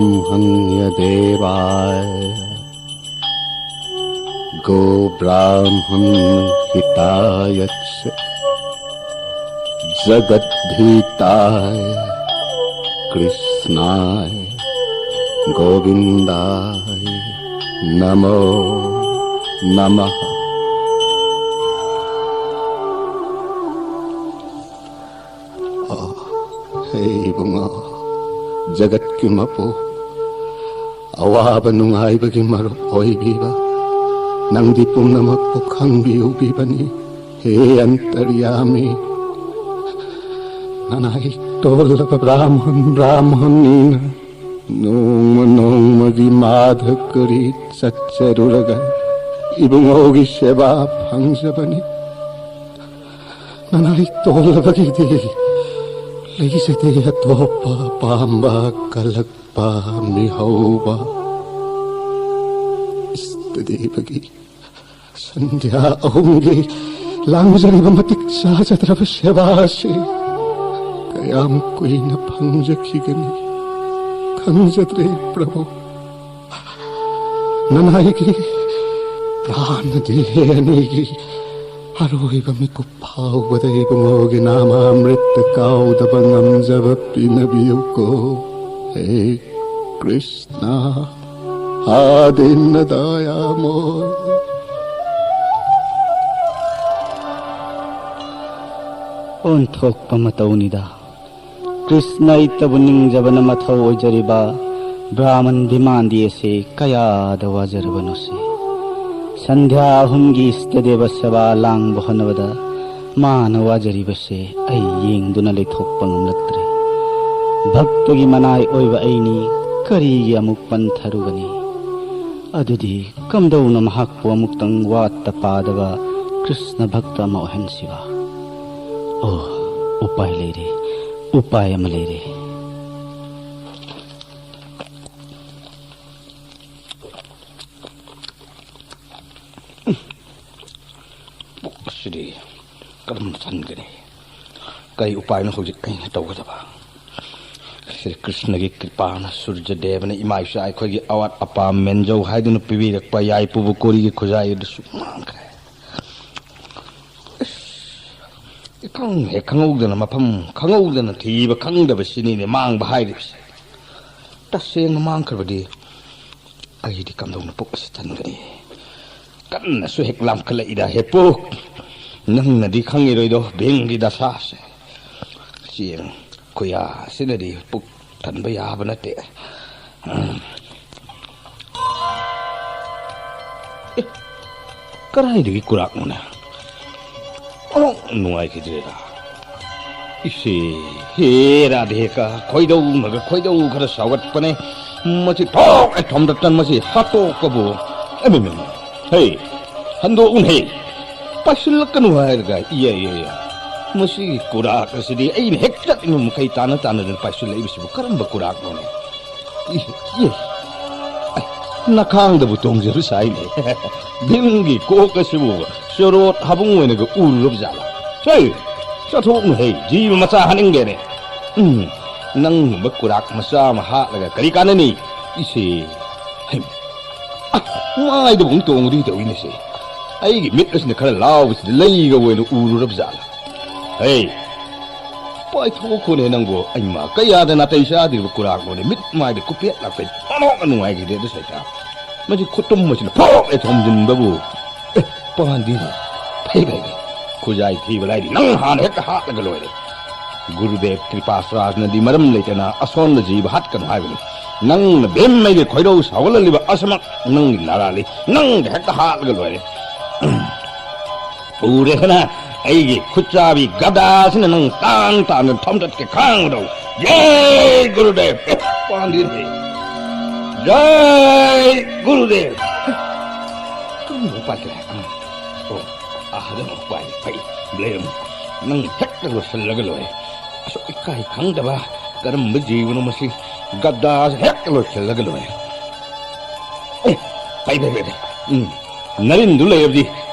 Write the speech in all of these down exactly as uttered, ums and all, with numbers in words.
ब्रह्मण्य देवाय गो ब्राह्मण हिताय च जगद्धीताय कृष्णाय गोविंदाय नमो नमः। ꯑꯣ, ꯍꯦ ꯏꯕꯨꯡꯉꯣ, ꯖꯒꯠꯀꯤ ꯃꯄꯨ, ꯑꯋꯥꯕ ꯅꯨꯡꯉꯥꯏꯕꯒꯤ ꯃꯔꯨꯞ ꯑꯣꯏꯕꯤꯕ, ꯅꯪꯗꯤ ꯄꯨꯝꯅꯃꯛꯄꯨ ꯈꯪꯕꯤꯎꯕꯤꯕꯅꯤ꯫ ꯍꯦ ꯑꯟꯇꯔꯌꯥꯃꯤ, ꯅꯅꯥꯏ ꯇꯣꯜꯂꯕ ꯕ꯭ꯔꯥꯍꯃꯟ, ꯕ꯭ꯔꯥꯍꯃꯟꯅꯤꯅ ꯅꯣꯡꯃ ꯅꯣꯡꯃꯒꯤ ꯃꯥꯙꯀꯔꯤ ꯆꯠꯆꯔꯨꯔꯒ ꯏꯕꯨꯡꯉꯣꯒꯤ ꯁꯦꯕꯥ ꯐꯪꯖꯕꯅꯤ꯫ ꯅꯅꯥꯏ ꯇꯣꯜꯂꯕꯒꯤꯗꯤ ꯂꯩꯖꯗꯦ ꯑꯇꯣꯞꯄ ꯄꯥꯝꯕ ꯀꯜꯂꯛꯄ ꯃꯤꯍꯧꯕ꯫ ꯏꯁꯇꯗꯦꯕꯒꯤ ꯁꯟꯙ꯭ꯌꯥ ꯑꯍꯨꯝꯒꯤ ꯂꯥꯡꯖꯔꯤꯕ ꯃꯇꯤꯛ ꯆꯥꯖꯗ꯭ꯔꯕ ꯁꯦꯕꯥ ꯑꯁꯤ ꯀꯌꯥꯝ ꯀꯨꯏꯅ ꯐꯪꯖꯈꯤꯒꯅꯤ ꯈꯪꯖꯗ꯭ꯔꯦ ꯄ꯭ꯔꯚꯨ꯫ ꯅꯅꯥꯏꯒꯤ ꯄ꯭ꯔꯥꯟꯗꯤ ꯑꯅꯤꯒꯤ ꯑꯔꯣꯏꯕ ꯃꯤꯀꯨꯞ ꯐꯥꯎꯕꯗ ꯏꯕꯨꯡꯉꯣꯒꯤ ꯅꯥꯃꯥꯃ꯭ꯔꯤꯠꯇ ꯀꯥꯎꯗꯕ ꯉꯝꯖꯕ ꯄꯤꯅꯕꯤꯌꯨꯀꯣ꯫ ꯍꯦ ꯀ꯭ꯔꯤꯁꯅ, ꯑꯥ ꯗꯤꯟꯅ ꯗꯌꯥꯃꯣꯏ꯫ ꯑꯣꯟꯊꯣꯛꯄ ꯃꯇꯧꯅꯤꯗ꯫ ꯀ꯭ꯔꯤꯁꯅ ꯏꯇꯕꯨ ꯅꯤꯡꯖꯕꯅ ꯃꯊꯧ ꯑꯣꯏꯖꯔꯤꯕ ꯕ꯭ꯔꯥꯍꯃꯟ ꯚꯤꯃꯥꯟꯗꯤ ꯑꯁꯤ ꯀꯌꯥꯗ ꯋꯥꯖꯔꯕꯅꯣꯁꯦ꯫ ꯁꯟꯙ꯭ꯌꯥ ꯑꯍꯨꯝꯒꯤ ꯏꯁꯇꯗꯦꯕ ꯁꯦꯕꯥ ꯂꯥꯡꯕ ꯍꯣꯠꯅꯕꯗ ꯃꯥꯅ ꯋꯥꯖꯔꯤꯕꯁꯦ ꯑꯩ ꯌꯦꯡꯗꯨꯅ ꯂꯩꯊꯣꯛꯄ ꯉꯝꯂꯛꯇ꯭ꯔꯦ꯫ ꯚꯛꯇꯒꯤ ꯃꯅꯥꯏ ꯑꯣꯏꯕ ꯑꯩꯅꯤ ꯀꯔꯤꯒꯤ ꯑꯃꯨꯛ ꯄꯟꯊꯔꯨꯒꯅꯤ? ꯑꯗꯨꯗꯤ ꯀꯝꯗꯧꯅ ꯃꯍꯥꯛꯄꯨ ꯑꯃꯨꯛꯇꯪ ꯋꯥꯠꯇ ꯄꯥꯗꯕ ꯀ꯭ꯔꯤꯁꯅ ꯚꯛꯇ ꯑꯃ ꯑꯣꯏꯍꯟꯁꯤꯕ? ꯑꯣ, ꯎꯄꯥꯏ ꯂꯩꯔꯦ, ꯎꯄꯥꯏ ꯑꯃ ꯂꯩꯔꯦ꯫ ꯄꯨꯛ ꯑꯁꯤꯗꯤ ꯀꯔꯝꯅ ꯊꯟꯒꯅꯤ? ꯀꯔꯤ ꯎꯄꯥꯏꯅꯣ ꯍꯧꯖꯤꯛ ꯑꯩꯅ ꯇꯧꯒꯗꯕ? ꯁ꯭ꯔꯤ ꯀ꯭ꯔꯤꯁꯅꯒꯤ ꯀ꯭ꯔꯤꯄꯥꯅ ꯁꯨꯔꯖꯗꯦꯕꯅ ꯏꯃꯥ ꯏꯆꯥ ꯑꯩꯈꯣꯏꯒꯤ ꯑꯋꯥꯠ ꯑꯄꯥ ꯃꯦꯟꯖꯧ ꯍꯥꯏꯗꯨꯅ ꯄꯤꯕꯤꯔꯛꯄ ꯌꯥꯏꯄꯨꯕꯨ ꯀꯣꯔꯤꯒꯤ ꯈꯨꯖꯥꯏ ꯑꯗꯨꯁꯨ ꯃꯥꯡꯈ꯭ꯔꯦ꯫ ꯏꯁ, ꯏꯈꯪ ꯍꯦꯛ ꯈꯪꯍꯧꯗꯅ, ꯃꯐꯝ ꯈꯪꯍꯧꯗꯅ ꯊꯤꯕ ꯈꯪꯗꯕꯁꯤꯅꯤꯅꯦ ꯃꯥꯡꯕ ꯍꯥꯏꯔꯤꯕꯁꯦ꯫ ꯇꯁꯦꯡꯅ ꯃꯥꯡꯈ꯭ꯔꯕꯗꯤ ꯑꯩꯗꯤ ꯀꯝꯗꯧꯅ ꯄꯨꯛ ꯑꯁꯤ ꯊꯟꯒꯅꯤ? ꯀꯟꯅꯁꯨ ꯍꯦꯛ ꯂꯥꯝꯈꯠꯂꯛꯏꯗ, ꯍꯦ ꯄꯨꯛ꯫ ꯅꯪꯅꯗꯤ ꯈꯪꯉꯤꯔꯣꯏꯗꯣ ꯚꯤꯝꯒꯤ ꯗꯁꯥꯁꯦ꯫ ꯆꯦꯡ ꯈꯨꯌꯥ ꯑꯁꯤꯅꯗꯤ ꯄꯨꯛ ꯊꯟꯕ ꯌꯥꯕ ꯅꯠꯇꯦ꯫ ꯎꯝ꯫ ꯑꯦ, ꯀꯗꯥꯏꯗꯒꯤ ꯀꯨꯔꯥꯛꯅꯣꯅꯦ? ꯑꯣ, ꯅꯨꯡꯉꯥꯏꯈꯤꯗ꯭ꯔꯦꯗ꯫ ꯏꯁꯦ, ꯍꯦ ꯔꯥꯙꯦꯀꯥ, ꯈꯣꯏꯗꯧꯅꯒ ꯈꯣꯏꯗꯧ ꯈꯔ ꯁꯥꯎꯒꯠꯄꯅꯦ꯫ ꯃꯁꯤ ꯊꯣꯛ ꯑꯦ ꯊꯣꯝꯗꯇꯟ ꯃꯁꯤ ꯍꯥꯠꯇꯣꯛꯄꯕꯨ꯫ ꯑꯦ, ꯃꯦ, ꯃꯦ, ꯃꯦ꯫ ꯍꯦ, ꯍꯟꯗꯣꯛꯎꯅ ꯍꯦ꯫ ꯄꯥꯏꯁꯤꯜꯂꯛꯀꯅꯨ ꯍꯥꯏꯔꯒ, ꯏꯌꯦ, ꯏꯌꯦ, ꯏꯌꯦ꯫ ꯃꯁꯤꯒꯤ ꯀꯨꯔꯥꯛ ꯑꯁꯤꯗꯤ ꯑꯩꯅ ꯍꯦꯛ ꯆꯠꯅꯤꯡꯕ ꯃꯈꯩ ꯇꯥꯅ ꯇꯥꯅꯗꯅ ꯄꯥꯏꯁꯤꯜꯂꯛꯏꯕꯁꯤꯕꯨ ꯀꯔꯝꯕ ꯀꯨꯔꯥꯛꯅꯣꯅꯦ? E, E. ꯑꯩ, ꯅꯈꯥꯡꯗꯕꯨ ꯇꯣꯡꯖꯔꯨ ꯁꯥꯏꯅꯦ꯫ ꯚꯤꯝꯒꯤ ꯀꯣꯛ ꯑꯁꯤꯕꯨ ꯆꯣꯔꯣꯠ ꯍꯥꯕꯨꯡ ꯑꯣꯏꯅꯒ ꯎꯔꯨꯔꯕ ꯖꯥꯠꯂꯥ? ꯍꯦ, ꯆꯠꯊꯣꯛꯎꯅꯨ ꯍꯦ, ꯖꯤꯕ ꯃꯆꯥ ꯍꯥꯠꯅꯤꯡꯗꯦꯅꯦ꯫ ꯎꯝ, ꯅꯪꯒꯨꯝꯕ ꯀꯨꯔꯥꯛ ꯃꯆꯥ ꯑꯃ ꯍꯥꯠꯂꯒ ꯀꯔꯤ ꯀꯥꯟꯅꯅꯤ? ꯏꯁꯦ, ꯍꯩꯃ, ꯑ, ꯃꯥꯏꯗꯕꯨ ꯑꯃꯨꯛ ꯇꯣꯡꯉꯨꯗꯣꯏ ꯇꯧꯏꯅꯦꯁꯦ꯫ ꯑꯩꯒꯤ ꯃꯤꯠ ꯑꯁꯤꯅ ꯈꯔ ꯂꯥꯎꯕꯁꯤꯗ ꯂꯩꯒ ꯑꯣꯏꯅ ꯎꯔꯨꯔꯕ ꯖꯥꯠꯂꯥ? ꯍꯦ, ꯄꯥꯏꯊꯣꯛꯈꯣꯅꯦ ꯅꯪꯕꯨ, ꯑꯩꯃ, ꯀꯌꯥꯗ ꯅꯥꯇꯩ ꯆꯥꯗ꯭ꯔꯤꯕ ꯀꯨꯔꯥꯛꯅꯣꯅꯦ, ꯃꯤꯠ ꯃꯥꯏꯗ ꯀꯨꯄꯦꯠ ꯂꯥꯛꯄꯦꯠ ꯑꯣꯟꯊꯣꯛꯅ ꯅꯨꯡꯉꯥꯏꯈꯤꯗꯦ ꯑꯗꯨ ꯁꯩꯇꯥ꯫ ꯃꯁꯤ ꯈꯨꯇꯨꯝ ꯑꯁꯤꯅ ꯐꯣꯛ ꯍꯦꯛ ꯊꯣꯝꯖꯤꯟꯕꯕꯨ꯫ ꯑꯦ, ꯄꯥꯟꯗꯤꯅꯦ꯫ ꯐꯩ, ꯐꯩ, ꯐꯩ꯫ ꯈꯨꯖꯥꯏ ꯊꯤꯕ ꯂꯥꯏꯔꯤ, ꯅꯪ ꯍꯥꯟꯅ ꯍꯦꯛꯇ ꯍꯥꯠꯂꯒ ꯂꯣꯏꯔꯦ꯫ ꯒꯨꯔꯨꯗꯦꯕ ꯀ꯭ꯔꯤꯄꯥꯁ꯭ꯔꯥꯖꯅꯗꯤ ꯃꯔꯝ ꯂꯩꯇꯅ ꯑꯁꯣꯟꯕ ꯖꯤꯕ ꯍꯥꯠꯀꯅꯨ ꯍꯥꯏꯕꯅꯤ꯫ ꯅꯪꯅ ꯚꯤꯝ ꯑꯩꯒꯤ ꯈꯣꯏꯔꯧ ꯁꯥꯎꯒꯠꯍꯜꯂꯤꯕ ꯑꯁꯤꯃꯛ ꯅꯪꯒꯤ ꯅꯔꯥꯜꯂꯤ꯫ ꯅꯪꯗ ꯍꯦꯛꯇ ꯍꯥꯠꯂꯒ ꯂꯣꯏꯔꯦ꯫ ꯎꯔꯦꯗꯅ, ꯑꯩꯒꯤ ꯈꯨꯠꯆꯥꯕꯤ ꯒꯗꯥꯁꯤꯅ ꯅꯪ ꯇꯥꯟ ꯇꯥꯟꯗꯨꯅ ꯊꯣꯝꯗꯠꯀꯦ ꯈꯥꯡꯕꯗꯣ꯫ ꯖꯥꯏ ꯒꯨꯔꯨꯗꯦꯕ! ꯑꯦ, ꯄꯥꯟꯗꯤꯔꯦ꯫ ꯖꯥꯏ ꯒꯨꯔꯨꯗꯦꯕ! ꯀꯔꯝꯕ ꯎꯄꯥꯏ ꯂꯩ? ꯑꯥ, ꯑꯣ, ꯑꯥ, ꯑꯗꯨꯝ ꯎꯄꯥꯏ ꯂꯩ꯫ ꯐꯩ, ꯂꯩꯔꯝꯃꯤ꯫ ꯅꯪ ꯍꯦꯛꯇ ꯂꯣꯏꯁꯤꯜꯂꯒ ꯂꯣꯏꯔꯦ꯫ ꯑꯁꯨꯛ ꯏꯀꯥꯏ ꯈꯪꯗꯕ ꯀꯔꯝꯕ ꯖꯤꯕꯅꯣ ꯃꯁꯤ? ꯒꯗꯥꯁꯦ ꯍꯦꯛꯇ ꯂꯣꯏꯁꯤꯜꯂꯒ ꯂꯣꯏꯔꯦ꯫ ꯑꯦ, ꯐꯩ, ꯐꯩ, ꯐꯩ, ꯐꯩ꯫ ꯎꯝ, ꯅꯔꯤꯟꯗꯨ ꯂꯩꯔꯕꯗꯤ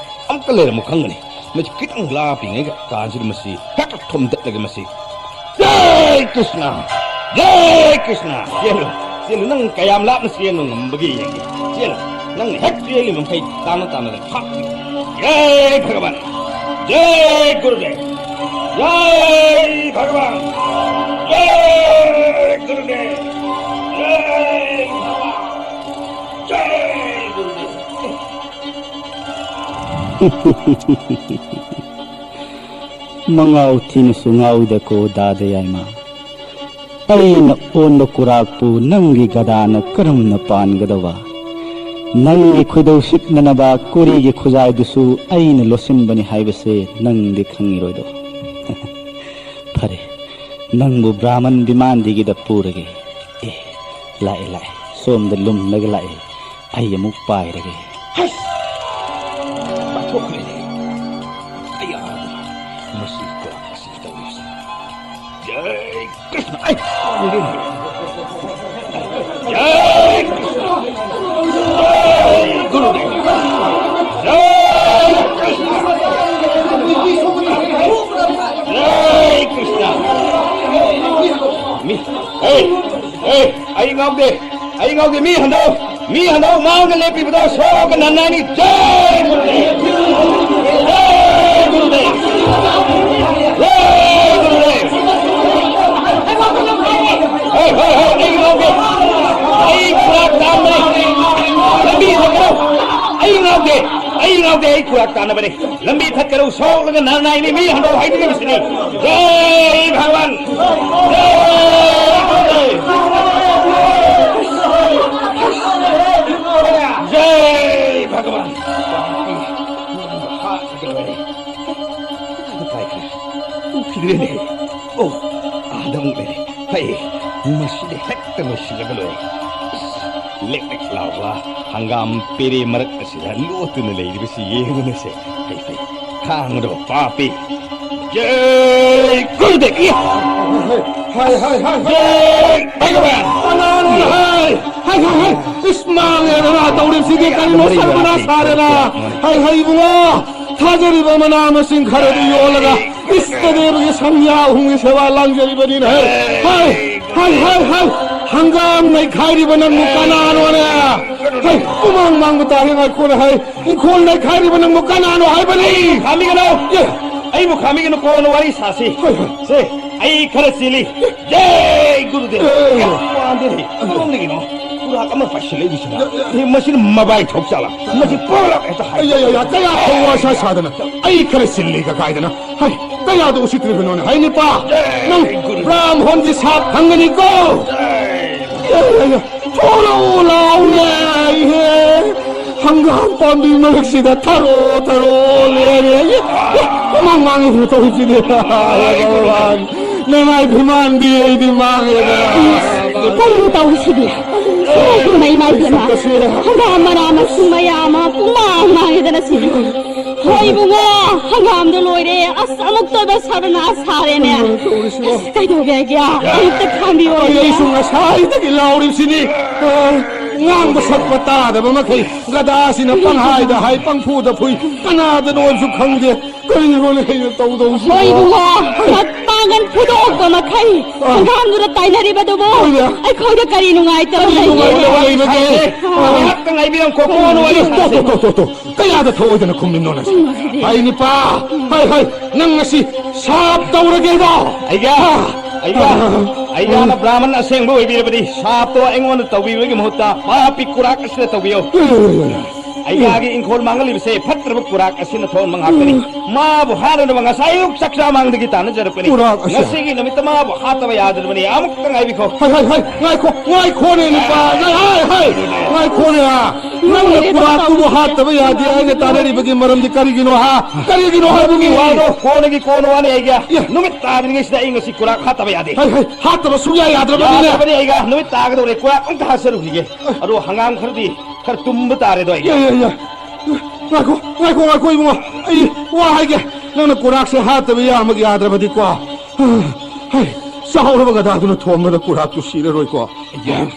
ꯑꯃꯨꯛꯀ ꯂꯩꯔꯝꯃꯨ ꯈꯪꯒꯅꯤ꯫ ꯃꯁꯤ ꯈꯤꯇꯪ ꯂꯥꯞꯄꯤꯉꯩ ꯀꯥꯟꯁꯤꯗ ꯃꯁꯤ ꯍꯦꯛꯇ ꯊꯣꯝꯗꯠꯂꯒꯦ ꯃꯁꯤ꯫ ꯖꯥꯏ ꯀ꯭ꯔꯤꯁꯅ! ꯖꯥꯏ ꯀ꯭ꯔꯤꯁꯅ! ꯆꯦꯜꯂꯨ, ꯆꯦꯜꯂꯨ, ꯅꯪ ꯀꯌꯥꯝ ꯂꯥꯞꯅ ꯆꯦꯟꯕ ꯉꯝꯕꯒꯦ ꯌꯦꯡꯒꯦ꯫ ꯆꯦꯜꯂꯨ, ꯅꯪꯅ ꯍꯦꯛ ꯆꯦꯜꯂꯤ ꯃꯈꯩ ꯇꯥꯅ ꯇꯥꯅ ꯍꯥꯞꯀꯦ꯫ ꯖꯥꯏ ꯚꯒꯕꯥꯟ! ꯖꯥꯏ ꯒꯨꯔꯨꯗꯦꯕ! ꯖꯥꯏ ꯚꯒꯕꯥꯟ! ꯖꯥꯏ ꯒꯨꯔꯨꯗꯦꯕ! ꯖꯥꯏ ꯚꯒꯕꯥꯟ! ꯖꯥꯏ ꯒꯨꯔꯨꯗꯦꯕ! ꯃꯉꯥꯎ ꯊꯤꯅꯁꯨ ꯉꯥꯎꯏꯗꯀꯣ ꯗꯥꯗ ꯌꯥꯏꯃ꯫ ꯑꯩꯅ ꯑꯣꯟꯕ ꯀꯨꯔꯥꯛꯄꯨ ꯅꯪꯒꯤ ꯒꯗꯥꯅ ꯀꯔꯝꯅ ꯄꯥꯟꯒꯗꯕ? ꯅꯪꯒꯤ ꯈꯣꯏꯗꯧ ꯁꯤꯛꯅꯅꯕ ꯀꯣꯔꯤꯒꯤ ꯈꯨꯖꯥꯏꯗꯨꯁꯨ ꯑꯩꯅ ꯂꯣꯠꯁꯤꯟꯕꯅꯤ ꯍꯥꯏꯕꯁꯦ ꯅꯪꯗꯤ ꯈꯪꯉꯤꯔꯣꯏꯗꯣ꯫ ꯐꯔꯦ, ꯅꯪꯕꯨ ꯕ꯭ꯔꯥꯍꯃꯟ ꯕꯤꯃꯥꯟꯗꯤꯒꯤꯗ ꯄꯨꯔꯒꯦ꯫ ꯑꯦ, ꯂꯥꯛꯑꯦ, ꯂꯥꯛꯑꯦ, ꯁꯣꯝꯗ ꯂꯨꯝꯂꯒ ꯂꯥꯛꯑꯦ꯫ ꯑꯩ ꯑꯃꯨꯛ ꯄꯥꯏꯔꯒꯦ꯫ ꯍꯩꯁ! ꯄꯥꯏꯊꯣꯛꯈ꯭ꯔꯦꯅꯦ꯫ ꯑꯌꯥ! ꯃꯁꯤ ꯀ꯭ꯂꯥꯁꯁꯤ ꯇꯧꯔꯤꯁꯦ꯫ ꯖꯥꯏ ꯀ꯭ꯔꯤꯁꯅ! ꯑꯩ! ꯖꯥꯏ ꯀ꯭ꯔꯤꯁꯅ! ꯖꯥꯏ ꯒꯨꯔꯨꯗꯦꯕ! ꯖꯥꯏ ꯀ꯭ꯔꯤꯁꯅ! ꯖꯥꯏ ꯀ꯭ꯔꯤꯁꯅ! ꯃꯤ, ꯑꯩ, ꯑꯩ, ꯑꯩ ꯉꯥꯎꯗꯦ! ꯑꯩ ꯉꯥꯎꯗꯦ! ꯃꯤ ꯍꯟꯗꯧ! ꯃꯤ ꯍꯟꯗꯧ! ꯃꯥꯡꯗ ꯂꯦꯞꯄꯤꯕꯗꯣ ꯁꯣꯛꯑꯒ ꯅꯟꯅꯥꯏꯅꯤ! ꯖꯥꯏ ꯒꯨꯔꯨꯗꯦꯕ! ꯖꯥꯏ ꯒꯨꯔꯨꯗꯦꯕ! ꯖꯥꯏ ꯒꯨꯔꯨꯗꯦꯕ! ꯍꯣꯏ, ꯍꯣꯏ, ꯍꯣꯏ, ꯑꯩ ꯉꯥꯎꯗꯦ! ꯑꯩ ꯈꯨꯔꯥꯛ ꯇꯥꯟꯕꯅꯤ! ꯂꯝꯕꯤ ꯊꯠꯀꯅꯨ! ꯑꯩ ꯉꯥꯎꯗꯦ! ꯑꯩ ꯉꯥꯎꯗꯦ! ꯑꯩ ꯈꯨꯔꯥꯛ ꯇꯥꯟꯅꯕꯅꯤ! ꯂꯝꯕꯤ ꯊꯠꯀꯅꯨ! ꯁꯣꯛꯂꯒ ꯅꯟꯅꯥꯏꯅꯤ! ꯃꯤ ꯍꯟꯗꯧ ꯍꯥꯏꯕꯤꯔꯤꯕꯁꯤꯅꯤ! ꯖꯥꯏ ꯚꯒꯕꯥꯟ! ꯖꯥꯏ ꯒꯨꯔꯨꯗꯦꯕ! ꯖꯥꯏ ꯚꯒꯕꯥꯟ! ꯍꯥꯠꯂꯒ ꯂꯣꯏꯔꯦ꯫ ꯀꯗꯥꯏꯗ ꯄꯥꯏꯈ꯭ꯔꯦ? ꯎꯈꯤꯗ꯭ꯔꯦꯅꯦ꯫ ꯑꯣ, ꯑꯥꯗ ꯑꯃꯨꯛ ꯂꯩꯔꯦ꯫ ꯐꯩ, ꯃꯁꯤꯗꯤ ꯍꯦꯛꯇ ꯂꯣꯏꯁꯤꯜꯂꯒ ꯂꯣꯏꯔꯦ꯫ ꯂꯦꯛ ꯂꯦꯛ ꯂꯥꯎꯕ ꯍꯪꯒꯥꯝ ꯄꯦꯔꯦ ꯃꯔꯛ ꯑꯁꯤꯗ ꯂꯣꯠꯇꯨꯅ ꯂꯩꯔꯤꯕꯁꯤ ꯌꯦꯡꯉꯨꯅꯦꯁꯦ꯫ ꯐꯩ, ꯐꯩ, ꯈꯥꯡꯉꯨꯗꯕ ꯄꯥꯞꯄꯤ꯫ ꯖꯥꯏ ꯒꯨꯔꯨꯗꯦꯕ! ꯍꯥꯏ, ꯍꯥꯏ, ꯍꯥꯏ, ꯍꯥꯏ꯫ ꯖꯥꯏ ꯚꯒꯕꯥꯟ! ꯀꯅꯥꯅꯣ? ꯍꯥꯏ, ꯍꯥꯏ, ꯍꯥꯏ, ꯍꯥꯏ꯫ ꯏꯁ, ꯃꯥꯡꯉꯦꯗꯅ ꯇꯧꯔꯤꯁꯤꯗꯤ ꯀꯔꯤꯅꯣ? ꯁꯔꯃꯅꯥ ꯁꯥꯔꯦꯗ꯫ ꯍꯥꯏ, ꯍꯥꯏ, ꯏꯕꯨꯡꯉꯣ, ꯊꯥꯖꯔꯤꯕ ꯃꯅꯥ ꯃꯁꯤꯡ ꯈꯔꯗꯤ ꯌꯣꯜꯂꯒ ꯏꯁꯇ ꯗꯦꯕꯒꯤ ꯁꯪꯌꯥ ꯑꯍꯨꯝꯒꯤ ꯁꯦꯕꯥ ꯂꯥꯡꯖꯔꯤꯕꯅꯤꯅꯦ꯫ ꯍꯥꯏ꯫ ꯍꯥꯏ, ꯍꯥꯏ, ꯍꯥꯏ! ꯍꯪꯒꯥꯝ ꯅꯩꯈꯥꯏꯔꯤꯕ ꯅꯪꯕꯨ ꯀꯅꯥꯅꯣꯅꯦ? ꯍꯩ, ꯄꯨꯃꯥꯡ ꯃꯥꯡꯕ ꯇꯥꯔꯦ, ꯉꯥꯏꯈꯣꯅꯦ, ꯍꯩ! ꯏꯪꯈꯣꯜ ꯅꯩꯈꯥꯏꯔꯤꯕ ꯅꯪꯕꯨ ꯀꯅꯥꯅꯣ ꯍꯥꯏꯕꯅꯤ? ꯈꯥꯝꯕꯤꯒꯅꯨ! ꯑꯦ! ꯑꯩꯕꯨ ꯈꯥꯝꯕꯤꯒꯅꯨ, ꯀꯣꯟꯅ ꯋꯥꯔꯤ ꯁꯥꯁꯤ꯫ ꯍꯣꯏ, ꯍꯣꯏ꯫ ꯁꯦ, ꯑꯩ ꯈꯔ ꯆꯦꯜꯂꯤ꯫ ꯖꯦ ꯒꯨꯔꯨꯗꯦꯕ! ꯑꯦ! ꯌꯥꯝ ꯋꯥꯡꯗꯦꯅꯦ꯫ ꯀꯔꯣꯝꯗꯒꯤꯅꯣ ꯈꯨꯔꯥꯛ ꯑꯃ ꯄꯥꯏꯁꯤꯜꯂꯛꯏꯕꯁꯤꯅ? ꯑꯦ, ꯑꯦ꯫ ꯑꯦ, ꯃꯁꯤꯅ ꯃꯕꯥꯏ ꯊꯣꯛ ꯆꯥꯂꯥ? ꯃꯁꯤ ꯄꯣꯂꯞ ꯍꯦꯛꯇ ꯍꯥꯏ꯫ ꯑꯩ, ꯑꯩ, ꯑꯩ, ꯀꯌꯥ ꯊꯧ ꯋꯥ ꯁꯥ ꯁꯥꯗꯅ? ꯑꯩ ꯈꯔ ꯆꯤꯜꯂꯤ ꯀꯀꯥꯏꯗꯅ꯫ ꯍꯩ, ꯀꯌꯥꯗ ꯎꯁꯤꯠꯇ꯭ꯔꯤꯕꯅꯣꯅꯦ? ꯍꯩ, ꯅꯤꯄꯥ! ꯅꯪ ꯕ꯭ꯔꯥꯝꯍꯣꯟꯒꯤ ꯁꯥꯞ ꯐꯪꯒꯅꯤꯀꯣ? ꯑꯦ, ꯑꯦ, ꯑꯦ, ꯊꯣꯛꯂꯛꯑꯣ, ꯂꯥꯛꯑꯣꯅꯦ, ꯑꯩꯍꯦ! ꯍꯪꯒꯥꯝ ꯄꯥꯝꯕꯤ ꯃꯔꯛꯁꯤꯗ ꯊꯔꯣ, ꯊꯔꯣ ꯂꯦꯡꯉꯦ꯫ ꯃꯃꯥꯡ ꯃꯥꯡꯉꯤꯁꯤꯅ ꯇꯧꯔꯤꯁꯤꯗꯤ꯫ ꯅꯃꯥꯏ ꯐꯤꯃꯥꯟꯗꯤ ꯑꯩꯗꯤ ꯃꯥꯡꯉꯦꯗꯅ꯫ ꯀꯔꯤꯅꯣ ꯇꯧꯔꯤꯁꯤꯗꯤ? ꯏꯃꯥ, ꯏꯃꯥ, ꯏꯕꯦꯝꯃ꯫ ꯍꯪꯒꯥꯝ ꯃꯅꯥ ꯃꯁꯤꯡ ꯃꯌꯥꯝ ꯑꯃ ꯄꯨꯡꯃꯥꯡ ꯃꯥꯡꯉꯦꯗꯅ ꯁꯤꯗꯤ꯫ ꯍꯣꯏ ꯏꯕꯨꯡꯉꯣ, ꯍꯪꯒꯥꯝꯗꯣ ꯂꯣꯏꯔꯦ꯫ ꯑꯁ, ꯑꯃꯨꯛꯇꯣꯏꯕ ꯁꯔꯕꯅꯥꯁ ꯁꯥꯔꯦꯅꯦ꯫ ꯀꯔꯤꯅꯣ ꯇꯧꯔꯤꯁꯤꯕꯣ? ꯑꯁ, ꯀꯩꯗꯧꯒꯦ ꯍꯥꯏꯒꯦ? ꯑꯃꯨꯛꯇ ꯈꯥꯝꯕꯤꯌꯣ꯫ ꯑꯩ, ꯑꯩꯁꯨ ꯉꯁꯥꯏꯗꯒꯤ ꯂꯥꯎꯔꯤꯕꯁꯤꯅꯤ꯫ ꯑ, ꯉꯥꯡꯕ ꯁꯛꯄ ꯇꯥꯗꯕ ꯃꯈꯩ ꯒꯗꯥꯁꯤꯅ ꯄꯪꯍꯥꯏꯗ ꯍꯥꯏ, ꯄꯪꯐꯨꯗ ꯐꯨꯏ, ꯀꯅꯥꯗꯅꯣ ꯍꯥꯏꯕꯁꯨ ꯈꯪꯗꯦ꯫ ꯀꯔꯤꯅꯣꯅꯦ ꯑꯩꯅ ꯇꯧꯗꯧꯁꯤꯕꯣ? ꯍꯣꯏ ꯏꯕꯨꯡꯉꯣ, ꯃꯄꯥꯡꯒꯜ ꯐꯨꯗꯣꯛꯄ ꯃꯈꯩ ꯑ꯫ ꯍꯪꯒꯥꯝꯗꯨꯗ ꯇꯥꯏꯅꯔꯤꯕꯗꯨꯕꯨ ꯍꯣꯏꯅꯦ꯫ ꯑꯩꯈꯣꯏꯗ ꯀꯔꯤ ꯅꯨꯡꯉꯥꯏꯇꯕ ꯀꯔꯤ ꯂꯩꯒꯦ? ꯅꯨꯡꯉꯥꯏꯇꯕ ꯂꯩꯕꯒꯦ? ꯑ꯫ ꯉꯥꯏꯍꯥꯛꯇꯪ ꯉꯥꯏꯕꯤꯔꯝꯈꯣ, ꯀꯣꯟꯅ ꯋꯥꯔꯤ ꯁꯥꯁꯤ꯫ ꯇꯣ, ꯇꯣ, ꯇꯣ, ꯇꯣ, ꯇꯣ꯫ ꯀꯌꯥꯗ ꯊꯣꯛꯑꯣꯏꯗꯅ ꯈꯨꯝꯃꯤꯅꯣ ꯅꯪ? ꯀꯩꯅꯣ ꯁꯤꯗꯤ? ꯍꯥꯏ ꯅꯤꯄꯥ, ꯍꯥꯏ, ꯍꯥꯏ, ꯅꯪ ꯉꯁꯤ ꯁꯥꯞ ꯇꯧꯔꯒꯦꯗꯣ? ꯑꯩꯒ, ꯑ꯫ ꯑꯩꯒ, ꯑ꯫ ꯑꯩꯒꯅ ꯕ꯭ꯔꯥꯍꯃꯟ ꯑꯁꯦꯡꯕ ꯑꯣꯏꯕꯤꯔꯕꯗꯤ ꯁꯥꯞꯇꯣ ꯑꯩꯉꯣꯟꯗ ꯇꯧꯕꯤꯕꯒꯤ ꯃꯍꯨꯠꯇ ꯄꯥꯄꯤ ꯀꯨꯔꯥꯛ ꯑꯁꯤꯗ ꯇꯧꯕꯤꯌꯨ꯫ ꯌꯥ, ꯌꯥ, ꯌꯥ, ꯌꯥ꯫ ꯑꯩꯒꯤ ꯏꯪꯈꯣꯜ ꯃꯥꯡꯍꯜꯂꯤꯕꯁꯦ ꯐꯠꯇ꯭ꯔꯕ ꯀꯨꯔꯥꯛ ꯑꯁꯤꯅ ꯊꯣꯛꯍꯟꯕ ꯉꯥꯛꯇꯅꯤ꯫ ꯃꯥꯕꯨ ꯍꯥꯠꯅꯅꯕ ꯉꯁꯥꯏ ꯑꯌꯨꯛ ꯆꯥꯛꯆꯥ ꯃꯥꯡꯗꯒꯤ ꯇꯥꯟꯅꯖꯔꯛꯄꯅꯤ꯫ ꯀꯨꯔꯥꯛ ꯑꯁꯤ ꯉꯁꯤꯒꯤ ꯅꯨꯃꯤꯠꯇ ꯃꯥꯕꯨ ꯍꯥꯠꯇꯕ ꯌꯥꯗ꯭ꯔꯕꯅꯤ꯫ ꯑꯃꯨꯛꯇ ꯉꯥꯏꯕꯤꯈꯣ꯫ ꯍꯥꯏ, ꯍꯥꯏ, ꯍꯥꯏ, ꯉꯥꯏꯈꯣ, ꯉꯥꯏꯈꯣꯅꯦ ꯅꯨꯄꯥ, ꯉꯥꯏ-, ꯍꯥꯏ, ꯍꯥꯏ, ꯉꯥꯏꯈꯣꯅꯦ꯫ ꯅꯪꯅ ꯀꯨꯔꯥꯛꯇꯨꯕꯨ ꯍꯥꯠꯇꯕ ꯌꯥꯗꯦ ꯍꯥꯏꯅ ꯇꯥꯅꯔꯤꯕꯒꯤ ꯃꯔꯝꯗꯤ ꯀꯔꯤꯒꯤꯅꯣ, ꯍꯥ? ꯀꯔꯤꯒꯤꯅꯣ ꯍꯥꯏꯕꯒꯤ ꯋꯥꯗꯣ ꯀꯣꯟꯅꯒꯤ ꯀꯣꯟꯅ ꯋꯥꯅꯤ ꯑꯩꯒꯤ꯫ ꯌꯥ꯫ ꯅꯨꯃꯤꯠ ꯇꯥꯗ꯭ꯔꯤꯉꯩꯁꯤꯗ ꯑꯩ ꯉꯁꯤ ꯀꯨꯔꯥꯛ ꯍꯥꯠꯇꯕ ꯌꯥꯗꯦ꯫ ꯍꯥꯏ, ꯍꯥꯏ, ꯍꯥꯠꯇꯕ ꯁꯨꯡꯌꯥ ꯌꯥꯗ꯭ꯔꯕꯅꯤꯅꯦ꯫ ꯌꯥꯗ꯭ꯔꯕꯅꯤ ꯑꯩꯒ꯫ ꯅꯨꯃꯤꯠ ꯇꯥꯒꯗꯧꯔꯦ꯫ ꯀꯨꯔꯥꯛ ꯑꯝꯇ ꯍꯥꯠꯆꯔꯨꯈꯤꯒꯦ꯫ ꯑꯗꯣ ꯍꯪꯒꯥꯝ ꯈꯔꯗꯤ ꯈꯔ ꯇꯨꯝꯕ ꯇꯥꯔꯦꯗꯣ ꯑꯩꯒꯤ꯫ ꯌꯥ, ꯌꯥ, ꯌꯥ꯫ ꯉꯥꯏꯈꯣ, ꯉꯥꯏꯈꯣ, ꯉꯥꯏꯈꯣ, ꯏꯕꯨꯡꯉꯣ꯫ ꯑꯩ ꯋꯥ ꯍꯥꯏꯒꯦ꯫ ꯅꯪꯅ ꯀꯨꯔꯥꯛꯁꯦ ꯍꯥꯠꯇꯕ ꯌꯥꯃꯛ ꯌꯥꯗ꯭ꯔꯕꯗꯤꯀꯣ꯫ ꯍꯩ, ꯆꯥꯎꯔꯕ ꯒꯗꯥꯗꯨꯅ ꯊꯣꯝꯕꯗ ꯀꯨꯔꯥꯛꯇꯨ ꯁꯤꯔꯔꯣꯏꯀꯣ꯫ ꯌꯥ꯫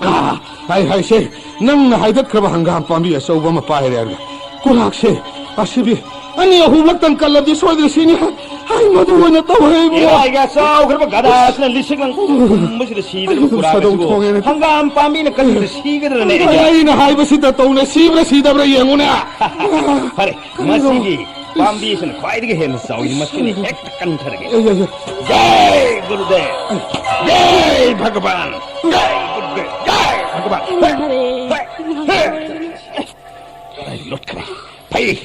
ꯑꯥ, ꯍꯥꯏ, ꯍꯥꯏꯁꯦ, ꯅꯪꯅ ꯍꯥꯏꯗꯠꯈ꯭ꯔꯕ ꯍꯪꯒꯥꯝ ꯄꯥꯝꯕꯤ ꯑꯆꯧꯕ ꯑꯃ ꯄꯥꯏꯔꯦ ꯍꯥꯏꯔꯒ ꯀꯨꯔꯥꯛꯁꯦ ꯑꯁꯤꯕꯤ ꯑꯅꯤ ꯑꯍꯨꯝꯂꯛꯇꯪ ꯀꯜꯂꯗꯤ ꯁꯣꯏꯗꯅ ꯁꯤꯅꯤ꯫ ꯍꯥꯏ, ꯑꯩ ꯃꯗꯨ ꯑꯣꯏꯅ ꯇꯧꯔꯦ, ꯏꯕꯨꯡꯉꯣ꯫ ꯑꯦꯔꯥꯏꯒ ꯆꯥꯎꯈ꯭ꯔꯕ ꯒꯙꯥꯁꯤꯅ ꯂꯤꯁꯤꯡ ꯂꯪ ꯊꯨꯝꯕꯁꯤꯗ ꯁꯤꯗꯅ ꯁꯗꯧ ꯄꯨꯔꯥꯒꯁꯤꯕꯨ ꯊꯣꯡꯉꯦꯅꯦ꯫ ꯍꯪꯒꯥꯝ ꯄꯥꯝꯕꯤꯅ ꯀꯟꯕꯗ ꯁꯤꯒꯗ꯭ꯔꯅꯦ? ꯑꯩ, ꯑꯩꯅ ꯍꯥꯏꯕꯁꯤꯗ ꯇꯧꯅꯦ, ꯁꯤꯕ꯭ꯔꯥ ꯁꯤꯗꯕ꯭ꯔꯥ ꯌꯦꯡꯉꯨꯅꯦ꯫ ꯐꯔꯦ, ꯀꯔꯤꯅꯣ? ꯃꯁꯤꯒꯤ ꯄꯥꯝꯕꯤꯁꯤꯅ ꯈ꯭ꯋꯥꯏꯗꯒꯤ ꯍꯦꯟꯅ ꯆꯥꯎꯏ, ꯃꯁꯤꯅ ꯍꯦꯛꯇ ꯀꯟꯊꯔꯒꯦ꯫ ꯑꯦ, ꯑꯦ, ꯑꯦ꯫ ꯖꯥꯏ ꯒꯨꯔꯨꯗꯦꯕ, ꯖꯥꯏ ꯚꯒꯕꯥꯟ, ꯖꯥꯏ ꯒꯨꯔꯨꯗꯦꯕ, ꯖꯥꯏ ꯚꯒꯕꯥꯟ꯫ ꯍꯦ, ꯍꯦ, ꯍꯦ꯫ ꯑꯩ ꯂꯣꯠꯈ꯭ꯔꯦ꯫ ꯐꯩ,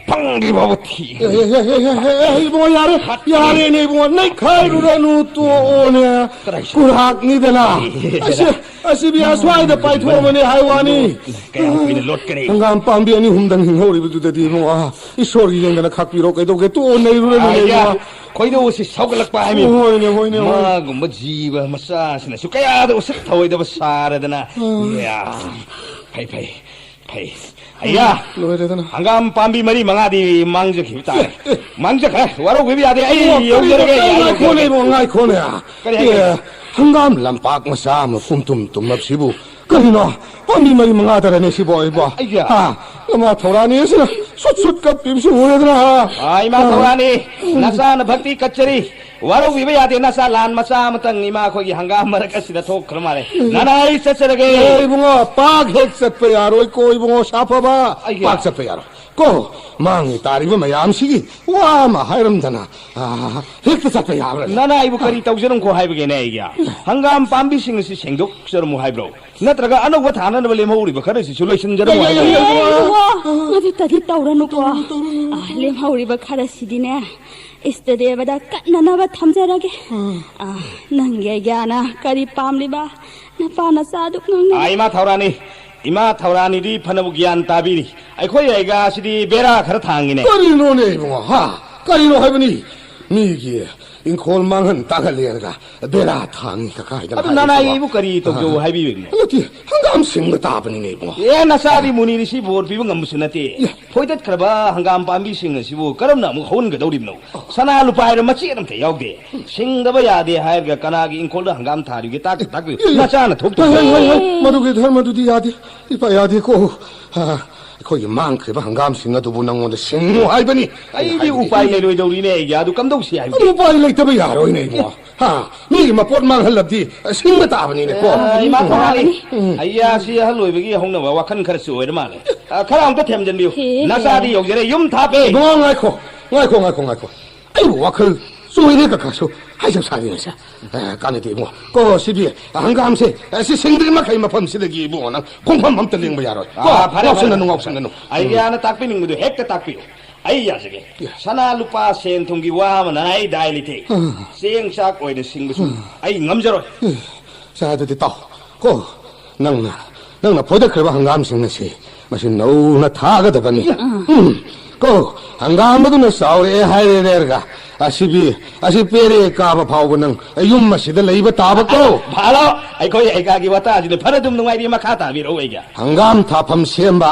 ꯐꯪꯗ꯭ꯔꯤ ꯐꯥꯎꯕ ꯊꯤ꯫ ꯑꯦ, ꯑꯦ, ꯑꯦ, ꯑꯦ, ꯑꯦ, ꯑꯦ, ꯏꯕꯨꯡꯉꯣ, ꯌꯥꯔꯦ, ꯍꯥꯠꯀꯅꯤ꯫ ꯌꯥꯔꯦꯅꯦ, ꯏꯕꯨꯡꯉꯣ, ꯅꯩꯈꯥꯏꯔꯨꯔꯅꯨ, ꯇꯣꯛꯑꯣꯅꯦ꯫ ꯀꯗꯥꯏ ꯁꯤ? ꯀꯨꯔꯥꯛꯅꯤꯗꯅ꯫ ꯑꯦ, ꯑꯁꯤ, ꯑꯁꯤꯗꯤ ꯑꯁ꯭ꯋꯥꯏꯗ ꯄꯥꯏꯊꯣꯛꯑꯝꯕꯅꯦ ꯍꯥꯏ ꯋꯥꯅꯤ꯫ ꯀꯌꯥꯝ ꯀꯨꯏꯅ ꯂꯣꯠꯀꯅꯤ? ꯍꯪꯒꯥꯝ ꯄꯥꯝꯕꯤ ꯑꯅꯤ ꯑꯍꯨꯝꯗꯪ ꯍꯤꯡꯍꯧꯔꯤꯕꯗꯨꯗꯗꯤ, ꯏꯕꯨꯡꯉꯣ, ꯑꯥ, ꯏꯁꯣꯔꯒꯤ ꯌꯦꯡꯗꯅ ꯈꯥꯛꯄꯤꯔꯣ, ꯀꯩꯗꯧꯒꯦ? ꯇꯣꯛꯑꯣ, ꯅꯩꯔꯨꯔꯅꯨꯅꯦ, ꯑꯥꯏꯌꯥ, ꯏꯕꯨꯡꯉꯣ꯫ ꯈꯣꯏꯗꯧꯁꯤ ꯁꯥꯎꯒꯠꯂꯛꯄ ꯍꯥꯏꯃꯤ꯫ ꯍꯣꯏꯅꯦ, ꯍꯣꯏꯅꯦ, ꯍꯣꯏꯅꯦ꯫ ꯃꯥꯒꯨꯝꯕ ꯖꯤꯕ ꯃꯆꯥꯁꯤꯅꯁꯨ ꯀꯌꯥꯗ ꯎꯁꯤꯠ ꯊꯑꯣꯏꯗꯕ ꯁꯥꯔꯗꯅ꯫ ꯑꯥ꯫ ꯏꯌꯥ, ꯐꯩ, ꯐꯩ꯫ ꯐꯩ꯫ ꯑꯌꯥ! ꯂꯣꯏꯔꯦꯗꯅ꯫ ꯍꯪꯒꯥꯝ ꯄꯥꯝꯕꯤ ꯃꯔꯤ ꯃꯉꯥꯗꯤ ꯃꯥꯡꯖꯈꯤꯕ ꯇꯥꯔꯦ꯫ ꯑꯦ, ꯑꯦ꯫ ꯃꯥꯡꯖꯈ꯭ꯔꯦ꯫ ꯋꯥꯔꯧꯕꯤꯕ ꯌꯥꯗꯦ꯫ ꯑꯩ ꯏꯕꯨꯡꯉꯣ, ꯀꯔꯤ ꯌꯧꯖꯔꯒꯦ, ꯇꯧꯔꯤꯅꯣ? ꯑꯩ ꯉꯥꯏꯈꯣꯅꯦ, ꯌꯧꯖꯔꯒꯦ꯫ ꯏꯕꯨꯡꯉꯣ, ꯉꯥꯏꯈꯣꯅꯦ꯫ ꯀꯔꯤ ꯍꯥꯏꯒꯦ? ꯑꯦ, ꯍꯪꯒꯥꯝ ꯂꯝꯄꯥꯛ ꯃꯆꯥ ꯑꯃ ꯄꯨꯝꯇꯨꯝ ꯇꯨꯝꯂꯕꯁꯤꯕꯨ ꯀꯔꯤꯅꯣ? ꯄꯥꯝꯕꯤ ꯃꯔꯤ ꯃꯉꯥꯗꯔꯅꯦ ꯁꯤꯕꯣ ꯑꯩꯕꯣ? ꯑꯩꯒꯤ ꯍꯥ? ꯏꯃꯥ ꯊꯧꯔꯥꯅꯤ ꯑꯁꯤꯅ ꯁꯨꯠ ꯁꯨꯠ ꯀꯞꯄꯤꯕꯁꯤ ꯎꯔꯦꯗꯅ, ꯍꯥ? ꯑꯥ, ꯏꯃꯥ ꯑꯥ꯫ ꯊꯧꯔꯥꯅꯤ, ꯅꯆꯥꯅ ꯚꯛꯇꯤ ꯀꯠꯆꯔꯤ꯫ ꯋꯥꯔꯧꯕꯤꯕ ꯌꯥꯗꯦ, ꯅꯆꯥ ꯂꯥꯟ ꯃꯆꯥ ꯑꯃꯇꯪ ꯏꯃꯥ ꯑꯩꯈꯣꯏꯒꯤ ꯍꯪꯒꯥꯝ ꯃꯔꯛ ꯑꯁꯤꯗ ꯊꯣꯛꯈ꯭ꯔ ꯃꯥꯜꯂꯦ꯫ ꯎꯝ꯫ ꯅꯅꯥꯏ ꯆꯠꯆꯔꯒꯦ꯫ ꯑꯦ, ꯏꯕꯨꯡꯉꯣ, ꯄꯥꯛ ꯍꯦꯛ ꯆꯠꯄ ꯌꯥꯔꯣꯏꯀꯣ, ꯏꯕꯨꯡꯉꯣ, ꯁꯥꯐꯕ꯫ ꯑꯩꯒꯤ ꯄꯥꯛ ꯆꯠꯄ ꯌꯥꯔꯣꯏ꯫ ꯀꯣ, ꯃꯥꯡꯉꯤ ꯇꯥꯔꯤꯕ ꯃꯌꯥꯝꯁꯤꯒꯤ ꯋꯥ ꯑꯃ ꯍꯥꯏꯔꯝꯗꯅ, ꯑꯥ, ꯍꯦꯛꯇ ꯆꯠꯄ ꯌꯥꯕ꯭ꯔꯥ? ꯅꯅꯥꯏꯕꯨ ꯀꯔꯤ ꯇꯧꯖꯔꯝꯈꯣ ꯍꯥꯏꯕꯒꯦꯅꯦ ꯑꯩꯒꯤ? ꯍꯪꯒꯥꯝ ꯄꯥꯝꯕꯤꯁꯤꯡ ꯑꯁꯤ ꯁꯦꯡꯗꯣꯛꯆꯔꯝꯃꯨ ꯍꯥꯏꯕ꯭ꯔꯣ? ꯅꯠꯇ꯭ꯔꯒ ꯑꯅꯧꯕ ꯊꯥꯅꯅꯕ ꯂꯦꯝꯍꯧꯔꯤꯕ ꯈꯔꯁꯤꯁꯨ ꯂꯣꯏꯁꯤꯟꯖꯔꯝꯃꯨ ꯌꯥ, ꯌꯥ, ꯍꯥꯏꯕ꯭ꯔꯣ? ꯌꯥ, ꯌꯥ, ꯌꯥ꯫ ꯑꯦ, ꯏꯕꯨꯡꯉꯣ, ꯃꯗꯨꯇꯗꯤ ꯇꯧꯔꯅꯨꯀꯣ꯫ ꯇꯧꯔꯅꯨ, ꯇꯧꯔꯅꯨ꯫ ꯑꯥ, ꯂꯦꯝꯍꯧꯔꯤꯕ ꯈꯔꯁꯤꯗꯤꯅꯦ, ꯏꯁꯇ ꯗꯦꯕꯗ ꯀꯠꯅꯅꯕ ꯊꯝꯖꯔꯒꯦ꯫ ꯑꯥ꯫ ꯑꯥ, ꯅꯪꯒꯤ ꯑꯥꯏꯗꯤꯌꯥꯅ ꯀꯔꯤ ꯄꯥꯝꯂꯤꯕ? ꯅꯄꯥ ꯅꯆꯥꯗꯨ ꯉꯥꯡꯅ- ꯑꯥ, ꯏꯃꯥ ꯊꯧꯔꯥꯅꯤ, ꯏꯃꯥ ꯊꯧꯔꯥꯅꯤꯗꯤ ꯐꯅꯕꯨ ꯒ꯭ꯌꯥꯟ ꯇꯥꯕꯤꯔꯤ꯫ ꯑꯩꯈꯣꯏ ꯑꯥꯏꯗꯤꯌꯥꯁꯤꯗꯤ ꯕꯦꯔꯥ ꯈꯔ ꯊꯥꯡꯉꯤꯅꯦ꯫ ꯀꯔꯤꯅꯣꯅꯦ ꯏꯕꯨꯡꯉꯣ, ꯍꯥ? ꯀꯔꯤꯅꯣ ꯍꯥꯏꯕꯅꯤ? ꯃꯤꯒꯤ ꯏꯪꯈꯣꯜ ꯃꯥꯡꯍꯟ ꯇꯥꯛꯍꯜꯂꯦꯔꯒ ꯕꯦꯔꯥ ꯊꯥꯡꯉꯤ ꯀꯀꯥꯏꯗꯅ ꯑꯗꯨ ꯍꯥꯏꯔꯤꯁꯤꯕꯣ? ꯅꯅꯥꯏꯕꯨ ꯀꯔꯤ ꯇꯧꯖꯧ ꯑꯥ꯫ ꯍꯥꯏꯕꯤꯕꯅꯣ? ꯅꯠꯇꯦ, ꯍꯪꯒꯥꯝ ꯁꯤꯡꯕ ꯇꯥꯕꯅꯤꯅꯦ ꯏꯕꯨꯡꯉꯣ꯫ ꯑꯦ, ꯅꯆꯥꯗꯤ ꯃꯨꯅꯤ ꯔꯤꯁꯤ ꯕꯣꯔ ꯄꯤꯕ ꯉꯝꯕꯁꯨ ꯅꯠꯇꯦ꯫ ꯌꯥ꯫ ꯐꯣꯏꯗꯠꯈ꯭ꯔꯕ ꯍꯪꯒꯥꯝ ꯄꯥꯝꯕꯤꯁꯤꯡ ꯑꯁꯤꯕꯨ ꯀꯔꯝꯅ ꯑꯃꯨꯛ ꯍꯧꯍꯟꯒꯗꯧꯔꯤꯕꯅꯣ? ꯁꯅꯥ ꯂꯨꯄꯥ ꯍꯥꯏꯔ ꯃꯆꯦꯠ ꯑꯝꯇ ꯌꯥꯎꯗꯦ꯫ ꯁꯤꯡꯗꯕ ꯌꯥꯗꯦ ꯍꯥꯏꯔꯒ ꯀꯅꯥꯒꯤ ꯏꯪꯈꯣꯜꯗ ꯍꯪꯒꯥꯝ ꯊꯥꯔꯤꯒꯦ? ꯇꯥꯛꯄꯤꯌꯨ, ꯇꯥꯛꯄꯤꯌꯨ꯫ ꯑꯦ, ꯅꯆꯥꯅ ꯊꯣꯛꯇꯕ꯫ ꯍꯣꯏ, ꯍꯣꯏ, ꯍꯣꯏ, ꯍꯣꯏ꯫ ꯃꯗꯨꯒꯤ ꯙꯔꯃꯗꯨꯗꯤ ꯌꯥꯗꯦ꯫ ꯏꯄꯥ ꯌꯥꯗꯦꯀꯣ꯫ ꯑ, ꯑꯩꯈꯣꯏꯒꯤ ꯃꯥꯡꯈ꯭ꯔꯤꯕ ꯍꯪꯒꯥꯝꯁꯤꯡ ꯑꯗꯨꯕꯨ ꯅꯉꯣꯟꯗ ꯁꯤꯡꯉꯨ ꯍꯥꯏꯕꯅꯤ꯫ ꯑꯩꯗꯤ ꯍꯥꯏꯕꯗꯤ ꯎꯄꯥꯏ ꯂꯩꯔꯣꯏꯗꯧꯔꯤꯅꯦ, ꯑꯩꯒꯤ ꯑꯗꯨ ꯀꯝꯗꯧꯁꯤ ꯍꯥꯏꯕꯅꯤ? ꯑꯗꯨ ꯎꯄꯥꯏ ꯂꯩꯇꯕ ꯌꯥꯔꯣꯏꯅꯦ, ꯏꯕꯨꯡꯉꯣ꯫ ꯍꯥ? ꯃꯤꯒꯤ ꯃꯄꯣꯠ ꯃꯥꯡꯍꯜꯂꯕꯗꯤ ꯁꯤꯡꯕ ꯇꯥꯕꯅꯤꯅꯦ, ꯀꯣ? ꯑ, ꯏꯃꯥ ꯎꯝ꯫ ꯊꯧꯔꯥꯅꯤ, ꯎꯝ꯫ ꯑꯩ ꯑꯁꯤ ꯑꯍꯜ ꯑꯣꯏꯕꯒꯤ ꯍꯧꯅꯕ ꯋꯥꯈꯜ ꯈꯔꯁꯨ ꯑꯣꯏꯔ ꯃꯥꯜꯂꯦ꯫ ꯑ, ꯈꯔ ꯑꯝꯇ ꯊꯦꯝꯖꯤꯟꯕꯤꯌꯨ꯫ ꯍꯦ, ꯍꯦ꯫ ꯅꯆꯥꯗꯤ ꯌꯧꯖꯔꯦ, ꯌꯨꯝ ꯊꯥꯞꯄꯦ꯫ ꯏꯕꯨꯡꯉꯣ, ꯉꯥꯏꯈꯣ, ꯉꯥꯏꯈꯣ, ꯉꯥꯏꯈꯣ, ꯉꯥꯏꯈꯣ꯫ ꯑꯩꯕꯨ ꯋꯥꯈꯜ ꯆꯣꯏꯔꯦ ꯀꯀꯥꯁꯨ꯫ ꯍꯥꯏꯖꯧ ꯁꯥꯔꯤꯉꯩꯁꯦ꯫ ꯑ, ꯀꯥꯟꯅꯗꯦ ꯏꯕꯨꯡꯉꯣ꯫ ꯀꯣ, ꯁꯤꯗꯤ ꯍꯪꯒꯥꯝꯁꯦ, ꯑ, ꯁꯤ ꯁꯤꯡꯗ꯭ꯔꯤ ꯃꯈꯩ ꯃꯐꯝꯁꯤꯗꯒꯤ ꯏꯕꯨꯡꯉꯣ ꯅꯪ ꯈꯣꯡꯐꯝ ꯑꯝꯇ ꯂꯦꯡꯕ ꯌꯥꯔꯣꯏ꯫ ꯀꯣ, ꯑꯥ, ꯐꯔꯦ, ꯐꯔꯦ꯫ ꯉꯥꯎꯁꯟꯅꯅꯨ, ꯉꯥꯎꯁꯟꯅꯅꯨ꯫ ꯑꯩꯒꯤ ꯎꯝ꯫ ꯍꯥꯟꯅ ꯇꯥꯛꯄꯤꯅꯤꯡꯕꯗꯨ ꯍꯦꯛꯇ ꯇꯥꯛꯄꯤꯌꯨ꯫ ꯑꯩ ꯌꯥꯖꯒꯦ꯫ ꯌꯥ꯫ ꯁꯅꯥ ꯂꯨꯄꯥ ꯁꯦꯟ ꯊꯨꯝꯒꯤ ꯋꯥ ꯑꯃ ꯅꯥꯏ ꯗꯥꯏ ꯂꯩꯇꯦ꯫ ꯎꯝ꯫ ꯆꯦꯡ ꯆꯥꯛ ꯑꯣꯏꯅ ꯁꯤꯡꯕꯁꯨ ꯎꯝ꯫ ꯑꯩ ꯉꯝꯖꯔꯣꯏ꯫ ꯎꯝ꯫ ꯁꯦ, ꯑꯗꯨꯗꯤ ꯇꯥꯎ꯫ ꯀꯣ, ꯅꯪꯅ, ꯅꯪꯅ ꯐꯣꯏꯗꯠꯈ꯭ꯔꯕ ꯍꯪꯒꯥꯝꯁꯤꯡ ꯑꯁꯤ ꯃꯁꯤ ꯅꯧꯅ ꯊꯥꯒꯗꯕꯅꯤ꯫ ꯎꯝ꯫ ꯀꯣ, ꯍꯪꯒꯥꯝ ꯑꯗꯨꯅ ꯆꯥꯎꯔꯛꯑꯦ ꯍꯥꯏꯔꯦ ꯂꯩꯔꯒ, ꯑꯁꯤꯗꯤ, ꯑꯁꯤ ꯄꯦꯔꯦ ꯀꯥꯕ ꯐꯥꯎꯕ ꯅꯪ ꯌꯨꯝ ꯑꯁꯤꯗ ꯂꯩꯕ ꯇꯥꯕ ꯀꯣ꯫ ꯐꯥꯂꯣ, ꯑꯩꯈꯣꯏ ꯑꯩꯒꯥꯒꯤ ꯋꯥꯇꯥꯁꯤꯗꯤ ꯐꯔ ꯑꯗꯨꯝ ꯅꯨꯡꯉꯥꯏꯔꯤ, ꯃꯈꯥ ꯇꯥꯕꯤꯔꯛꯎ ꯑꯩꯒꯥ꯫ ꯍꯪꯒꯥꯝ ꯊꯥꯐꯝ ꯁꯦꯝꯕ,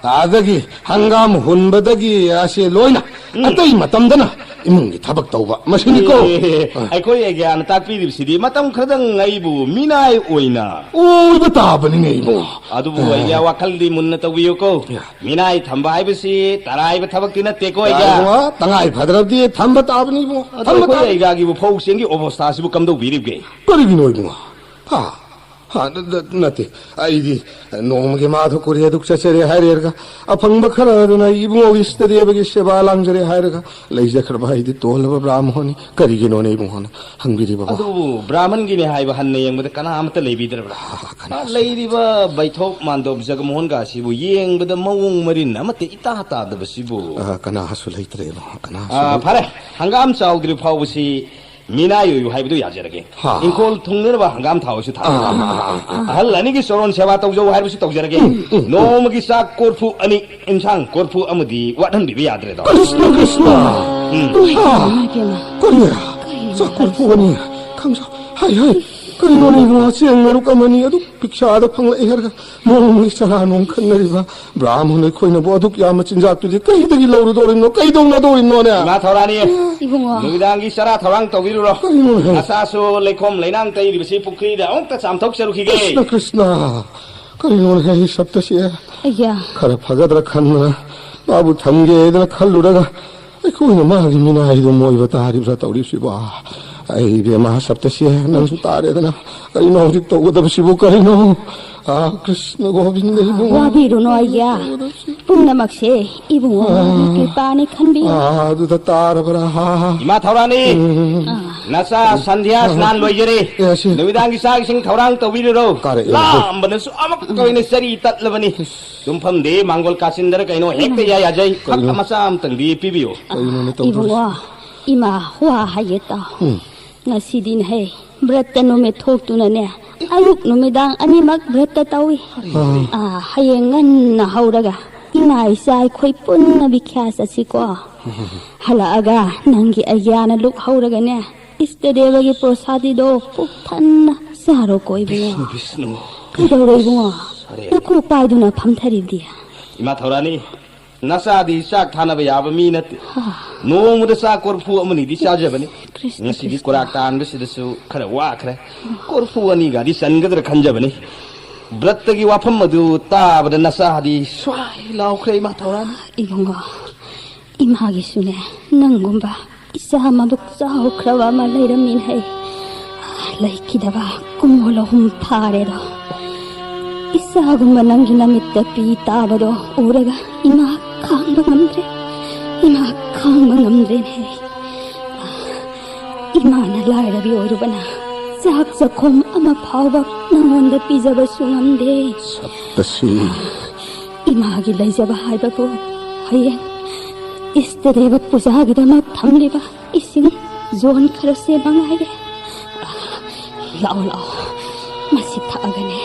ꯑꯗꯒꯤ ꯍꯪꯒꯥꯝ ꯍꯨꯟꯕꯗꯒꯤ ꯑꯁꯤ ꯂꯣꯏꯅ ꯎꯝ꯫ ꯑꯇꯩ ꯃꯇꯝꯗꯅ ꯏꯃꯨꯡꯒꯤ ꯊꯕꯛ ꯇꯧꯕ, ꯃꯁꯤꯅꯤꯀꯣ꯫ ꯑꯦ, ꯑꯩꯈꯣꯏ ꯑꯩꯒꯥꯅ ꯇꯥꯛꯄꯤꯔꯤꯕꯁꯤꯗꯤ ꯃꯇꯝ ꯈꯔꯗꯪ ꯑꯩꯕꯨ ꯃꯤꯅꯥꯏ ꯑꯣꯏꯅ ꯑꯣꯏꯕ ꯇꯥꯕꯅꯤꯅꯦ, ꯏꯕꯨꯡꯉꯣ꯫ ꯑꯗꯨꯕꯨ ꯑ꯫ ꯑꯩꯒꯥ ꯋꯥꯈꯜꯗꯤ ꯃꯨꯟꯅ ꯇꯧꯕꯤꯌꯨꯀꯣ꯫ ꯌꯥ꯫ ꯃꯤꯅꯥꯏ ꯊꯝꯕ ꯍꯥꯏꯕꯁꯤ ꯇꯔꯥꯏꯕ ꯊꯕꯛꯇꯤ ꯅꯠꯇꯦꯀꯣ, ꯌꯥ, ꯑꯩꯒꯥ꯫ ꯏꯕꯨꯡꯉꯣ, ꯇꯉꯥꯏ ꯐꯗ꯭ꯔꯕꯗꯤ ꯊꯝꯕ ꯇꯥꯕꯅꯤ, ꯏꯕꯨꯡꯉꯣ꯫ ꯑꯗꯣ ꯊꯝꯕ ꯑꯩꯈꯣꯏ ꯇꯥꯕꯅꯤ꯫ ꯑꯩꯒꯥꯒꯤꯕꯨ ꯐꯧ ꯆꯦꯡꯒꯤ ꯑꯣꯕꯁꯊꯥꯁꯤꯕꯨ ꯀꯝꯗꯧꯕꯤꯔꯤꯕꯒꯦ? ꯀꯔꯤꯒꯤꯅꯣ, ꯏꯕꯨꯡꯉꯣ? ꯍꯥ? ꯍꯥ, ꯅ-, ꯅ-, ꯅꯠꯇꯦ꯫ ꯑꯩꯗꯤ ꯅꯣꯡꯃꯒꯤ ꯃꯥꯊꯨ ꯀꯨꯔꯤ ꯑꯗꯨꯛ ꯆꯠꯆꯔꯦ ꯍꯥꯏꯔꯦꯔꯒ, ꯑꯐꯪꯕ ꯈꯔ ꯑꯗꯨꯅ ꯏꯕꯨꯡꯉꯣꯒꯤ ꯏꯁꯇꯗꯦꯕꯒꯤ ꯁꯦꯕꯥ ꯂꯥꯡꯖꯔꯦ ꯍꯥꯏꯔꯒ ꯂꯩꯖꯈ꯭ꯔꯕ ꯑꯩꯗꯤ ꯇꯣꯜꯂꯕ ꯕ꯭ꯔꯥꯍꯃꯣꯟꯅꯤ꯫ ꯀꯔꯤꯒꯤꯅꯣꯅꯦ ꯏꯕꯨꯡꯉꯣꯅ ꯍꯪꯕꯤꯔꯤꯕꯕꯣ? ꯑꯗꯨꯕꯨ ꯕ꯭ꯔꯥꯍꯃꯟꯒꯤꯅꯦ ꯍꯥꯏꯕ ꯍꯟꯅ ꯌꯦꯡꯕꯗ ꯀꯅꯥ ꯑꯃꯠꯇ ꯂꯩꯕꯤꯗ꯭ꯔꯕ꯭ꯔꯥ? ꯑꯥ, ꯀꯅꯥꯁꯨ ꯑꯥ, ꯂꯩꯔꯤꯕ ꯕꯩꯊꯣꯛ ꯃꯥꯟꯗꯣꯞ ꯖꯒꯃꯣꯍꯟꯒ ꯑꯁꯤꯕꯨ ꯌꯦꯡꯕꯗ ꯃꯑꯣꯡ ꯃꯔꯤꯟ ꯑꯃꯠꯇ ꯏꯇꯥ ꯇꯥꯗꯕꯁꯤꯕꯨ꯫ ꯑꯥ, ꯀꯅꯥꯁꯨ ꯂꯩꯇ꯭ꯔꯦ ꯏꯕꯨꯡꯉꯣ, ꯀꯅꯥꯁꯨ ꯑꯥ, ꯂꯩꯇ꯭ꯔꯦ꯫ ꯐꯔꯦ, ꯍꯪꯒꯥꯝ ꯆꯥꯎꯗ꯭ꯔꯤ ꯐꯥꯎꯕꯁꯤ ꯃꯤꯅꯥꯏ ꯑꯣꯏꯌꯨ ꯍꯥꯏꯕꯗꯨ ꯌꯥꯖꯔꯒꯦ꯫ ꯍꯥ꯫ ꯏꯪꯈꯣꯜ ꯊꯨꯡꯅꯅꯕ ꯍꯪꯒꯥꯝ ꯊꯥꯎꯁꯨ ꯊꯥꯕꯤꯔꯣ꯫ ꯑꯥ, ꯑꯥ, ꯑꯥ, ꯑꯥ꯫ ꯑꯍꯜ ꯑꯅꯤꯒꯤ ꯆꯣꯔꯣꯟ ꯁꯦꯕꯥ ꯇꯧꯖꯧ ꯍꯥꯏꯕꯁꯨ ꯇꯧꯖꯔꯒꯦ꯫ ꯎꯝ, ꯎꯝ, ꯎꯝ꯫ ꯅꯣꯡꯃꯒꯤ ꯆꯥꯛ ꯀꯣꯔꯐꯨ ꯑꯅꯤ, ꯏꯟꯁꯥꯡ ꯀꯣꯔꯐꯨ ꯑꯃꯗꯤ ꯋꯥꯠꯍꯟꯕꯤꯕ ꯌꯥꯗ꯭ꯔꯦꯗꯣ꯫ ꯀ꯭ꯔꯤꯁꯅ, ꯀ꯭ꯔꯤꯁꯅ! ꯎꯝ꯫ ꯏꯃꯥꯏ ꯄꯦꯝꯃ, ꯑꯥ, ꯏꯃꯥꯏ ꯄꯦꯝꯃ꯫ ꯀꯔꯤꯅꯣ? ꯀꯔꯤꯅꯣ ꯆꯥꯛ ꯀꯣꯔꯐꯨ ꯇꯧꯔꯤꯁꯤꯕꯣ? ꯑꯅꯤ? ꯈꯪꯖ-, ꯍꯥꯏ, ꯍꯥꯏ꯫ ꯀꯔꯤꯅꯣꯅꯦ ꯏꯕꯨꯡꯉꯣ? ꯆꯦꯡ ꯃꯔꯨꯛ ꯑꯃꯅꯤ ꯑꯗꯨꯛ ꯄꯤꯛꯁꯥꯗ ꯐꯪꯂꯛꯏ ꯍꯥꯏꯔꯒ ꯅꯣꯡꯃꯒꯤ ꯆꯔꯥ ꯅꯨꯡ ꯈꯟꯅꯔꯤꯕ ꯕ꯭ꯔꯥꯍꯃꯟ ꯑꯩꯈꯣꯏꯅꯕꯨ ꯑꯗꯨꯛ ꯌꯥꯝꯕ ꯆꯤꯟꯖꯥꯛꯇꯨꯗꯤ ꯀꯩꯗꯒꯤ ꯂꯧꯔꯨꯗꯧꯔꯤꯕꯅꯣ? ꯀꯩꯗꯧꯅꯗꯧꯔꯤꯕꯅꯣꯅꯦ? ꯏꯃꯥ ꯊꯧꯔꯥꯅꯤ, ꯏꯕꯨꯡꯉꯣ꯫ ꯅꯨꯃꯤꯗꯥꯡꯒꯤ ꯆꯔꯥ ꯊꯧꯔꯥꯡ ꯇꯧꯕꯤꯔꯨꯔꯣ꯫ ꯀꯔꯤꯅꯣꯅꯦ? ꯅꯆꯥꯁꯨ ꯂꯩꯈꯣꯝ ꯂꯩꯅꯥꯡ ꯇꯩꯔꯤꯕꯁꯤ ꯄꯨꯈ꯭ꯔꯤꯗ ꯑꯃꯨꯛꯇ ꯆꯥꯝꯊꯣꯛꯆꯔꯨꯈꯤꯒꯦ꯫ ꯀ꯭ꯔꯤꯁꯅ, ꯀ꯭ꯔꯤꯁꯅ꯫ ꯀꯔꯤꯅꯣꯅꯦ, ꯑꯩ ꯁꯞꯇꯁꯤ? ꯑꯩꯌꯥ꯫ ꯈꯔ ꯐꯒꯗ꯭ꯔꯥ ꯈꯟꯕꯅ, ꯃꯥꯕꯨ ꯊꯝꯒꯦꯗꯅ ꯈꯜꯂꯨꯔꯒ, ꯑꯩꯈꯣꯏꯅ ꯃꯥꯒꯤ ꯃꯤꯅꯥꯏꯗꯨ ꯃꯣꯏꯕ ꯇꯥꯔꯤꯕ꯭ꯔꯥ ꯇꯧꯔꯤꯕꯁꯤꯕꯣ? ꯑꯩ ꯏꯕꯦꯝꯃ ꯁꯞꯇꯁꯤ, ꯅꯪꯁꯨ ꯇꯥꯔꯦꯗꯅ, ꯀꯔꯤꯅꯣ ꯍꯧꯖꯤꯛ ꯇꯧꯒꯗꯕꯁꯤꯕꯨ ꯀꯔꯤꯅꯣ? ꯑꯥ, ꯀ꯭ꯔꯤꯁꯅ ꯒꯣꯕꯤꯟꯗ ꯏꯕꯨꯡꯉꯣ꯫ ꯋꯥꯕꯤꯔꯨꯅꯣ ꯑꯩꯌꯥ꯫ ꯄꯨꯝꯅꯃꯛꯁꯦ ꯏꯕꯨꯡꯉꯣ ꯀ꯭ꯔꯤꯄꯥꯅꯤ ꯈꯟꯕꯤꯌꯨ꯫ ꯑꯥ, ꯑꯗꯨꯗ ꯇꯥꯔꯕ꯭ꯔꯥ? ꯍꯥ, ꯍꯥ꯫ ꯏꯃꯥ ꯊꯧꯔꯥꯅꯤ, ꯎꯝ꯫ ꯅꯆꯥ ꯁꯟꯙ꯭ꯌꯥ ꯁ꯭ꯅꯥꯟ ꯂꯣꯏꯖꯔꯦ꯫ ꯑꯦ, ꯑꯁꯤ꯫ ꯅꯨꯃꯤꯗꯥꯡꯒꯤ ꯆꯥꯛ ꯏꯁꯤꯡ ꯊꯧꯔꯥꯡ ꯇꯧꯕꯤꯔꯨꯔꯣ꯫ ꯀꯥꯔꯛꯑꯦ꯫ ꯂꯥꯝꯕꯅꯁꯨ ꯑꯃꯨꯛꯇ ꯑꯣꯏꯅ ꯆꯔꯤ ꯇꯠꯂꯕꯅꯤ꯫ ꯇꯨꯝꯐꯝꯗꯤ ꯃꯥꯡꯒꯣꯜ ꯀꯥꯆꯤꯟꯗꯔ ꯀꯩꯅꯣ ꯍꯦꯛꯇ ꯏꯌꯥ ꯌꯥꯖꯩ꯫ ꯐꯛ ꯀꯩꯅꯣ? ꯃꯆꯥ ꯑꯃꯇꯪꯗꯤ ꯄꯤꯕꯤꯌꯨ꯫ ꯀꯩꯅꯣꯅꯦ ꯇꯧꯗꯣꯏꯁꯦ? ꯏꯕꯨꯡꯉꯣ, ꯏꯃꯥ ꯋꯥ ꯍꯥꯏꯒꯦ ꯇꯥꯎ꯫ ꯎꯝ꯫ ꯉꯁꯤꯗꯤꯅꯦꯍꯦ, ꯕ꯭ꯔꯠꯇ ꯅꯨꯃꯤꯠ ꯊꯣꯛꯇꯨꯅꯅꯦ, ꯑꯌꯨꯛ ꯅꯨꯃꯤꯗꯥꯡ ꯑꯅꯤꯃꯛ ꯕ꯭ꯔꯠꯇ ꯇꯧꯏ꯫ ꯑꯥ꯫ ꯑꯥ, ꯍꯌꯦꯡ ꯉꯟꯅ ꯍꯧꯔꯒ ꯏꯃꯥ ꯏꯆꯥ ꯑꯩꯈꯣꯏ ꯄꯨꯟꯅ ꯚꯤꯈ꯭ꯌꯥ ꯆꯠꯁꯤꯀꯣ꯫ ꯍꯜꯂꯛꯑꯒ ꯅꯪꯒꯤ ꯑꯩꯒ꯭ꯌꯥꯅ ꯂꯨꯛ ꯍꯧꯔꯒꯅꯦ, ꯏꯁꯇ ꯗꯦꯕꯒꯤ ꯄ꯭ꯔꯣꯁꯥꯗꯤꯗꯣ ꯄꯨꯛ ꯊꯟꯅ ꯆꯥꯔꯣꯀꯣ ꯏꯕꯨꯡꯉꯣ꯫ ꯕꯤꯁꯅꯨ, ꯕꯤꯁꯅꯨ꯫ ꯀꯩꯗꯧꯔꯦ ꯏꯕꯨꯡꯉꯣ? ꯁꯥꯔꯦ꯫ ꯅꯀꯣꯛ ꯄꯥꯏꯗꯨꯅ ꯐꯝꯊꯔꯤꯕꯗꯤ? ꯏꯃꯥ ꯊꯧꯔꯥꯅꯤ, ꯅꯆꯥꯗꯤ ꯆꯥꯛ ꯊꯥꯅꯕ ꯌꯥꯕ ꯃꯤ ꯅꯠꯇꯦ꯫ ꯍꯥ꯫ ꯅꯣꯡꯃꯗ ꯆꯥꯛ ꯀꯣꯔꯐꯨ ꯑꯃꯅꯤꯗꯤ ꯆꯥꯖꯕꯅꯤ꯫ ꯀ꯭ꯔꯤꯁꯅ, ꯉꯁꯤꯗꯤ ꯀ꯭ꯔꯤꯁꯅ꯫ ꯀꯣꯔꯥꯛ ꯇꯥꯟꯕꯁꯤꯗꯁꯨ ꯈꯔ ꯋꯥꯈ꯭ꯔꯦ꯫ ꯀꯣꯔꯐꯨ ꯑꯅꯤꯒꯗꯤ ꯆꯟꯒꯗ꯭ꯔꯥ ꯈꯟꯖꯕꯅꯤ꯫ ꯕ꯭ꯔꯠꯇꯒꯤ ꯋꯥꯐꯝ ꯑꯗꯨ ꯇꯥꯕꯗ ꯅꯆꯥꯗꯤ ꯁ꯭ꯋꯥꯏ ꯂꯥꯎꯈ꯭ꯔꯦ, ꯏꯃꯥ ꯊꯧꯔꯥꯅꯤ꯫ ꯏꯕꯨꯡꯉꯣ, ꯏꯃꯥꯒꯤꯁꯨꯅꯦ, ꯅꯪꯒꯨꯝꯕ ꯏꯆꯥ ꯃꯕꯨꯛ ꯆꯥꯎꯈ꯭ꯔꯕ ꯑꯃ ꯂꯩꯔꯝꯃꯤꯅꯦ꯫ ꯂꯩꯈꯤꯗꯕ ꯀꯨꯝꯑꯣꯜ ꯑꯍꯨꯝ ꯐꯥꯔꯦꯗꯣ꯫ ꯏꯆꯥꯒꯨꯝꯕ ꯅꯪꯒꯤ ꯅꯃꯤꯠꯇ ꯄꯤ ꯇꯥꯕꯗꯣ ꯎꯔꯒ ꯏꯃꯥ ꯈꯥꯡꯕ ꯉꯝꯗ꯭ꯔꯦ꯫ ꯏꯃꯥ ꯈꯥꯡꯕ ꯉꯝꯗ꯭ꯔꯦꯅꯦ꯫ ꯏꯃꯥꯅ ꯂꯥꯏꯔꯕꯤ ꯑꯣꯏꯔꯨꯕꯅ ꯆꯥꯛ ꯆꯥꯛꯈꯣꯝ ꯑꯃ ꯐꯥꯎꯕ ꯅꯪꯉꯣꯟꯗ ꯄꯤꯖꯕꯁꯨ ꯉꯝꯗꯦ꯫ ꯁꯞꯇꯁꯤ꯫ ꯏꯃꯥꯒꯤ ꯂꯩꯖꯕ ꯍꯥꯏꯕꯕꯨ ꯍꯌꯦꯡ ꯏꯁꯇ ꯗꯦꯕ ꯄꯨꯖꯥꯒꯤꯗꯃꯛ ꯊꯝꯂꯤꯕ ꯏꯁꯤꯡ ꯖꯣꯟ ꯈꯔꯁꯦ ꯃꯉꯥꯏꯔꯦ꯫ ꯂꯥꯛꯑꯣ, ꯂꯥꯛꯑꯣ, ꯃꯁꯤ ꯊꯛꯑꯒꯅꯦ,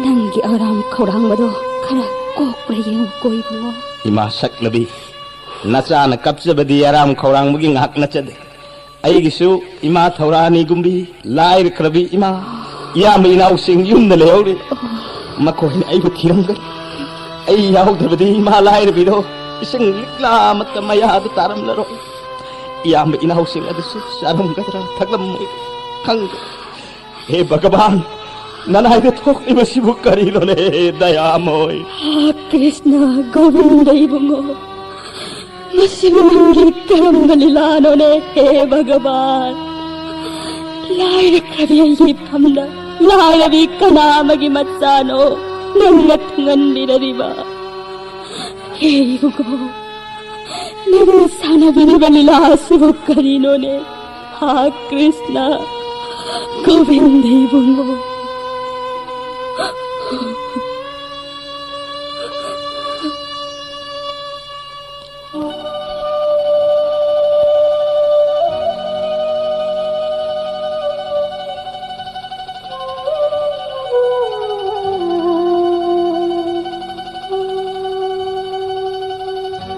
ꯅꯪꯒꯤ ꯑꯔꯥꯝ ꯈꯧꯔꯥꯡꯕꯗꯣ ꯈꯔ ꯀꯣꯛꯄ꯭ꯔꯥ ꯌꯦꯡꯉꯨꯀꯣ ꯏꯕꯨꯡꯉꯣ꯫ ꯏꯃꯥ ꯁꯛꯂꯕꯤ, ꯅꯆꯥꯅ ꯀꯞꯆꯕꯗꯤ ꯑꯔꯥꯝ ꯈꯧꯔꯥꯡꯕꯒꯤ ꯉꯥꯛ ꯅꯠꯆꯗꯦ꯫ ꯑꯩꯒꯤꯁꯨ ꯏꯃꯥ ꯊꯧꯔꯥꯅꯤꯒꯨꯝꯕꯤ ꯂꯥꯏꯔꯈ꯭ꯔꯕꯤ ꯏꯃꯥ, ꯏꯌꯥꯝꯕ ꯏꯅꯥꯎꯁꯤꯡ ꯌꯨꯝꯗ ꯂꯩꯍꯧꯔꯤ꯫ ꯃꯈꯣꯏꯅ ꯑꯩꯕꯨ ꯊꯤꯔꯝꯒꯅꯤ꯫ ꯑꯩ ꯌꯥꯎꯗ꯭ꯔꯕꯗꯤ ꯏꯃꯥ ꯂꯥꯏꯔꯕꯤꯗꯣ ꯏꯁꯤꯡ ꯂꯤꯛꯂꯥ ꯑꯃꯠꯇ ꯃꯌꯥꯗ ꯇꯥꯔꯝꯂꯔꯣꯏ꯫ ꯏꯌꯥꯝꯕ ꯏꯅꯥꯎꯁꯤꯡ ꯑꯗꯨꯁꯨ ꯆꯥꯔꯝꯒꯗ꯭ꯔꯥ ꯊꯛꯂꯝꯃꯣꯏ ꯈꯪꯗꯦ꯫ ꯍꯦ ꯚꯒꯕꯥꯟ, ꯅꯅꯥꯏꯗ ꯊꯣꯛꯂꯤꯕꯁꯤꯕꯨ ꯀꯔꯤꯅꯣꯅꯦ, ꯗꯌꯥꯃꯣꯏ? ꯍꯥ, ꯀ꯭ꯔꯤꯁꯅ, ꯒꯣꯕꯤꯟꯗ ꯏꯕꯨꯡꯉꯣ, ꯃꯁꯤꯕꯨ ꯅꯪꯒꯤ ꯀꯔꯝꯕ ꯂꯤꯂꯥꯅꯣꯅꯦ, ꯍꯦ ꯚꯒꯕꯥꯟ? ꯂꯥꯏꯔꯈ꯭ꯔꯕꯤ ꯑꯩꯒꯤ ꯏꯐꯝꯗ ꯂꯥꯏꯔꯕꯤ ꯀꯅꯥ ꯑꯃꯒꯤ ꯃꯆꯥꯅꯣ ꯅꯪꯅ ꯊꯨꯡꯍꯟꯕꯤꯔꯔꯤꯕ? ꯍꯦ ꯏꯕꯨꯡꯉꯣ, ꯅꯪꯅ ꯁꯥꯟꯅꯕꯤꯔꯤꯕ ꯂꯤꯂꯥ ꯑꯁꯤꯕꯨ ꯀꯔꯤꯅꯣꯅꯦ? ꯍꯥ ꯀ꯭ꯔꯤꯁꯅ, ꯒꯣꯕꯤꯟꯗ ꯏꯕꯨꯡꯉꯣ꯫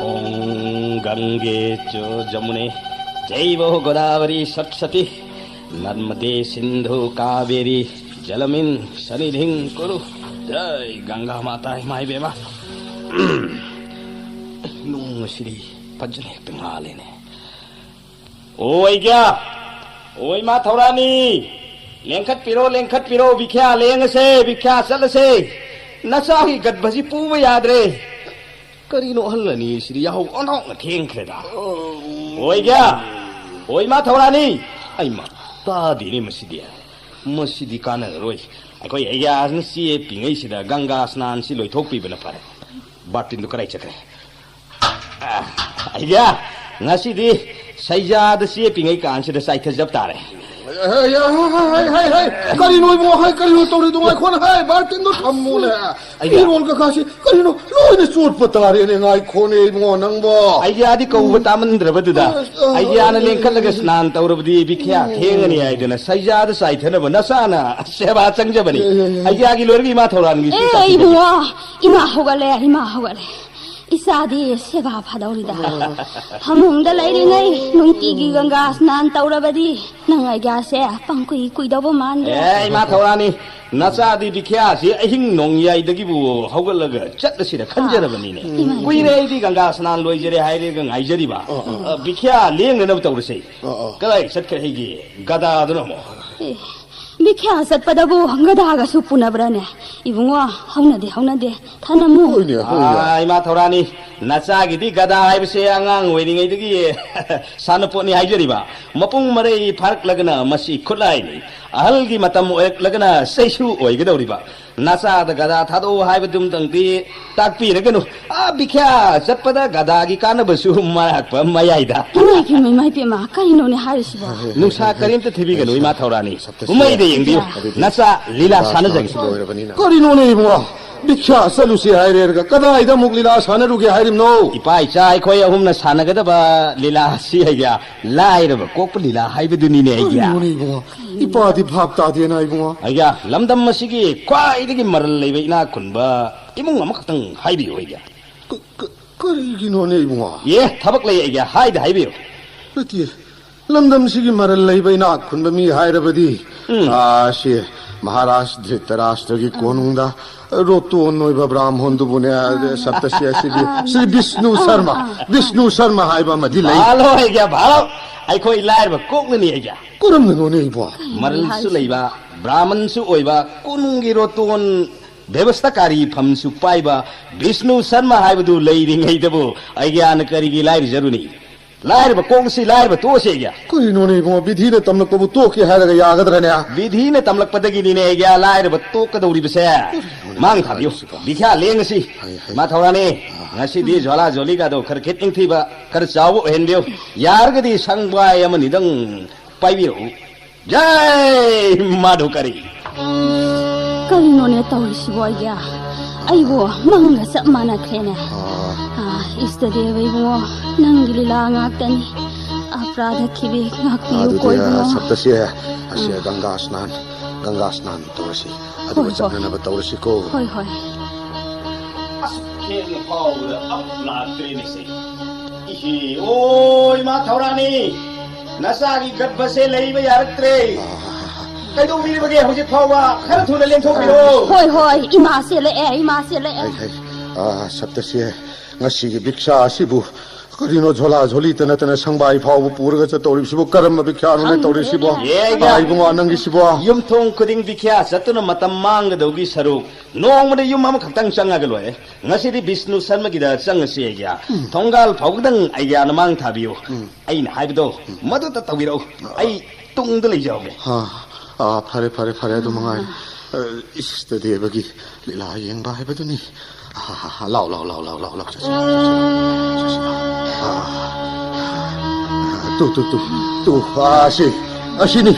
ॐ गङ्गे च जमुने चैव गोदावरी सरस्वती नर्मदे सिन्धु कावेरी जलमिन सन्निधिं कुरु। जय गंगा माता, ꯏꯃꯥ ꯏꯕꯦꯝꯃ꯫ ꯅꯣꯡ ꯑꯁꯤꯗꯤ ꯐꯖꯅ ꯍꯦꯛꯇ ꯉꯥꯜꯂꯦꯅꯦ꯫ ꯑꯣꯏꯒ꯭ꯌꯥ! ꯑꯣꯏ ꯃꯥ ꯊꯧꯔꯥꯅꯤ! ꯂꯦꯡꯈꯠꯄꯤꯔꯣ, ꯂꯦꯡꯈꯠꯄꯤꯔꯣ, ꯕꯤꯈ꯭ꯌꯥ ꯂꯦꯡꯉꯁꯦ, ꯕꯤꯈ꯭ꯌꯥ ꯆꯠꯂꯁꯦ꯫ ꯅꯆꯥꯒꯤ ꯒꯠꯕꯁꯤ ꯄꯨꯕ ꯌꯥꯗ꯭ꯔꯦ꯫ ꯀꯔꯤꯅꯣ ꯑꯍꯜ ꯑꯅꯤꯁꯤꯗꯤ ꯌꯥꯍꯧ ꯑꯣꯟꯊꯣꯛꯅ ꯊꯦꯡꯈ꯭ꯔꯦꯗ꯫ ꯑꯣꯏꯒ꯭ꯌꯥ! ꯑꯣꯏ ꯃꯥ ꯊꯧꯔꯥꯅꯤ! ꯑꯩꯃ, ꯇꯥꯗꯦꯅꯦ ꯃꯁꯤꯗꯤ꯫ ꯃꯁꯤꯗꯤ ꯀꯥꯟꯅꯔꯔꯣꯏ꯫ ꯑꯩꯈꯣꯏ ꯑꯩꯒ꯭ꯌꯥꯁꯤꯅ ꯆꯦ ꯄꯤꯉꯩꯁꯤꯗ ꯒꯪꯒꯥ ꯁ꯭ꯅꯥꯟꯁꯤ ꯂꯣꯏꯊꯣꯛꯄꯤꯕꯅ ꯐꯔꯦ꯫ ꯕꯥꯔꯇꯤꯟꯗꯨ ꯀꯗꯥꯏ ꯆꯠꯈ꯭ꯔꯦ? ꯑ, ꯑꯩꯒ꯭ꯌꯥ, ꯉꯁꯤꯗꯤ ꯁꯩꯖꯥꯗ ꯆꯦ ꯄꯤꯉꯩ ꯀꯥꯟꯁꯤꯗ ꯆꯥꯏꯊꯖꯕ ꯇꯥꯔꯦ꯫ ꯍꯩ, ꯍꯩ, ꯍꯩ, ꯍꯩ, ꯍꯩ, ꯍꯩ, ꯀꯔꯤꯅꯣ ꯏꯕꯨꯡꯉꯣ? ꯍꯩ, ꯀꯔꯤꯅꯣ ꯇꯧꯔꯤꯗꯣ? ꯉꯥꯏꯈꯣꯅꯦ, ꯍꯩ, ꯕꯥꯔꯇꯤꯟꯗꯣ ꯊꯝꯃꯣꯅꯦ꯫ ꯑꯩꯒ꯭ꯌꯥ꯫ ꯐꯤꯔꯣꯜ ꯀꯀꯥꯁꯤ ꯀꯔꯤꯅꯣ ꯂꯣꯏꯅ ꯆꯣꯠꯄ ꯇꯥꯔꯦꯅꯦ? ꯉꯥꯏꯈꯣꯅꯦ ꯏꯕꯨꯡꯉꯣ ꯅꯪꯕꯣ꯫ ꯑꯩꯒ꯭ꯌꯥꯗꯤ ꯀꯧꯕ ꯇꯥꯃꯟꯗ꯭ꯔꯕꯗꯨꯗ, ꯑ, ꯑ, ꯑꯩꯒ꯭ꯌꯥꯅ ꯂꯦꯡꯈꯠꯂꯒ ꯁ꯭ꯅꯥꯟ ꯇꯧꯔꯕꯗꯤ ꯕꯤꯈ꯭ꯌꯥ ꯊꯦꯡꯉꯅꯤ ꯍꯥꯏꯗꯅ ꯁꯩꯖꯥꯗ ꯆꯥꯏꯊꯅꯕ ꯅꯆꯥꯅ ꯁꯦꯕꯥ ꯆꯪꯖꯕꯅꯤ꯫ ꯑꯦ, ꯑꯦ, ꯑꯦ꯫ ꯑꯩꯒ꯭ꯌꯥꯒꯤ ꯂꯣꯏꯔꯒ ꯏꯃꯥ ꯊꯧꯔꯥꯟꯒꯤꯁꯨ ꯑꯦ, ꯆꯥꯏꯊꯖꯒꯦ꯫ ꯏꯕꯨꯡꯉꯣ, ꯏꯃꯥ ꯍꯧꯒꯠꯂꯦ, ꯏꯃꯥ ꯍꯧꯒꯠꯂꯦ꯫ ꯏꯆꯥꯗꯤ ꯁꯦꯕꯥ ꯐꯗꯧꯔꯤꯗ꯫ ꯐꯃꯨꯡꯗ ꯂꯩꯔꯤꯉꯩ ꯅꯨꯡꯇꯤꯒꯤ ꯒꯪꯒꯥ ꯁ꯭ꯅꯥꯟ ꯇꯧꯔꯕꯗꯤ ꯅꯪ ꯑꯩꯒ꯭ꯌꯥꯁꯦ ꯄꯪꯀꯨꯏ ꯀꯨꯏꯗꯧꯕ ꯃꯥꯟꯗ꯭ꯔꯦ꯫ ꯑꯦ, ꯏꯃꯥ ꯊꯧꯔꯥꯅꯤ, ꯅꯆꯥꯗꯤ ꯕꯤꯈ꯭ꯌꯥꯁꯤ ꯑꯍꯤꯡ ꯅꯣꯡꯌꯥꯏꯗꯒꯤꯕꯨ ꯍꯧꯒꯠꯂꯒ ꯆꯠꯂꯁꯤꯔ ꯈꯟꯖꯔꯕꯅꯤꯅꯦ꯫ ꯏꯃꯥ, ꯏꯃꯥ꯫ ꯀꯨꯏꯔꯦ ꯑꯩꯗꯤ ꯒꯪꯒꯥ ꯁ꯭ꯅꯥꯟ ꯂꯣꯏꯖꯔꯦ ꯍꯥꯏꯔꯒ ꯉꯥꯏꯖꯔꯤꯕ꯫ ꯑ, ꯑ, ꯕꯤꯈ꯭ꯌꯥ ꯂꯦꯡꯅꯅꯕ ꯇꯧꯔꯁꯦ꯫ ꯑ, ꯑ꯫ ꯀꯗꯥꯏ ꯆꯠꯈ꯭ꯔꯦ ꯑꯩꯒꯤ ꯒꯗꯥꯗꯨꯅ ꯑꯃꯨꯛ? ꯑꯦ, ꯕꯤꯈ꯭ꯌꯥ ꯆꯠꯄꯗꯕꯨ ꯒꯙꯥꯒꯁꯨ ꯄꯨꯅꯕ꯭ꯔꯥꯅꯦ? ꯏꯕꯨꯡꯉꯣ, ꯍꯧꯅꯗꯦ, ꯍꯧꯅꯗꯦ꯫ ꯊꯅꯝꯃꯨ꯫ ꯍꯣꯏꯅꯦ, ꯍꯣꯏꯅꯦ꯫ ꯑꯥ, ꯏꯃꯥ ꯊꯧꯔꯥꯅꯤ, ꯅꯆꯥꯒꯤꯗꯤ ꯒꯙꯥ ꯍꯥꯏꯕꯁꯦ ꯑꯉꯥꯡ ꯑꯣꯏꯔꯤꯉꯩꯗꯒꯤ ꯁꯥꯟꯅꯄꯣꯠꯅꯤ ꯍꯥꯏꯖꯔꯤꯕ꯫ ꯃꯄꯨꯡ ꯃꯔꯩ ꯐꯥꯔꯛꯂꯒꯅ ꯃꯁꯤ ꯈꯨꯠꯂꯥꯏꯅꯤ, ꯑꯍꯜꯒꯤ ꯃꯇꯝ ꯑꯣꯏꯔꯛꯂꯒꯅ ꯆꯩꯁꯨ ꯑꯣꯏꯒꯗꯧꯔꯤꯕ꯫ ꯅꯆꯥꯗ ꯒꯙꯥ ꯊꯥꯗꯣꯛꯎ ꯍꯥꯏꯕꯗꯨꯝꯇꯪꯗꯤ ꯇꯥꯛꯄꯤꯔꯒꯅꯨ꯫ ꯑꯥ, ꯕꯤꯈ꯭ꯌꯥ ꯆꯠꯄꯗ ꯒꯙꯥꯒꯤ ꯀꯥꯟꯅꯕꯁꯨ ꯃꯥꯔꯛꯄ ꯃꯌꯥꯏꯗ꯫ ꯏꯃꯥꯏ ꯄꯦꯝꯃ, ꯏꯃꯥꯏ ꯄꯦꯝꯃ, ꯀꯔꯤꯅꯣꯅꯦ ꯍꯥꯏꯔꯤꯁꯤꯕꯣ? ꯅꯨꯡꯁꯥ ꯀꯔꯤꯝꯇ ꯊꯤꯕꯤꯒꯅꯨ, ꯏꯃꯥ ꯊꯧꯔꯥꯅꯤ꯫ ꯀꯨꯝꯍꯩꯗ ꯌꯦꯡꯕꯤꯌꯨ, ꯅꯆꯥ ꯂꯤꯂꯥ ꯁꯥꯟꯅꯖꯒꯦ꯫ ꯀꯔꯤꯅꯣꯅꯦ ꯏꯕꯨꯡꯉꯣ? ꯕꯤꯈ꯭ꯌꯥ ꯆꯠꯂꯨꯁꯤ ꯍꯥꯏꯔꯦꯔꯒ ꯀꯗꯥꯏꯗ ꯑꯃꯨꯛ ꯂꯤꯂꯥ ꯁꯥꯟꯅꯔꯨꯒꯦ ꯍꯥꯏꯔꯤꯕꯅꯣ? ꯏꯄꯥ ꯏꯆꯥ ꯑꯩꯈꯣꯏ ꯑꯍꯨꯝꯅ ꯁꯥꯟꯅꯒꯗꯕ ꯂꯤꯂꯥ ꯑꯁꯤ ꯑꯩꯒ ꯂꯥꯏꯔꯕ ꯀꯣꯛꯄ ꯂꯤꯂꯥ ꯍꯥꯏꯕꯗꯨꯅꯤꯅꯦ ꯑꯩꯒ꯫ ꯀꯔꯤꯅꯣꯅꯦ ꯏꯕꯨꯡꯉꯣ? ꯏꯄꯥꯗꯤ ꯚꯥꯞ ꯇꯥꯗꯦꯅ ꯏꯕꯨꯡꯉꯣ꯫ ꯑꯩꯒ ꯂꯝꯗꯝ ꯑꯁꯤꯒꯤ ꯈ꯭ꯋꯥꯏꯗꯒꯤ ꯃꯔꯜ ꯂꯩꯕ ꯏꯅꯥꯛ ꯈꯨꯟꯕ ꯏꯃꯨꯡ ꯑꯃꯈꯛꯇꯪ ꯍꯥꯏꯕꯤꯌꯨ ꯑꯩꯒ꯫ ꯀ-, ꯀ-, ꯀꯔꯤꯒꯤꯅꯣꯅꯦ ꯏꯕꯨꯡꯉꯣ? ꯑꯦ, ꯊꯕꯛ ꯂꯩ ꯑꯩꯒ, ꯍꯥꯏꯗ ꯍꯥꯏꯕꯤꯌꯨ꯫ ꯅꯠꯇꯦ, ꯂꯝꯗꯝꯁꯤꯒꯤ ꯃꯔꯜ ꯂꯩꯕ ꯏꯅꯥꯛ ꯈꯨꯟꯕ ꯃꯤ ꯍꯥꯏꯔꯕꯗꯤ, ꯎꯝ꯫ ꯑꯥ, ꯁꯤ ꯃꯍꯥꯔꯥꯖ ꯙ꯭ꯔꯤꯇꯔꯥꯁꯇ꯭ꯔꯒꯤ ꯀꯣꯅꯨꯡꯗ ꯔꯣꯇꯣꯟ ꯑꯣꯏꯕ ꯕ꯭ꯔꯥꯝꯍꯣꯟꯗꯨꯕꯨꯅꯦ, ꯁꯞꯇꯁꯤ ꯑꯁꯤꯒꯤ ꯁ꯭ꯔꯤ ꯕꯤꯁꯅꯨ ꯁꯔꯃ, ꯕꯤꯁꯅꯨ ꯁꯔꯃ ꯍꯥꯏꯕ ꯑꯃꯗꯤ ꯂꯩ꯫ ꯚꯥꯂꯣ ꯑꯩꯒ, ꯚꯥꯂꯣ꯫ ꯑꯩꯈꯣꯏ ꯂꯥꯏꯔꯕ ꯀꯣꯛꯅꯅꯤ ꯑꯩꯒ꯫ ꯀꯔꯝꯅꯅꯣꯅꯦ ꯏꯕꯣ? ꯃꯔꯜꯁꯨ ꯂꯩꯕ, ꯕ꯭ꯔꯥꯍꯃꯟꯁꯨ ꯑꯣꯏꯕ, ꯀꯣꯅꯨꯡꯒꯤ ꯔꯣꯇꯣꯟ ꯕꯦꯕꯁꯊꯥꯀꯥꯔꯤ ꯐꯝꯁꯨ ꯄꯥꯏꯕ ꯕꯤꯁꯅꯨ ꯁꯔꯃ ꯍꯥꯏꯕꯗꯨ ꯂꯩꯔꯤꯉꯩꯗꯕꯨ ꯑꯩꯒꯤꯌꯥꯅ ꯀꯔꯤꯒꯤ ꯂꯥꯏꯔꯖꯔꯨꯅꯤ? ꯂꯥꯏꯔꯕ ꯀꯣꯛꯁꯤ ꯂꯥꯏꯔꯕ ꯇꯣꯛꯑꯁꯦ ꯑꯩꯒꯤ꯫ ꯀꯔꯤꯅꯣꯅꯦ ꯏꯕꯨꯡꯉꯣ, ꯕꯤꯙꯤꯅ ꯇꯝꯂꯛꯄꯕꯨ ꯇꯣꯛꯀꯦ ꯍꯥꯏꯔꯒ ꯌꯥꯒꯗ꯭ꯔꯅꯦ? ꯕꯤꯙꯤꯅ ꯇꯝꯂꯛꯄꯗꯒꯤꯅꯤꯅꯦ ꯑꯩꯒꯤ ꯂꯥꯏꯔꯕ ꯇꯣꯛꯀꯗꯧꯔꯤꯕꯁꯦ꯫ ꯀꯔꯤꯅꯣꯅꯦ ꯃꯥꯡ ꯊꯥꯕꯤꯌꯨ꯫ ꯍꯥꯏꯔꯤꯁꯤꯕꯣ? ꯕꯤꯈ꯭ꯌꯥ ꯂꯦꯡꯉꯁꯤ꯫ ꯍꯥꯏ, ꯍꯥꯏ꯫ ꯃꯥ ꯊꯧꯔꯥꯅꯤ, ꯑꯥ꯫ ꯉꯁꯤꯗꯤ ꯖ꯭ꯋꯥꯂꯥ ꯖꯣꯂꯤꯒꯗꯣ ꯈꯔ ꯈꯤꯠ ꯏꯪꯊꯤꯕ, ꯈꯔ ꯆꯥꯎꯕ ꯑꯣꯏꯍꯟꯕꯤꯌꯨ꯫ ꯌꯥꯔꯒꯗꯤ ꯁꯪꯕꯥꯏ ꯑꯃꯅꯤꯗꯪ ꯄꯥꯏꯕꯤꯔꯛꯎ꯫ ꯖꯥꯏ ꯃꯥꯙꯨꯀꯔꯤ꯫ ꯀꯔꯤꯅꯣꯅꯦ ꯇꯧꯔꯤꯁꯤꯕꯣ ꯑꯩꯒꯤ? ꯑꯩꯕꯨ ꯃꯪꯒ ꯆꯞ ꯃꯥꯟꯅꯈ꯭ꯔꯦꯅꯦ꯫ ꯑꯥ꯫ ꯑꯥ, ꯏꯁꯇꯗꯦꯕ ꯏꯕꯨꯡꯉꯣ, ꯅꯪꯒꯤ ꯂꯤꯂꯥ ꯉꯥꯛꯇꯅꯤ꯫ ꯑꯄ꯭ꯔꯥꯙ ꯈꯤꯕꯤ ꯉꯥꯛꯄꯤꯌꯨ ꯑꯗꯨꯗꯤ, ꯀꯣ ꯏꯕꯨꯡꯉꯣ꯫ ꯑꯥ, ꯁꯞꯇꯁꯤ, ꯑꯁꯤ ꯑꯥ꯫ ꯒꯪꯒꯥ ꯁ꯭ꯅꯥꯟ, ꯒꯪꯒꯥ ꯁ꯭ꯅꯥꯟ ꯇꯧꯔꯁꯤ꯫ ꯑꯗꯨꯒ ꯍꯣꯏ, ꯍꯣꯏ꯫ ꯆꯠꯅꯅꯕ ꯇꯧꯔꯁꯤꯀꯣ꯫ ꯍꯣꯏ, ꯍꯣꯏ꯫ ꯑꯁ, ꯊꯦꯡꯅ ꯐꯥꯎꯕꯗ ꯑꯃꯨꯛ ꯂꯥꯛꯇ꯭ꯔꯦꯅꯦ ꯁꯦ꯫ ꯏꯍꯦ, ꯑꯣ, ꯏꯃꯥ ꯊꯧꯔꯥꯅꯤ, ꯅꯆꯥꯒꯤ ꯒꯔꯚꯁꯦ ꯂꯩꯕ ꯌꯥꯔꯛꯇ꯭ꯔꯦ꯫ ꯀꯩꯗꯧꯕꯤꯔꯤꯕꯒꯦ ꯍꯧꯖꯤꯛ ꯐꯥꯎꯕ? ꯈꯔ ꯊꯨꯅ ꯂꯦꯡꯊꯣꯛꯄꯤꯔꯣ꯫ ꯍꯣꯏ, ꯍꯣꯏ, ꯏꯃꯥ ꯆꯦꯜꯂꯛꯑꯦ, ꯏꯃꯥ ꯆꯦꯜꯂꯛꯑꯦ꯫ ꯍꯩ, ꯍꯩ, ꯑꯥ, ꯁꯞꯇꯁꯤ, ꯉꯁꯤꯒꯤ ꯕꯤꯛꯁꯥ ꯑꯁꯤꯕꯨ ꯀꯔꯤꯅꯣ ꯖꯣꯂꯥ ꯖꯣꯂꯤꯇ ꯅꯠꯇꯅ ꯁꯪꯕꯥꯏ ꯐꯥꯎꯕ ꯄꯨꯔꯒ ꯆꯠꯇꯧꯔꯤꯕꯁꯤꯕꯣ? ꯀꯔꯝꯕ ꯕꯤꯈ꯭ꯌꯥꯅꯣꯅꯦ ꯇꯧꯔꯤꯁꯤꯕꯣ? ꯑꯦ, ꯑꯥ, ꯏꯕꯨꯡꯉꯣ, ꯅꯪꯒꯤꯁꯤꯕꯣ? ꯌꯨꯝꯊꯣꯡ ꯈꯨꯗꯤꯡ ꯕꯤꯈ꯭ꯌꯥ ꯆꯠꯇꯨꯅ ꯃꯇꯝ ꯃꯥꯡꯒꯗꯧꯒꯤ ꯁꯔꯨꯛ, ꯅꯣꯡꯃꯗ ꯌꯨꯝ ꯑꯃꯈꯛꯇꯪ ꯆꯪꯉꯒ ꯂꯣꯏꯔꯦ꯫ ꯉꯁꯤꯗꯤ ꯕꯤꯁꯅꯨ ꯁꯔꯃꯒꯤꯗ ꯆꯪꯉꯁꯤ ꯑꯩꯒ꯭ꯌꯥ꯫ ꯎꯝ꯫ ꯊꯣꯡꯒꯥꯜ ꯐꯥꯎꯕꯗꯪ ꯑꯩꯒ꯭ꯌꯥꯅ ꯃꯥꯡ ꯊꯥꯕꯤꯌꯨ꯫ ꯎꯝ꯫ ꯑꯩꯅ ꯍꯥꯏꯕꯗꯣ, ꯎꯝ, ꯃꯗꯨꯇ ꯇꯧꯕꯤꯔꯛꯎ꯫ ꯑꯥ꯫ ꯑꯩ ꯇꯨꯡꯗ ꯂꯩꯖꯍꯧꯒꯦ꯫ ꯑꯥ, ꯑꯥ, ꯐꯔꯦ, ꯐꯔꯦ, ꯐꯔꯦ, ꯑꯗꯨ ꯃꯉꯥꯏꯔꯦ꯫ ꯑ, ꯏꯁꯇ ꯗꯦꯕꯒꯤ ꯂꯤꯂꯥ ꯌꯦꯡꯕ ꯍꯥꯏꯕꯗꯨꯅꯤ꯫ ꯑꯥ, ꯂꯥꯎ, ꯂꯥꯎ, ꯂꯥꯎ, ꯂꯥꯎ, ꯂꯥꯎ, ꯂꯥꯎ, ꯆꯠꯁꯤ, ꯆꯠꯁꯤ, ꯆꯠꯁꯤ, ꯆꯠꯁꯤ, ꯂꯥꯎ꯫ ꯑꯥ, ꯇꯨ, ꯇꯨ, ꯇꯨ, ꯇꯨ, ꯑꯥ, ꯑꯁꯤ, ꯑꯁꯤꯅꯤ,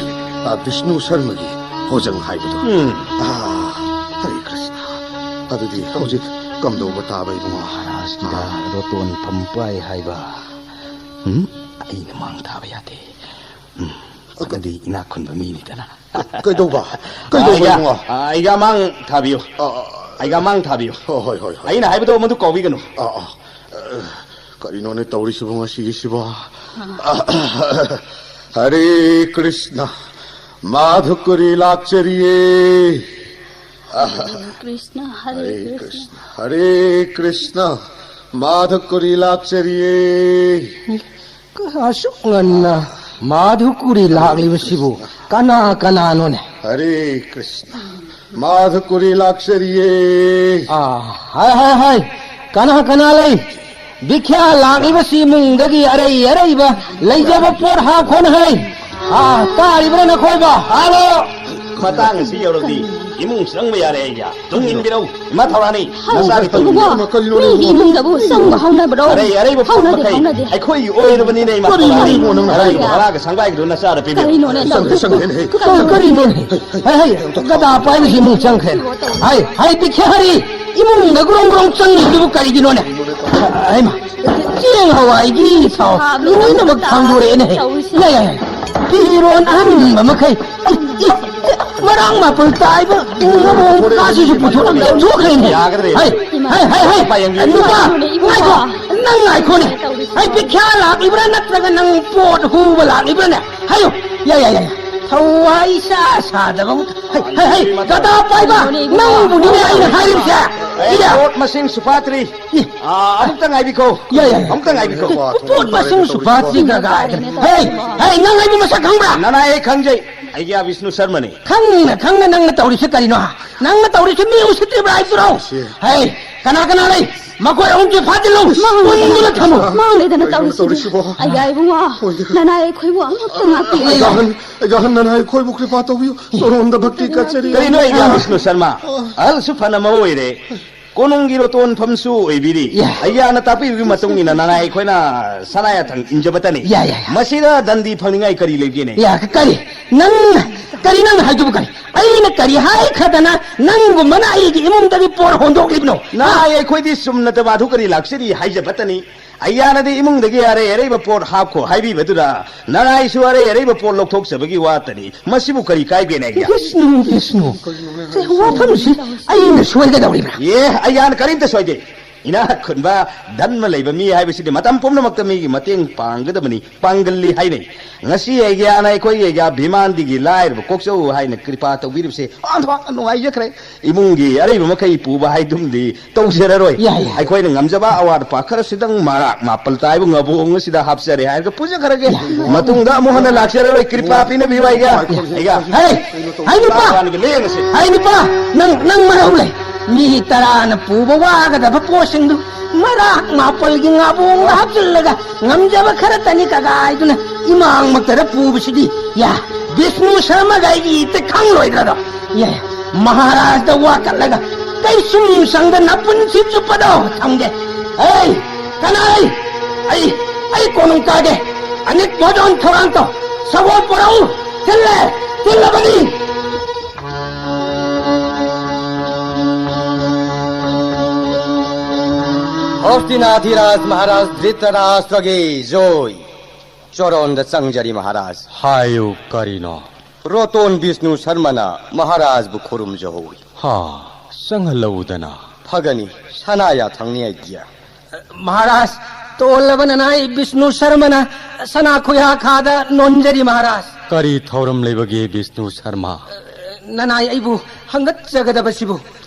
ꯑꯥ, ꯕꯤꯁꯅꯨ ꯁꯔꯃꯒꯤ ꯍꯣꯖꯪ ꯍꯥꯏꯕꯗꯨ꯫ ꯎꯝ꯫ ꯑꯥ, ꯍꯔꯦ ꯀ꯭ꯔꯤꯁꯅ꯫ ꯑꯗꯨꯗꯤ ꯍꯧꯖꯤꯛ ꯀꯝꯗꯧꯕ ꯇꯥꯕ, ꯏꯕꯨꯡꯉꯣ? ꯃꯍꯥꯔꯥꯖꯀꯤꯗ ꯑꯥ꯫ ꯔꯣꯇꯣꯟ ꯐꯝꯄꯥꯏ ꯍꯥꯏꯕ꯫ ꯎꯝ? ꯑꯩꯅ ꯃꯥꯡ ꯊꯥꯕ ꯌꯥꯗꯦ꯫ ꯎꯝ꯫ ꯑꯗꯨꯗꯤ ꯏꯅꯥꯛ ꯈꯨꯟꯕ ꯃꯤꯅꯤꯗꯅ꯫ ꯀꯩꯗꯧꯕ? ꯀꯩꯗꯧꯕ, ꯑꯩꯒ, ꯏꯕꯨꯡꯉꯣ? ꯑꯩꯒ ꯃꯥꯡ ꯊꯥꯕꯤꯌꯨ꯫ ꯑ, ꯑ, ꯑ꯫ ꯑꯩꯒ ꯃꯥꯡ ꯊꯥꯕꯤꯌꯨ꯫ ꯍꯣ, ꯍꯣꯏ, ꯍꯣꯏ, ꯍꯣꯏ꯫ ꯑꯩꯅ ꯍꯥꯏꯕꯗꯣ ꯃꯗꯨ ꯀꯥꯎꯕꯤꯒꯅꯨ꯫ ꯑ, ꯑ꯫ ꯑ, ꯀꯔꯤꯅꯣꯅꯦ ꯇꯧꯔꯤꯁꯤꯕꯣ ꯉꯁꯤꯒꯤꯁꯤꯕꯣ? ꯑ꯫ ꯍꯔꯦ ꯀ꯭ꯔꯤꯁꯅ, ꯃꯥꯙꯨꯀꯔꯤ ꯂꯥꯛꯆꯔꯤꯌꯦ꯫ ꯍꯔꯦ ꯀ꯭ꯔꯤꯁꯅ, ꯍꯔꯦ ꯍꯔꯦ ꯀ꯭ꯔꯤꯁꯅ꯫ ꯀ꯭ꯔꯤꯁꯅ, ꯍꯔꯦ ꯀ꯭ꯔꯤꯁꯅ, ꯃꯥꯙꯨꯀꯔꯤ ꯂꯥꯛꯆꯔꯤꯌꯦ꯫ ꯑꯁꯨꯛ ꯉꯟꯅ ꯃꯥꯙꯨꯀꯨꯔꯤ ꯂꯥꯛꯂꯤꯕꯁꯤꯕꯨ ꯀꯅꯥ ꯀꯅꯥꯅꯣꯅꯦ? ꯍꯔꯦ ꯀ꯭ꯔꯤꯁꯅ, ꯃꯥꯙꯨꯀꯨꯔꯤ ꯂꯥꯛꯆꯔꯤꯌꯦ꯫ ꯑꯥ, ꯍꯥꯏ, ꯍꯥꯏ, ꯍꯥꯏ, ꯀꯅꯥ ꯀꯅꯥ ꯂꯩ? ꯕꯤꯈ꯭ꯌꯥ ꯂꯥꯛꯂꯤꯕꯁꯤ ꯏꯃꯨꯡꯗꯒꯤ ꯑꯔꯩ ꯑꯔꯩꯕ ꯂꯩꯖꯕ ꯄꯣꯠ ꯍꯥꯞꯈꯣꯅ ꯍꯥꯏ꯫ ꯑꯥ, ꯇꯥꯔꯤꯕ꯭ꯔꯥ ꯅꯈꯣꯏꯕꯣ? ꯍꯥꯂꯣ! ꯃꯇꯥꯡ ꯑꯁꯤ ꯌꯧꯔꯗꯤ ꯏꯃꯨꯡ ꯆꯪꯕ ꯌꯥꯔꯦ ꯑꯩꯒ꯫ ꯇꯨꯡ ꯏꯟꯕꯤꯔꯧ, ꯏꯃꯥ ꯊꯧꯔꯥꯅꯤ, ꯅꯆꯥꯒꯤ ꯇꯨꯡ ꯏꯟꯕꯤꯔꯧ꯫ ꯏꯕꯨꯡꯉꯣ, ꯃꯤꯒꯤ ꯏꯃꯨꯡꯗꯕꯨ ꯆꯪꯕ ꯍꯧꯅꯕ꯭ꯔꯣ? ꯑꯔꯩ ꯑꯔꯩꯕ ꯄꯣꯠ ꯍꯧꯅꯗꯦ, ꯃꯈꯩ ꯍꯧꯅꯗꯦ꯫ ꯑꯩꯈꯣꯏꯒꯤ ꯑꯣꯏꯔꯕꯅꯤꯅ, ꯏꯃꯥ ꯀꯔꯤꯅꯣ ꯊꯧꯔꯥꯅꯤ꯫ ꯏꯕꯨꯡꯉꯣ ꯅꯪꯅ ꯑꯔꯩꯕ ꯍꯥꯏꯔꯤꯕ? ꯚꯔꯥꯒ ꯁꯪꯕꯥꯏꯒꯗꯨ ꯅꯆꯥꯗ ꯄꯤꯕꯤꯔꯣ꯫ ꯀꯔꯤꯅꯣꯅꯦ ꯆꯪꯗꯦ, ꯇꯧꯔꯤꯁꯦ? ꯆꯪꯗꯦꯅꯦ, ꯍꯦ꯫ ꯀꯔꯤꯅꯣꯅꯦ? ꯀꯔꯤꯅꯣꯅꯦ? ꯍꯩ, ꯍꯩ, ꯒꯗꯥ ꯄꯥꯏꯕꯁꯤ ꯏꯃꯨꯡ ꯆꯪꯈ꯭ꯔꯦꯅꯦ꯫ ꯍꯩ, ꯍꯩ, ꯕꯤꯈ꯭ꯌꯥꯔꯤ, ꯏꯃꯨꯡꯗ ꯒ꯭ꯔꯣꯡ ꯒ꯭ꯔꯣꯡ ꯆꯪꯉꯤꯗꯨꯕꯨ ꯀꯔꯤꯒꯤꯅꯣꯅꯦ? ꯍꯩꯃꯥ, ꯆꯦꯡ ꯍꯋꯥꯏꯒꯤ ꯊꯥꯎ ꯂꯣꯏꯅꯃꯛ ꯊꯥꯡꯗꯣꯔꯛꯑꯦꯅꯦ꯫ ꯌꯥꯏ, ꯌꯥꯏ, ꯌꯥꯏ꯫ ꯐꯤꯔꯣꯟ ꯑꯍꯟꯕ ꯃꯈꯩ, ꯏ, ꯏ, ꯃꯔꯥꯡ ꯃꯄꯨꯜ ꯇꯥꯏꯕ ꯅꯃꯣꯝ ꯀꯥꯁꯤꯁꯨ ꯄꯨꯊꯣꯛ ꯂꯪꯊꯣꯛꯈ꯭ꯔꯦꯅꯦ꯫ ꯌꯥꯒꯗ꯭ꯔꯦ꯫ ꯍꯩ, ꯍꯩ, ꯍꯩ, ꯍꯩ, ꯅꯨꯄꯥ, ꯉꯥꯏꯈꯣ, ꯅꯪ ꯉꯥꯏꯈꯣꯅꯦ꯫ ꯍꯩ, ꯕꯤꯈ꯭ꯌꯥ ꯂꯥꯛꯂꯤꯕ꯭ꯔꯥ ꯅꯠꯇ꯭ꯔꯒ ꯅꯪ ꯄꯣꯠ ꯍꯨꯕ ꯂꯥꯛꯂꯤꯕ꯭ꯔꯥꯅꯦ? ꯍꯥꯏꯌꯨ꯫ ꯌꯥꯏ, ꯌꯥꯏ, ꯌꯥꯏ, ꯌꯥꯏ꯫ ꯊꯋꯥꯏ ꯏꯁꯥ ꯁꯥꯗꯕ ꯑꯃ꯫ ꯍꯩ, ꯍꯩ, ꯍꯩ, ꯒꯗꯥ ꯄꯥꯏꯕ, ꯅꯪꯕꯨꯅꯤꯅꯦ ꯑꯩꯅ ꯍꯥꯏꯔꯤꯕꯁꯦ꯫ ꯄꯣꯠ ꯃꯁꯤꯡ ꯁꯨꯐꯥꯇ꯭ꯔꯤ꯫ ꯑꯦ꯫ ꯑꯥ, ꯑꯃꯨꯛꯇ ꯉꯥꯏꯕꯤꯈꯣ꯫ ꯌꯥꯏ, ꯌꯥꯏ꯫ ꯑꯃꯨꯛꯇ ꯉꯥꯏꯕꯤꯈꯣ꯫ ꯄꯣꯠ ꯃꯁꯤꯡ ꯁꯨꯐꯥꯇ꯭ꯔꯤ ꯀꯒꯥꯏ꯫ ꯍꯦ, ꯍꯦ, ꯅꯪ ꯑꯩꯕꯨ ꯃꯁꯛ ꯈꯪꯕ꯭ꯔꯥ? ꯅꯅꯥꯏ, ꯑꯩ ꯈꯪꯖꯩ꯫ ꯑꯩꯒꯤ ꯕꯤꯁꯅꯨ ꯁꯔꯃꯅꯤ꯫ ꯈꯪꯅ ꯈꯪꯅ ꯅꯪꯅ ꯇꯧꯔꯤꯁꯦ ꯀꯔꯤꯅꯣ? ꯅꯪꯅ ꯇꯧꯔꯤꯁꯦ ꯃꯤ ꯎꯁꯤꯠꯇ꯭ꯔꯤꯕ꯭ꯔꯥ ꯍꯥꯏꯕꯗꯨꯔꯣ? ꯁꯤ꯫ ꯍꯦ, ꯀꯅꯥ ꯀꯅꯥ ꯂꯩ? ꯃꯈꯣꯏ ꯑꯍꯨꯝꯁꯦ ꯐꯥꯖꯤꯜꯂꯨ꯫ ꯃꯥꯡꯂꯦꯗꯅ, ꯄꯨꯟꯗꯨꯅ ꯊꯝꯃꯨ꯫ ꯃꯥꯡꯂꯦꯗꯅ ꯀꯩꯅꯣ ꯇꯧꯔꯤꯁꯤꯕꯨ꯫ ꯇꯧꯔꯤꯁꯤꯕꯣ? ꯑꯌꯥ ꯏꯕꯨꯡꯉꯣ, ꯅꯅꯥꯏ ꯑꯩꯈꯣꯏꯕꯨ ꯑꯃꯨꯛꯇ ꯉꯥꯛꯄꯤꯌꯨ꯫ ꯑꯩꯒꯤ ꯑꯍꯟ, ꯑꯩꯒꯤ ꯑꯍꯟ ꯅꯅꯥꯏ ꯑꯩꯈꯣꯏꯕꯨ ꯀ꯭ꯔꯤꯄꯥ ꯇꯧꯕꯤꯌꯨ꯫ ꯆꯣꯔꯣꯟꯗ ꯚꯛꯇꯤ ꯀꯠꯆꯔꯤ꯫ ꯀꯔꯤꯅꯣ ꯑꯩꯒꯤ ꯕꯤꯁꯅꯨ ꯁꯔꯃ? ꯑꯍꯜꯁꯨ ꯐꯅ ꯑꯃ ꯑꯣꯏꯔꯦ꯫ ꯀꯣꯅꯨꯡꯒꯤ ꯔꯣꯇꯣꯟꯐꯝꯁꯨ ꯑꯣꯏꯕꯤꯔꯤ꯫ ꯌꯥ꯫ ꯑꯩꯒꯤ ꯑꯍꯟꯅ ꯇꯥꯛꯄꯤꯕꯒꯤ ꯃꯇꯨꯡ ꯏꯟꯅ ꯅꯅꯥꯏ ꯑꯩꯈꯣꯏꯅ ꯁꯅꯥ ꯌꯥꯊꯪ ꯏꯟꯖꯕꯇꯅꯤ꯫ ꯌꯥ, ꯌꯥ, ꯌꯥ꯫ ꯃꯁꯤꯗ ꯗꯟꯗꯤ ꯐꯪꯅꯤꯡꯉꯥꯏ ꯀꯔꯤ ꯂꯩꯒꯦꯅꯦ? ꯌꯥ, ꯀꯔꯤ? ꯅꯪ, ꯀꯔꯤ ꯅꯪ ꯍꯥꯏꯗꯨꯕꯨ ꯀꯔꯤ? ꯑꯩꯅ ꯀꯔꯤ ꯍꯥꯏꯈ꯭ꯔꯗꯅ ꯅꯪꯒꯨꯝꯕꯅ ꯑꯩꯒꯤ ꯏꯃꯨꯡꯗꯒꯤ ꯄꯣꯠ ꯍꯣꯟꯗꯣꯛꯂꯤꯕꯅꯣ? ꯅꯍꯥꯏ ꯑꯩꯈꯣꯏꯗꯤ ꯁꯨꯝꯅ ꯇꯃꯥꯗꯨ ꯀꯔꯤ ꯂꯥꯛꯆꯔꯤ ꯍꯥꯏꯖꯕꯇꯅꯤ꯫ ꯑꯩꯒꯤ ꯑꯍꯟꯅꯗꯤ ꯏꯃꯨꯡꯗꯒꯤ ꯑꯔꯩ ꯑꯔꯩꯕ ꯄꯣꯠ ꯍꯥꯞꯈꯣ ꯍꯥꯏꯕꯤꯕꯗꯨꯗ ꯅꯅꯥꯏꯁꯨ ꯑꯔꯩ ꯑꯔꯩꯕ ꯄꯣꯠ ꯂꯧꯊꯣꯛꯆꯕꯒꯤ ꯋꯥꯇꯅꯤ꯫ ꯃꯁꯤꯕꯨ ꯀꯔꯤ ꯀꯥꯏꯒꯦꯅꯦ ꯑꯩꯒꯤ? ꯕꯤꯁꯅꯨ, ꯕꯤꯁꯅꯨ꯫ ꯁꯦ, ꯋꯥꯐꯝꯁꯤ ꯑꯩꯅ ꯁꯣꯏꯒꯗꯧꯔꯤꯕ꯭ꯔꯥ? ꯑꯦ, ꯑꯩꯒꯤ ꯑꯍꯟ ꯀꯔꯤꯝꯇ ꯁꯣꯏꯗꯦ꯫ ꯏꯅꯥꯛ ꯈꯨꯟꯕ ꯙꯟꯃ ꯂꯩꯕ ꯃꯤ ꯍꯥꯏꯕꯁꯤꯗꯤ ꯃꯇꯝ ꯄꯨꯝꯅꯃꯛꯇ ꯃꯤꯒꯤ ꯃꯇꯦꯡ ꯄꯥꯡꯒꯗꯕꯅꯤ, ꯄꯥꯡꯒꯜꯂꯤ ꯍꯥꯏꯅꯩ꯫ ꯉꯁꯤ ꯑꯩꯒꯤ ꯑꯍꯟ ꯑꯩꯈꯣꯏꯒꯤ ꯑꯩꯒꯤ ꯚꯤꯃꯥꯟꯗꯤꯒꯤ ꯂꯥꯏꯔꯕ ꯀꯣꯛꯆꯧ ꯍꯥꯏꯅ ꯀ꯭ꯔꯤꯄꯥ ꯇꯧꯕꯤꯔꯤꯕꯁꯦ ꯑꯣꯟꯊꯣꯛꯅ ꯅꯨꯡꯉꯥꯏꯖꯈ꯭ꯔꯦ꯫ ꯏꯃꯨꯡꯒꯤ ꯑꯔꯩꯕ ꯃꯈꯩ ꯄꯨꯕ ꯍꯥꯏꯗꯨꯝꯗꯤ ꯇꯧꯖꯔꯔꯣꯏ꯫ ꯌꯥꯏ, ꯌꯥꯏ꯫ ꯑꯩꯈꯣꯏꯅ ꯉꯝꯖꯕ ꯑꯋꯥꯠ ꯑꯄꯥ ꯈꯔꯁꯤꯗꯪ ꯃꯔꯥꯛ ꯃꯥꯄꯜ ꯇꯥꯏꯕ ꯉꯥꯕꯣꯡ ꯑꯁꯤꯗ ꯍꯥꯞꯆꯔꯦ ꯍꯥꯏꯔꯒ ꯄꯨꯖꯈ꯭ꯔꯒꯦ꯫ ꯌꯥꯏ꯫ ꯃꯇꯨꯡꯗ ꯑꯃꯨꯛ ꯍꯟꯅ ꯂꯥꯛꯆꯔꯔꯣꯏ꯫ ꯀ꯭ꯔꯤꯄꯥ ꯄꯤꯅꯕꯤꯌꯨ ꯑꯩꯒ꯫ ꯑꯩꯒ꯫ ꯍꯩ! ꯍꯩ ꯅꯨꯄꯥ! ꯂꯥꯛꯄ ꯋꯥꯅꯤꯒ ꯂꯦꯡꯉꯁꯤ꯫ ꯍꯩ ꯅꯨꯄꯥ! ꯅꯪ, ꯅꯪ ꯃꯔꯧ ꯂꯩ꯫ ꯃꯤ ꯇꯔꯥꯅ ꯄꯨꯕ ꯋꯥꯒꯗꯕ ꯄꯣꯠꯁꯤꯡꯗꯨ ꯃꯔꯥꯛ ꯃꯥꯄꯜꯒꯤ ꯉꯥꯕꯣꯡꯗ ꯍꯥꯞꯆꯤꯜꯂꯒ ꯉꯝꯖꯕ ꯈꯔꯇꯅꯤ ꯀꯒꯥꯏꯗꯨꯅ ꯏꯃꯥꯡꯃꯛꯇꯗ ꯄꯨꯕꯁꯤꯗꯤ, ꯌꯥ, ꯕꯤꯁꯅꯨ ꯁꯔꯃꯒ ꯑꯩꯒꯤ ꯏꯠꯇ ꯈꯪꯂꯣꯏꯗ꯭ꯔꯗꯣ? ꯌꯥ, ꯃꯍꯥꯔꯥꯖꯗ ꯋꯥꯀꯠꯂꯒ ꯀꯩꯁꯨꯝ ꯁꯪꯗ ꯅꯄꯨꯟꯁꯤ ꯆꯨꯞꯄꯗꯣ ꯊꯝꯒꯦ꯫ ꯑꯩ ꯀꯅꯥ? ꯑꯩ, ꯑꯩ, ꯑꯩ ꯀꯣꯅꯨꯡ ꯀꯥꯒꯦ꯫ ꯑꯅꯤꯛ ꯃꯗꯣꯟ ꯊꯧꯔꯥꯡ ꯇꯧ꯫ ꯁꯒꯣꯜ ꯄꯨꯔꯛꯎ꯫ ꯊꯤꯜꯂꯦ, ꯊꯤꯜꯂꯕꯅꯤ꯫ ꯍꯣꯁꯇꯤꯅꯥꯊꯤꯔꯥꯖ ꯃꯍꯥꯔꯥꯖ ꯙ꯭ꯔꯤꯇꯔꯥꯁ꯭ꯇ꯭ꯔꯒꯤ ꯖꯣꯏ꯫ ꯆꯣꯔꯣꯟꯗ ꯆꯪꯖꯔꯤ ꯃꯍꯥꯔꯥꯖ꯫ ꯍꯥꯏꯌꯨ ꯀꯔꯤꯅꯣ? ꯔꯣꯇꯣꯟ ꯕꯤꯁꯅꯨ ꯁꯔꯃꯅ ꯃꯍꯥꯔꯥꯖꯕꯨ ꯈꯨꯔꯨꯝꯖꯍꯧꯏ꯫ ꯍꯥ, ꯆꯪꯍꯜꯂꯧꯗꯅ꯫ ꯐꯒꯅꯤ, ꯁꯅꯥ ꯌꯥꯊꯪꯅꯤ ꯑꯩꯒꯤ꯫ ꯃꯍꯥꯔꯥꯖ, ꯇꯣꯜꯂꯕ ꯅꯅꯥꯏ ꯕꯤꯁꯅꯨ ꯁꯔꯃꯅ ꯁꯅꯥ ꯈꯨꯌꯥ ꯈꯥꯗ ꯅꯣꯟꯖꯔꯤ ꯃꯍꯥꯔꯥꯖ꯫ ꯀꯔꯤ ꯊꯧꯔꯝ ꯂꯩꯕꯒꯦ ꯕꯤꯁꯅꯨ ꯁꯔꯃ? ꯅꯅꯥꯏ ꯑꯩꯕꯨ ꯍꯪꯒꯠꯆꯒꯗꯕꯁꯤꯕꯨ꯫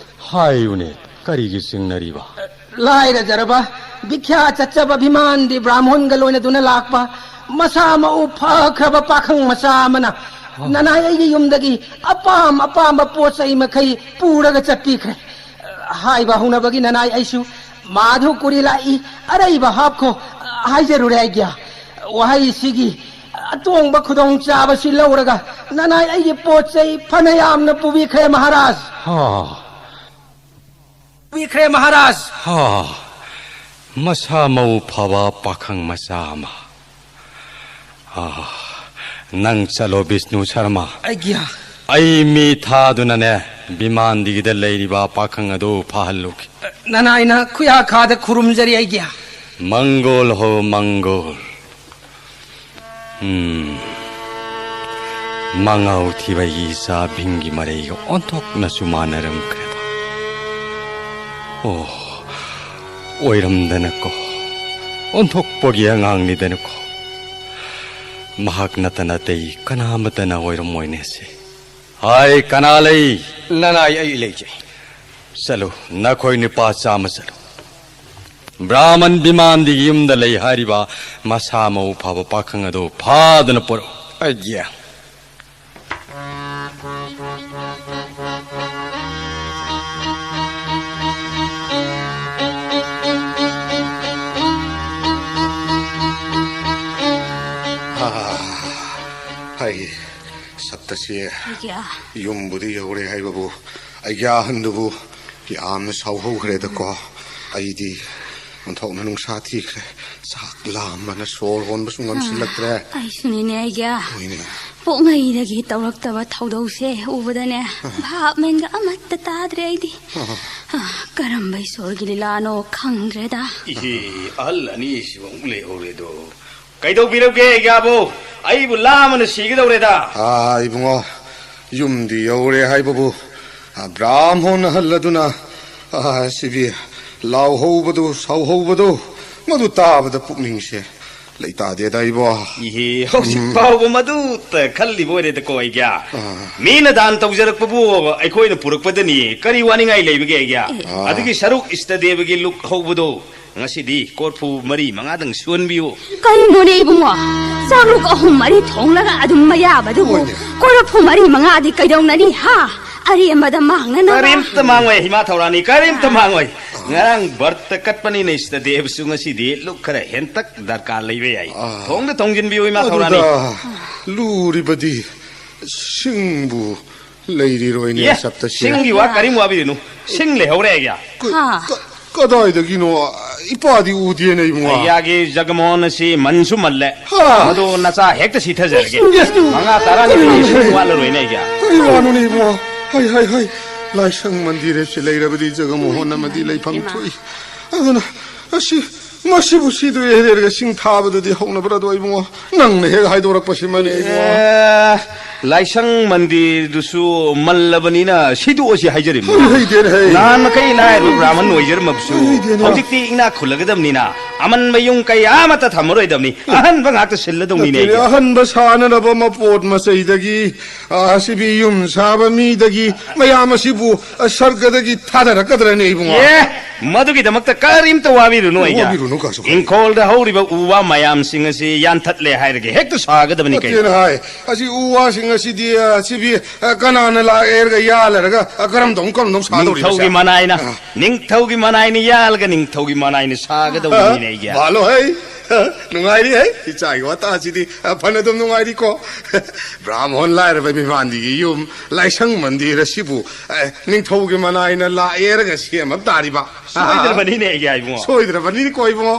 ꯍꯥꯏꯌꯨꯅꯦ, ꯀꯔꯤꯒꯤ ꯆꯤꯡꯅꯔꯤꯕ? ꯂꯥꯏꯔꯖꯔꯕ, ꯚꯤꯈ꯭ꯌꯥ ꯆꯠꯆꯕ ꯚꯤꯃꯥꯟꯗꯤ ꯕ꯭ꯔꯥꯍꯃꯣꯟꯒ ꯂꯣꯏꯅꯗꯨꯅ ꯂꯥꯛꯄ, ꯃꯁꯥ ꯃꯎ ꯐꯈ꯭ꯔꯕ ꯄꯥꯈꯪ ꯃꯆꯥ ꯑꯃꯅ ꯅꯅꯥꯏ ꯑꯩꯒꯤ ꯌꯨꯝꯗꯒꯤ ꯑꯄꯥꯝ ꯑꯄꯥꯝꯕ ꯄꯣꯠ ꯆꯩ ꯃꯈꯩ ꯄꯨꯔꯒ ꯆꯠꯄꯤꯈ꯭ꯔꯦ꯫ ꯍꯥꯏꯕ ꯍꯧꯅꯕꯒꯤ ꯅꯅꯥꯏ ꯑꯩꯁꯨ ꯃꯥꯙꯨ ꯀꯨꯔꯤ ꯂꯥꯛꯏ, ꯑꯔꯩꯕ ꯍꯥꯞꯈꯣ ꯍꯥꯏꯖꯔꯨꯔꯦ ꯑꯩꯒ꯭ꯌꯥ꯫ ꯋꯥꯍꯩꯁꯤꯒꯤ ꯑꯇꯣꯡꯕ ꯈꯨꯗꯣꯡꯆꯥꯕꯁꯤ ꯂꯧꯔꯒ ꯅꯅꯥꯏ ꯑꯩꯒꯤ ꯄꯣꯠ ꯆꯩ ꯐꯅ ꯌꯥꯝꯅ ꯄꯨꯕꯤꯈ꯭ꯔꯦ ꯃꯍꯥꯔꯥꯖ꯫ ꯍꯥ꯫ ꯄꯨꯕꯤꯈ꯭ꯔꯦ ꯃꯍꯥꯔꯥꯖ꯫ ꯍꯥ꯫ ꯃꯁꯥ ꯃꯎ ꯐꯕ ꯄꯥꯈꯪ ꯃꯆꯥ ꯑꯃ꯫ ꯑꯥ, ꯅꯪ ꯆꯠꯂꯣ, ꯕꯤꯁꯅꯨ ꯁꯔꯃ꯫ ꯑꯩꯒ꯭ꯌꯥ꯫ ꯑꯩ ꯃꯤ ꯊꯥꯗꯨꯅꯅꯦ, ꯕꯤꯃꯥꯟꯗꯤꯒꯤꯗ ꯂꯩꯔꯤꯕ ꯄꯥꯈꯪ ꯑꯗꯨ ꯐꯥꯍꯜꯂꯨꯒꯦ꯫ ꯅꯅꯥꯏꯅ ꯈꯨꯌꯥꯈꯥꯗ ꯈꯨꯔꯨꯝꯖꯔꯤ ꯑꯩꯒ꯭ꯌꯥ꯫ ꯃꯪꯒꯣꯜ ꯍꯣ ꯃꯪꯒꯣꯜ꯫ ꯎꯝ꯫ ꯃꯉꯥꯎ ꯊꯤꯕ ꯏꯆꯥ ꯚꯤꯝꯒꯤ ꯃꯔꯩꯒ ꯑꯣꯟꯊꯣꯛꯅꯁꯨ ꯃꯥꯟꯅꯔꯝꯈ꯭ꯔꯦꯗ꯫ ꯑꯣ, ꯑꯣꯏꯔꯝꯗꯅꯀꯣ꯫ ꯑꯣꯟꯊꯣꯛꯄꯒꯤ ꯑꯉꯥꯡꯅꯤꯗꯅꯀꯣ꯫ ꯃꯍꯥꯛ ꯅꯠꯇꯅ ꯑꯇꯩ ꯀꯅꯥ ꯑꯃꯠꯇꯅ ꯑꯣꯏꯔꯝꯃꯣꯏꯅꯦꯁꯦ꯫ ꯍꯥꯏ, ꯀꯅꯥ ꯂꯩ? ꯅꯅꯥꯏ ꯑꯩ ꯂꯩꯖꯩ꯫ ꯆꯠꯂꯨ, ꯅꯈꯣꯏ ꯅꯨꯄꯥ ꯆꯥꯝꯃ ꯆꯠꯂꯨ꯫ ꯕ꯭ꯔꯥꯍꯃꯟ ꯕꯤꯃꯥꯟꯗꯤꯒꯤ ꯌꯨꯝꯗ ꯂꯩ ꯍꯥꯏꯔꯤꯕ ꯃꯁꯥ ꯃꯎ ꯐꯕ ꯄꯥꯈꯪ ꯑꯗꯨ ꯐꯥꯗꯨꯅ ꯄꯨꯔꯛꯎ꯫ ꯑꯩꯒꯤ꯫ ꯍꯥ, ꯍꯥꯏ, ꯁꯞꯇꯁꯤ꯫ ꯑꯩꯒꯤ꯫ ꯌꯨꯝꯕꯨꯗꯤ ꯌꯧꯔꯦ ꯍꯥꯏꯕꯕꯨ, ꯑꯩꯒꯤ ꯑꯍꯟꯗꯨꯕꯨ ꯌꯥꯝꯅ ꯁꯥꯎꯍꯧꯈ꯭ꯔꯦꯗꯀꯣ꯫ ꯑꯩꯗꯤ ꯑꯣꯟꯊꯣꯛꯅ ꯅꯨꯡꯁꯥ ꯊꯤꯈ꯭ꯔꯦ꯫ ꯆꯥꯛ ꯂꯥꯝꯕꯅ ꯁꯣꯔ ꯍꯣꯟꯕꯁꯨ ꯉꯝꯁꯤꯜꯂꯛꯇ꯭ꯔꯦ꯫ ꯑꯩꯁꯨꯅꯤꯅꯦ, ꯑꯩꯒꯤ꯫ ꯍꯣꯏꯅꯦ꯫ ꯄꯣꯛꯉꯩꯗꯒꯤ ꯇꯧꯔꯛꯇꯕ ꯊꯧꯗꯧꯁꯦ ꯎꯕꯗꯅꯦ, ꯑꯥ꯫ ꯚꯥꯞ ꯃꯦꯟꯒ ꯑꯃꯠꯇ ꯇꯥꯗ꯭ꯔꯦ ꯑꯩꯗꯤ꯫ ꯑꯥ꯫ ꯑꯥ, ꯀꯔꯝꯕ ꯏꯁꯣꯔꯒꯤ ꯂꯤꯂꯥꯅꯣ ꯈꯪꯗ꯭ꯔꯦꯗ꯫ ꯏꯍꯦ, ꯑꯍꯜ ꯑꯅꯤꯁꯤꯕꯨ ꯑꯃꯨꯛ ꯂꯩꯍꯧꯔꯦꯗꯣ꯫ ꯀꯩꯗꯧꯕꯤꯔꯒꯦ, ꯏꯌꯥꯕꯣ? ꯑꯩꯕꯨ ꯂꯥꯝꯕꯅ ꯁꯤꯒꯗꯧꯔꯦꯗ꯫ ꯑꯥ, ꯏꯕꯨꯡꯉꯣ, ꯌꯨꯝꯗꯤ ꯌꯧꯔꯦ ꯍꯥꯏꯕꯕꯨ, ꯑꯥ, ꯕ꯭ꯔꯥꯍꯃꯣꯟ ꯑꯍꯜ ꯑꯗꯨꯅ, ꯑꯥ, ꯁꯤꯕꯤ ꯂꯥꯎꯍꯧꯕꯗꯨ, ꯁꯥꯎꯍꯧꯕꯗꯨ, ꯃꯗꯨ ꯇꯥꯕꯗ ꯄꯨꯛꯅꯤꯡꯁꯦ ꯂꯩꯇꯥꯗꯦꯗ ꯏꯕꯣ꯫ ꯏꯍꯦ, ꯍꯧꯖꯤꯛ ꯎꯝ꯫ ꯐꯥꯎꯕ ꯃꯗꯨꯇ ꯈꯜꯂꯤꯕ ꯑꯣꯏꯔꯦꯗꯀꯣ, ꯑꯩꯒ꯭ꯌꯥ꯫ ꯑꯥ꯫ ꯃꯤꯅ ꯗꯥꯟ ꯇꯧꯖꯔꯛꯄꯕꯨ ꯑꯩꯈꯣꯏꯅ ꯄꯨꯔꯛꯄꯗꯅꯤ꯫ ꯀꯔꯤ ꯋꯥꯅꯤꯡꯉꯥꯏ ꯂꯩꯕꯒꯦ, ꯑꯩꯒ꯭ꯌꯥ? ꯑꯥ꯫ ꯑꯗꯨꯒꯤ ꯁꯔꯨꯛ ꯏꯁꯇꯗꯦꯕꯒꯤ ꯂꯨꯛ ꯍꯧꯕꯗꯣ ꯉꯁꯤꯗꯤ ꯀꯣꯔꯐꯨ ꯃꯔꯤ ꯃꯉꯥꯗꯪ ꯁꯨꯍꯟꯕꯤꯌꯨ꯫ ꯀꯔꯤꯅꯣꯅꯦ ꯏꯕꯨꯡꯉꯣ? ꯆꯥꯛꯂꯨꯛ ꯑꯍꯨꯝ ꯃꯔꯤ ꯊꯣꯡꯂꯒ ꯑꯗꯨꯝ ꯃꯌꯥꯕꯗꯨꯕꯨ ꯍꯣꯏꯅꯦ꯫ ꯀꯣꯔꯐꯨ ꯃꯔꯤ ꯃꯉꯥꯗꯤ ꯀꯩꯗꯧꯅꯅꯤ, ꯍꯥ? ꯑꯔꯦꯝꯕꯗ ꯃꯥꯡꯅꯅꯕ꯫ ꯀꯔꯤꯝꯇ ꯃꯥꯡꯉꯣꯏ, ꯏꯃꯥ ꯊꯧꯔꯥꯅꯤ, ꯀꯔꯤꯝꯇ ꯃꯥꯡꯉꯣꯏ꯫ ꯉꯔꯥꯡ ꯕ꯭ꯔꯠꯇ ꯀꯠꯄꯅꯤꯅ ꯏꯁꯇꯗꯦꯕꯁꯨ ꯉꯁꯤꯗꯤ ꯂꯨꯛ ꯈꯔ ꯍꯦꯟꯇꯛ ꯗꯔꯀꯥꯔ ꯂꯩꯕ ꯌꯥꯏ꯫ ꯑꯥ꯫ ꯊꯣꯡꯗ ꯊꯣꯡꯖꯤꯟꯕꯤꯌꯨ, ꯏꯃꯥ ꯊꯧꯔꯥꯅꯤ꯫ ꯑꯗꯨꯗ ꯂꯨꯔꯤꯕꯗꯤ ꯁꯤꯡꯕꯨ ꯂꯩꯔꯤꯔꯣꯏꯅꯦ, ꯑꯦ, ꯁꯞꯇꯁꯤ꯫ ꯁꯤꯡꯒꯤ ꯋꯥ ꯀꯔꯤꯝ ꯋꯥꯕꯤꯔꯨꯅꯨ꯫ ꯁꯤꯡ ꯂꯩꯍꯧꯔꯦ, ꯑꯩꯒꯤ꯫ ꯀ-, ꯍꯥ꯫ ꯀ-, ꯀꯗꯥꯏꯗꯒꯤꯅꯣ? ꯏꯄꯥꯗꯤ ꯎꯗꯦꯅꯦ, ꯏꯕꯨꯡꯉꯣ꯫ ꯑꯩꯒꯤ ꯖꯒꯃꯣꯍꯟ ꯑꯁꯤ ꯃꯟꯁꯨ ꯃꯜꯂꯦ꯫ ꯍꯥ꯫ ꯃꯗꯨ ꯅꯆꯥ ꯍꯦꯛꯇ ꯁꯤꯊꯖꯔꯒꯦ꯫ ꯏꯁ, ꯏꯁ꯫ ꯃꯉꯥ ꯇꯔꯥꯅꯤꯊꯣꯏ ꯁꯨꯝ ꯋꯥꯠꯂꯔꯣꯏꯅꯦ, ꯑꯩꯒꯤ꯫ ꯀꯔꯤ ꯋꯥꯅꯣꯅꯦ, ꯏꯕꯨꯡꯉꯣ? ꯍꯥꯏ, ꯍꯥꯏ, ꯍꯥꯏ꯫ ꯂꯥꯏꯁꯪ ꯃꯟꯗꯤꯔ ꯑꯁꯤ ꯂꯩꯔꯕꯗꯤ ꯖꯒꯃꯣꯍꯟ ꯑꯃꯗꯤ ꯂꯩꯐꯝ ꯏꯃꯥ꯫ ꯊꯣꯛꯏ꯫ ꯑꯗꯨꯅ ꯑꯁꯤ, ꯃꯁꯤꯕꯨ ꯁꯤꯗꯣꯛꯑꯦ ꯍꯥꯏꯔꯒ ꯁꯤꯡ ꯊꯥꯕꯗꯨꯗꯤ ꯍꯧꯅꯕ꯭ꯔꯗꯣ, ꯏꯕꯨꯡꯉꯣ? ꯅꯪꯅ ꯍꯦꯛ ꯍꯥꯏꯗꯣꯔꯛꯄꯁꯤꯃꯅꯦ, ꯏꯕꯨꯡꯉꯣ꯫ ꯑꯦ, ꯂꯥꯏꯁꯪ ꯃꯟꯗꯤꯔꯗꯨꯁꯨ ꯃꯜꯂꯕꯅꯤꯅ ꯁꯤꯗꯣꯛꯑꯁꯤ ꯍꯥꯏꯖꯔꯤꯕꯅꯤ꯫ ꯍꯩ, ꯍꯩꯗꯦꯅꯦ, ꯍꯩ꯫ ꯅꯍꯥꯟ ꯃꯈꯩ ꯂꯥꯏꯔꯕ ꯕ꯭ꯔꯥꯍꯃꯟ ꯑꯣꯏꯖꯔꯝꯃꯕꯁꯨ, ꯍꯩꯗꯦꯅꯦ꯫ ꯍꯧꯖꯤꯛꯇꯤ ꯏꯅꯥꯛ ꯈꯨꯜꯂꯒꯗꯕꯅꯤꯅ ꯑꯃꯟꯕ ꯌꯨꯝ ꯀꯩ ꯑꯃꯠꯇ ꯊꯝꯃꯔꯣꯏꯗꯕꯅꯤ꯫ ꯑꯍꯟꯕ ꯉꯥꯛꯇ ꯁꯤꯜꯂꯗꯧꯅꯤꯅꯦ, ꯅꯠꯇꯦꯅꯦ, ꯑꯩꯒꯤ꯫ ꯑꯍꯟꯕ ꯁꯥꯅꯅꯕ ꯃꯄꯣꯠ ꯃꯆꯩꯗꯒꯤ, ꯑ, ꯁꯤꯕꯤ ꯌꯨꯝ ꯁꯥꯕ ꯃꯤꯗꯒꯤ ꯃꯌꯥꯝ ꯑꯁꯤꯕꯨ, ꯑ, ꯁꯔꯒꯗꯒꯤ ꯊꯥꯗꯔꯛꯀꯗ꯭ꯔꯅꯦ, ꯏꯕꯨꯡꯉꯣ? ꯑꯦ, ꯃꯗꯨꯒꯤꯗꯃꯛꯇ ꯀꯔꯤꯝꯇ ꯋꯥꯕꯤꯔꯨꯅꯨ, ꯑꯩꯒꯤ꯫ ꯋꯥꯕꯤꯔꯨꯅꯨ, ꯀꯩꯁꯨ ꯀꯥꯏꯗꯦ꯫ ꯏꯪꯈꯣꯜꯗ ꯍꯧꯔꯤꯕ ꯎ ꯋꯥ ꯃꯌꯥꯝꯁꯤꯡ ꯑꯁꯤ ꯌꯥꯟꯊꯠꯂꯦ ꯍꯥꯏꯔꯒ ꯍꯦꯛꯇ ꯁꯥꯒꯗꯕꯅꯤ ꯀꯩꯅꯣ꯫ ꯅꯠꯇꯦꯅ ꯍꯥꯏ꯫ ꯑꯁꯤ ꯎ ꯋꯥꯁꯤꯡ ꯑꯁꯤꯗꯤ, ꯑ, ꯁꯤꯕꯤ, ꯑ, ꯀꯅꯥꯅ ꯂꯥꯛꯑꯦ ꯍꯥꯏꯔꯒ ꯌꯥꯜꯂꯔꯒ, ꯑ, ꯀꯔꯝ ꯇꯧ-, ꯀꯔꯝ ꯇꯧ ꯁꯥꯗꯧꯔꯤꯕ ꯅꯤꯡꯊꯧꯒꯤ ꯁꯦ? ꯃꯅꯥꯏꯅ, ꯑ꯫ ꯅꯤꯡꯊꯧꯒꯤ ꯃꯅꯥꯏꯅ ꯌꯥꯜꯂꯒ ꯅꯤꯡꯊꯧꯒꯤ ꯃꯅꯥꯏꯅ ꯁꯥꯒꯗꯧꯕꯅꯤꯅꯦ, ꯑ, ꯑꯩꯒꯤ꯫ ꯕꯥꯂꯣ ꯍꯩ, ꯑ, ꯅꯨꯡꯉꯥꯏꯔꯤ ꯍꯩ, ꯏꯆꯥꯒꯤ ꯋꯥꯇꯥꯁꯤꯗꯤ, ꯑ, ꯐꯅ ꯑꯗꯨꯝ ꯅꯨꯡꯉꯥꯏꯔꯤꯀꯣ꯫ ꯕ꯭ꯔꯥꯍꯃꯣꯟ ꯂꯥꯏꯔꯕ ꯃꯤꯃꯥꯟꯗꯤꯒꯤ ꯌꯨꯝ, ꯂꯥꯏꯁꯪ ꯃꯟꯗꯤꯔ ꯑꯁꯤꯕꯨ, ꯑ, ꯅꯤꯡꯊꯧꯒꯤ ꯃꯅꯥꯏꯅ ꯂꯥꯛꯑꯦ ꯍꯥꯏꯔꯒ ꯁꯦꯝꯃꯛ ꯇꯥꯔꯤꯕ꯫ ꯁꯣꯏꯗ꯭ꯔꯕꯅꯤꯅꯦ, ꯑꯩꯒꯤ ꯏꯕꯨꯡꯉꯣ꯫ ꯁꯣꯏꯗ꯭ꯔꯕꯅꯤꯀꯣ, ꯏꯕꯨꯡꯉꯣ꯫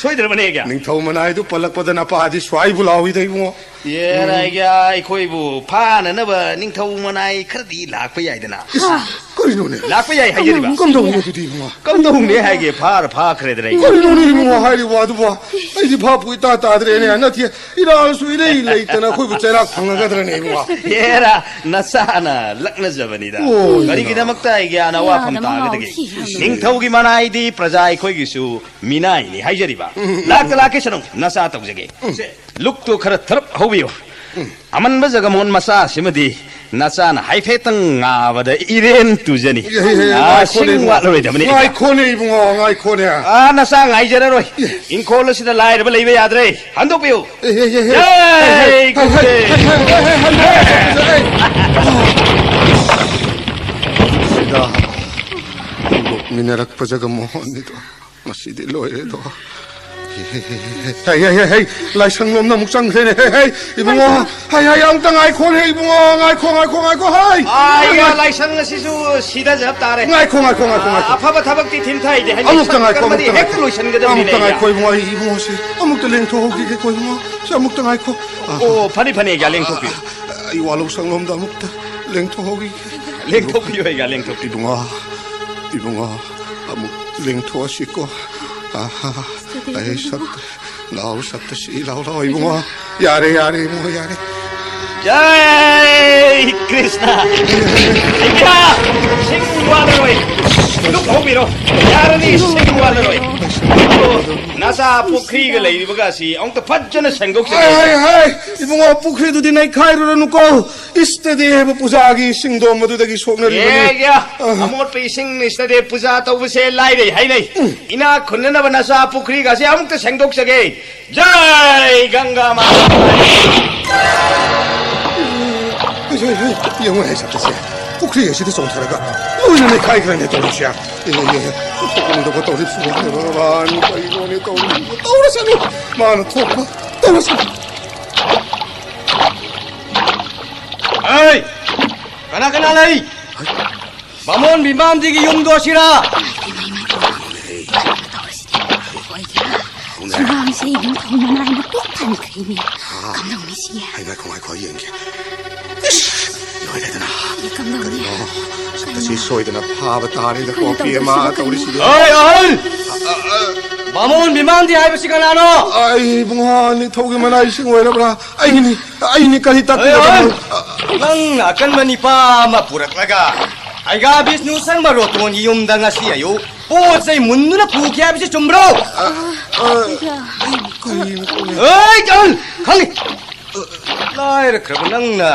ꯁꯣꯏꯗ꯭ꯔꯕꯅꯦ, ꯑꯩꯒꯤ꯫ ꯅꯤꯡꯊꯧ ꯃꯅꯥꯏꯗꯨ ꯄꯜꯂꯛꯄꯗ ꯅꯄꯥꯗꯤ ꯁ꯭ꯋꯥꯏꯕꯨ ꯂꯥꯎꯏꯗ, ꯏꯕꯨꯡꯉꯣ꯫ ꯑꯦ, ꯎꯝ꯫ ꯔꯥꯏꯒ, ꯑꯩꯈꯣꯏꯕꯨ ꯐꯥꯅꯅꯕ ꯅꯤꯡꯊꯧ ꯃꯅꯥꯏ ꯈꯔꯗꯤ ꯂꯥꯛꯄ ꯌꯥꯏꯗꯅ꯫ ꯏꯁ, ꯍꯥ꯫ ꯀꯔꯤꯅꯣꯅꯦ? ꯂꯥꯛꯄ ꯌꯥꯏ ꯍꯥꯏꯖꯔꯤꯕ꯫ ꯀꯝꯗꯧꯅꯤ? ꯀꯝꯗꯧꯅꯤ ꯑꯗꯨꯗꯤ, ꯏꯕꯨꯡꯉꯣ? ꯀꯝꯗꯧꯅꯤ ꯍꯥꯏꯒꯦ? ꯐꯥꯔ ꯐꯥꯈ꯭ꯔꯦꯗꯅ ꯑꯩ꯫ ꯀꯔꯤꯅꯣꯅꯦ, ꯏꯕꯨꯡꯉꯣ, ꯍꯥꯏꯔꯤ ꯋꯥꯗꯨꯕꯣ? ꯑꯩꯗꯤ ꯚꯥꯞꯄꯨ ꯏꯇꯥ ꯇꯥꯗ꯭ꯔꯦꯅꯦ꯫ ꯅꯠꯇꯦ, ꯏꯔꯥꯜꯁꯨ ꯏꯔꯩ ꯂꯩꯇꯅ ꯑꯩꯈꯣꯏꯕꯨ ꯆꯩꯔꯥꯛ ꯐꯪꯉꯒꯗ꯭ꯔꯅꯦ, ꯏꯕꯨꯡꯉꯣ? ꯍꯦꯔꯥ, ꯅꯆꯥꯅ ꯂꯛꯅꯖꯕꯅꯤꯗ꯫ ꯑꯣ, ꯀꯔꯤꯒꯤꯗꯃꯛꯇ ꯑꯩꯒꯤ ꯑꯅ ꯋꯥꯐꯝ ꯌꯥꯗꯕ ꯇꯥꯒꯗꯒꯦ? ꯃꯥꯜꯂꯤ꯫ ꯅꯤꯡꯊꯧꯒꯤ ꯃꯅꯥꯏꯗꯤ ꯄ꯭ꯔꯖꯥ ꯑꯩꯈꯣꯏꯒꯤꯁꯨ ꯃꯤꯅꯥꯏꯅꯤ ꯍꯥꯏꯖꯔꯤꯕ꯫ ꯂꯥꯛꯇ ꯂꯥꯛꯀꯦ ꯁꯅꯨ, ꯅꯆꯥ ꯇꯧꯖꯒꯦ꯫ ꯂꯨꯛꯇꯨ ꯈꯔ ꯊꯔꯞ ꯍꯧꯕꯤꯌꯨ꯫ ꯑꯃꯟꯕ ꯖꯒꯃꯣꯍꯟ ꯃꯆꯥꯁꯤꯃꯗꯤ ꯅꯆꯥꯅ ꯍꯥꯏꯐꯦꯠꯇꯪ ꯉꯥꯕꯗ ꯏꯔꯦꯟ ꯇꯨꯖꯅꯤ꯫ ꯑꯦ, ꯑꯦ, ꯑꯦ, ꯑꯥ, ꯉꯥꯏꯈꯣꯅꯦ ꯁꯤꯡ ꯏꯕꯨꯡꯉꯣ꯫ ꯋꯥꯠꯂꯔꯣꯏꯗꯕꯅꯤ꯫ ꯉꯥꯏꯈꯣꯅꯦ ꯏꯕꯨꯡꯉꯣ, ꯉꯥꯏꯈꯣꯅꯦ꯫ ꯑꯥ, ꯅꯆꯥ ꯉꯥꯏꯖꯔꯔꯣꯏ꯫ ꯑꯦ꯫ ꯏꯪꯈꯣꯜ ꯑꯁꯤꯗ ꯂꯥꯏꯔꯕ ꯂꯩꯕ ꯌꯥꯗ꯭ꯔꯦ꯫ ꯍꯟꯗꯣꯛꯄꯤꯌꯨ꯫ ꯑꯦ, ꯑꯦ, ꯑꯦ, ꯑꯦ꯫ ꯖꯥꯏ ꯍꯦ, ꯍꯦ, ꯍꯦ, ꯒꯨꯔꯨꯗꯦꯕ꯫ ꯍꯦ, ꯍꯦ, ꯍꯦ, ꯍꯦ, ꯍꯦ, ꯍꯦ, ꯍꯦ꯫ ꯁꯤꯗ ꯍꯟꯗꯣꯛꯃꯤꯟꯅꯔꯛꯄ ꯖꯒꯃꯣꯍꯟꯅꯤꯗꯣ꯫ ꯃꯁꯤꯗꯤ ꯂꯣꯏꯔꯦꯗꯣ꯫ ꯍꯦ, ꯍꯦ, ꯍꯦ, ꯍꯦ, ꯍꯦ, ꯂꯥꯏꯁꯪꯂꯣꯝꯗ ꯑꯃꯨꯛ ꯆꯪꯈ꯭ꯔꯦꯅꯦ꯫ ꯍꯦ, ꯍꯦ, ꯏꯕꯨꯡꯉꯣ, ꯍꯥꯏ, ꯍꯥꯏ, ꯑꯃꯨꯛꯇ ꯉꯥꯏꯈꯣꯅꯦ, ꯏꯕꯨꯡꯉꯣ, ꯉꯥꯏꯈꯣ, ꯉꯥꯏꯈꯣ, ꯉꯥꯏꯈꯣ, ꯍꯥꯏ꯫ ꯑꯥ, ꯑꯩꯒ ꯂꯥꯏꯁꯪ ꯑꯁꯤꯁꯨ ꯁꯤꯊꯖꯕ ꯇꯥꯔꯦ꯫ ꯉꯥꯏꯈꯣ, ꯉꯥꯏꯈꯣ, ꯉꯥꯏꯈꯣ, ꯑꯥ, ꯉꯥꯏꯈꯣ꯫ ꯑꯐꯕ ꯊꯕꯛꯇꯤ ꯊꯤꯟꯊꯩꯗꯦ, ꯍꯥꯏꯗꯤ ꯑꯃꯨꯛꯇ ꯉꯥꯏꯈꯣ, ꯁꯠꯀꯔꯃꯗꯤ ꯑꯃꯨꯛꯇ ꯍꯦꯛꯇ ꯉꯥꯏꯈꯣ꯫ ꯂꯣꯏꯁꯤꯟꯒꯗꯕꯅꯤꯅꯦ, ꯑꯃꯨꯛꯇ ꯑꯩꯒ꯫ ꯉꯥꯏꯈꯣ, ꯏꯕꯨꯡꯉꯣ, ꯑꯩ, ꯏꯕꯨꯡꯉꯣꯁꯦ ꯑꯃꯨꯛꯇ ꯂꯦꯡꯊꯣꯛꯍꯧꯈꯤꯒꯦꯀꯣ, ꯏꯕꯨꯡꯉꯣ, ꯁꯤ ꯑꯃꯨꯛꯇ ꯉꯥꯏꯈꯣ꯫ ꯑꯥ, ꯑꯣ, ꯐꯅꯤ, ꯐꯅꯤ, ꯑꯩꯒ ꯂꯦꯡꯊꯣꯛꯄꯤꯌꯨ꯫ ꯑꯥ, ꯑꯩ ꯋꯥꯂꯧ ꯁꯪꯂꯣꯝꯗ ꯑꯃꯨꯛꯇ ꯂꯦꯡꯊꯣꯛꯍꯧꯈꯤꯒꯦ꯫ ꯂꯦꯡꯊꯣꯛꯄꯤꯌꯨ, ꯑꯩꯒ ꯂꯦꯡꯊꯣꯛꯄꯤꯌꯨ꯫ ꯏꯕꯨꯡꯉꯣ, ꯏꯕꯨꯡꯉꯣ, ꯑꯃꯨꯛ ꯂꯦꯡꯊꯣꯛꯑꯁꯤꯀꯣ꯫ ꯑꯥ, ꯑꯩ ꯁꯛ ꯂꯥꯎ, ꯁꯛꯇ ꯁꯤ ꯂꯥꯎ, ꯂꯥꯎ, ꯏꯕꯨꯡꯉꯣ꯫ ꯌꯥꯔꯦ, ꯌꯥꯔꯦ, ꯏꯕꯨꯡꯉꯣ, ꯌꯥꯔꯦ꯫ ꯖꯥꯏ ꯀ꯭ꯔꯤꯁꯅ꯫ ꯏꯕꯦꯝꯃ, ꯁꯤꯡ ꯋꯥꯠꯂꯔꯣꯏ꯫ ꯂꯨꯞ ꯍꯧꯕꯤꯔꯣ꯫ ꯌꯥꯔꯅꯤ, ꯁꯤꯡ ꯋꯥꯠꯂꯔꯣꯏ꯫ ꯑꯗꯣ ꯅꯆꯥ ꯄꯨꯈ꯭ꯔꯤꯒ ꯂꯩꯔꯤꯕꯒꯁꯤ ꯑꯃꯨꯛꯇ ꯐꯖꯅ ꯁꯦꯡꯗꯣꯛꯆꯒꯦ꯫ ꯍꯥꯏ, ꯍꯥꯏ, ꯍꯥꯏ, ꯏꯕꯨꯡꯉꯣ, ꯄꯨꯈ꯭ꯔꯤꯗꯨꯗꯤ ꯅꯩꯈꯥꯏꯔꯨꯔꯅꯨꯀꯣ꯫ ꯏꯁꯇꯗꯦꯕ ꯄꯨꯖꯥꯒꯤ ꯁꯤꯡꯗꯣꯝ ꯑꯗꯨꯗꯒꯤ ꯁꯣꯛꯅꯔꯤꯕꯅꯤ꯫ ꯑꯦ, ꯑꯦ, ꯑ꯫ ꯑꯃꯣꯠꯄ ꯏꯁꯤꯡ ꯏꯁꯇꯗꯦ ꯄꯨꯖꯥ ꯇꯧꯕꯁꯦ ꯂꯥꯏꯔꯩ ꯍꯥꯏꯅꯩ꯫ ꯎꯝ꯫ ꯏꯅꯥꯛ ꯈꯨꯟꯅꯅꯕ ꯅꯆꯥ ꯄꯨꯈ꯭ꯔꯤꯒꯁꯦ ꯑꯃꯨꯛꯇ ꯁꯦꯡꯗꯣꯛꯆꯒꯦ꯫ ꯖꯥꯏ ꯒꯪꯒꯥ ꯃꯥꯇꯥ꯫ ꯍꯩ, ꯍꯩ, ꯍꯩ, ꯌꯦꯡꯉꯨꯅꯦ, ꯁꯛꯇꯁꯦ꯫ ꯄꯨꯈ꯭ꯔꯤ ꯑꯁꯤꯗ ꯆꯣꯡꯊꯔꯒ ꯂꯣꯏꯅ ꯅꯩꯈꯥꯏꯈ꯭ꯔꯅꯦ ꯇꯧꯔꯤꯁꯦ꯫ ꯑꯦ, ꯑꯦ, ꯑꯦ, ꯊꯣꯛꯅꯤꯡꯗꯕ ꯇꯧꯔꯤꯁꯤꯕꯣ, ꯚꯒꯋꯥꯟ, ꯀꯔꯤꯅꯣꯅꯦ ꯇꯧꯔꯤꯁꯤꯕꯣ? ꯇꯧꯔꯁꯅꯨ, ꯃꯥꯅ ꯊꯣꯛꯄ ꯇꯧꯔꯁꯅꯨ꯫ ꯑꯩ! ꯀꯅꯥ ꯀꯅꯥ ꯂꯩ? ꯕꯥꯃꯣꯟ ꯕꯤꯃꯥꯟꯖꯤꯒꯤ ꯌꯨꯝꯗꯣ ꯑꯁꯤꯔꯥ? ꯁꯨꯃꯥꯡꯁꯦ ꯅꯤꯡꯊꯧ ꯃꯅꯥꯏꯅ ꯄꯤꯛ ꯊꯟꯈ꯭ꯔꯦꯅꯦ꯫ ꯀꯝꯗꯧꯅꯤ ꯁꯤ? ꯑꯩ ꯉꯥꯏꯈꯣ, ꯉꯥꯏꯈꯣ, ꯑꯩ ꯌꯦꯡꯒꯦ꯫ ꯏꯁ! ꯀꯩꯗꯧꯗꯅ? ꯀꯝꯗꯧꯅꯤ? ꯀꯔꯤꯅꯣ? ꯁꯛꯇꯁꯤ ꯁꯣꯏꯗꯅ ꯐꯥꯕ ꯇꯥꯔꯦꯗꯀꯣ, ꯀꯩꯅꯣ ꯄꯦꯃ ꯇꯧꯗꯣꯏꯁꯤꯕꯣ, ꯇꯧꯔꯤꯁꯤꯗꯤ꯫ ꯀꯩꯅꯣ ꯇꯧꯗꯣꯏꯁꯤꯕꯣ? ꯍꯣꯏ, ꯑꯍꯜ! ꯕꯥꯃꯣꯟ ꯕꯤꯃꯥꯟꯗꯤ ꯍꯥꯏꯕꯁꯤ ꯀꯅꯥꯅꯣ? ꯑꯩ ꯏꯕꯨꯡꯉꯣ, ꯅꯤꯡꯊꯧꯒꯤ ꯃꯅꯥꯏꯁꯤꯡ ꯑꯣꯏꯔꯕ꯭ꯔꯥ? ꯑꯩꯒꯤꯅꯤ, ꯑꯩꯅꯤ, ꯀꯔꯤ ꯍꯣꯏ, ꯇꯥꯛꯄꯤꯒꯗꯕꯅꯣ? ꯑꯍꯜ! ꯅꯪꯅ ꯑꯀꯟꯕ ꯅꯤꯄꯥ ꯑꯃ ꯄꯨꯔꯛꯂꯒ ꯑꯩꯒꯥ ꯕꯤꯁꯅꯨ ꯁꯔꯃ ꯔꯣꯇꯣꯟꯒꯤ ꯌꯨꯝꯗ ꯉꯁꯤ ꯑꯌꯨꯛ ꯄꯣꯠ ꯆꯩ ꯃꯨꯟꯗꯨꯅ ꯄꯨꯈꯤ ꯍꯥꯏꯕꯁꯤ ꯆꯨꯝꯕ꯭ꯔꯣ? ꯑ, ꯑ, ꯀꯔꯤꯅꯣ? ꯍꯣꯏ, ꯑꯍꯜ! ꯈꯪꯉꯤ꯫ ꯂꯥꯏꯔꯈ꯭ꯔꯕ ꯅꯪꯅ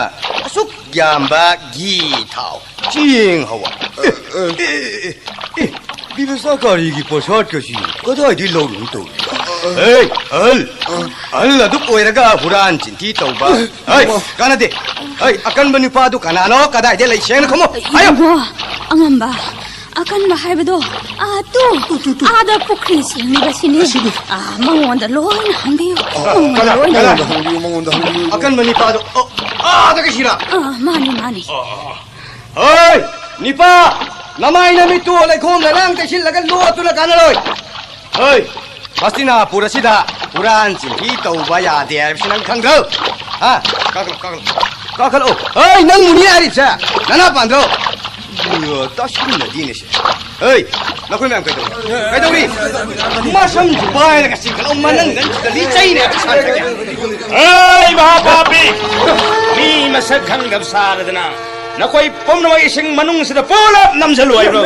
ꯑꯁꯨꯛ ꯌꯥꯝꯕ ꯘꯤ, ꯊꯥꯎ, ꯆꯦꯡ, ꯍꯋꯥꯏ꯫ ꯑꯦ, ꯑꯦ, ꯑꯦ, ꯑꯦ, ꯑꯦ, ꯕꯤꯕꯁꯥꯀꯥꯔꯤꯒꯤ ꯄꯣꯠꯁꯥꯠꯀꯁꯤ ꯀꯗꯥꯏꯗꯒꯤ ꯂꯧꯔꯨꯅ ꯇꯧꯔꯤꯕ? ꯍꯦ, ꯑꯍꯜ! ꯑꯍꯜ ꯑꯗꯨꯛ ꯑꯣꯏꯔꯒ ꯍꯨꯔꯥꯟ ꯆꯤꯟꯊꯤ ꯇꯧꯕ? ꯍꯩ, ꯀꯥꯟꯅꯗꯦ꯫ ꯍꯩ, ꯑꯀꯟꯕ ꯅꯨꯄꯥꯗꯨ ꯀꯅꯥꯅꯣ? ꯀꯗꯥꯏꯗ ꯂꯩ? ꯁꯦꯡꯅ ꯈꯨꯝꯃꯨ꯫ ꯍꯥꯏꯌꯨ꯫ ꯏꯕꯨꯡꯉꯣ, ꯑꯉꯝꯕ꯫ ꯑꯀꯟꯕ ꯍꯥꯏꯕꯗꯣ, ꯑꯥ, ꯇꯨ, ꯇꯨ, ꯇꯨ, ꯇꯨ꯫ ꯑꯥꯗ ꯄꯨꯈ꯭ꯔꯤ ꯁꯦꯡꯂꯤꯕꯁꯤꯅꯤ꯫ ꯑꯁꯤꯅꯤ꯫ ꯑꯥ, ꯃꯉꯣꯟꯗ ꯂꯣꯏꯅ ꯍꯪꯕꯤꯌꯨ꯫ ꯑꯥ, ꯃꯉꯣꯟꯗ ꯀꯅꯥ, ꯂꯣꯏꯅ ꯀꯅꯥ? ꯍꯪꯕꯤꯌꯨ꯫ ꯃꯉꯣꯟꯗ ꯍꯪꯕꯤꯌꯨ, ꯃꯉꯣꯟꯗ ꯍꯪꯕꯤꯌꯨ꯫ ꯑꯀꯟꯕ ꯅꯤꯄꯥꯗꯣ, ꯑꯣ, ꯑꯥꯗ ꯀꯩꯁꯤꯔꯥ? ꯑꯥ, ꯃꯥꯅꯤ, ꯃꯥꯅꯤ꯫ ꯑꯥ, ꯑꯥ, ꯑꯥ꯫ ꯍꯣꯏ, ꯅꯤꯄꯥ, ꯅꯃꯥꯏ ꯅꯃꯤꯠꯇꯨ ꯂꯩꯈꯣꯝ ꯂꯩꯅꯥꯡ ꯇꯩꯁꯤꯜꯂꯒ ꯂꯣꯠꯇꯨꯅ ꯀꯥꯟꯅꯔꯣꯏ꯫ ꯍꯣꯏ, ꯍꯁꯇꯤꯅꯥꯄꯨꯔ ꯑꯁꯤꯗ ꯍꯨꯔꯥꯟ ꯆꯤꯟꯊꯤ ꯇꯧꯕ ꯌꯥꯗꯦ ꯍꯥꯏꯕꯁꯤ ꯅꯪ ꯈꯪꯗ꯭ꯔꯣ? ꯍꯥ? ꯀꯥꯈꯠꯂꯣ, ꯀꯥꯈꯠꯂꯣ, ꯀꯥꯈꯠꯂꯣ꯫ ꯍꯣꯏ, ꯅꯪ ꯃꯨꯅꯤ ꯍꯥꯏꯔꯤꯁꯦ ꯅꯅꯥ ꯄꯥꯟꯗ꯭ꯔꯣ? ꯇꯥꯁꯤꯟꯅꯗꯤꯅꯦꯁꯦ꯫ ꯍꯩ, ꯅꯈꯣꯏ ꯃꯌꯥꯝ ꯀꯩꯗꯧꯔꯤ? ꯀꯩꯗꯧꯔꯤ? ꯃꯁꯝꯁꯨ ꯄꯥꯏꯔꯒ ꯆꯤꯡꯈꯠꯂꯣ, ꯃꯅꯪ ꯅꯪ ꯁꯤꯗ ꯂꯤꯆꯩꯅꯦ ꯍꯥꯏꯕ ꯁꯥꯔꯒ꯫ ꯍꯩ, ꯃꯍꯥꯄꯥꯄꯤ! ꯃꯤ ꯃꯁꯛ ꯈꯪꯗꯕ ꯁꯥꯔꯗꯅ ꯅꯈꯣꯏ ꯄꯨꯝꯅꯃꯛ ꯏꯁꯤꯡ ꯃꯅꯨꯡꯁꯤꯗ ꯄꯨꯂꯞ ꯅꯝꯁꯤꯜꯂꯨ ꯍꯥꯏꯕ꯭ꯔꯣ?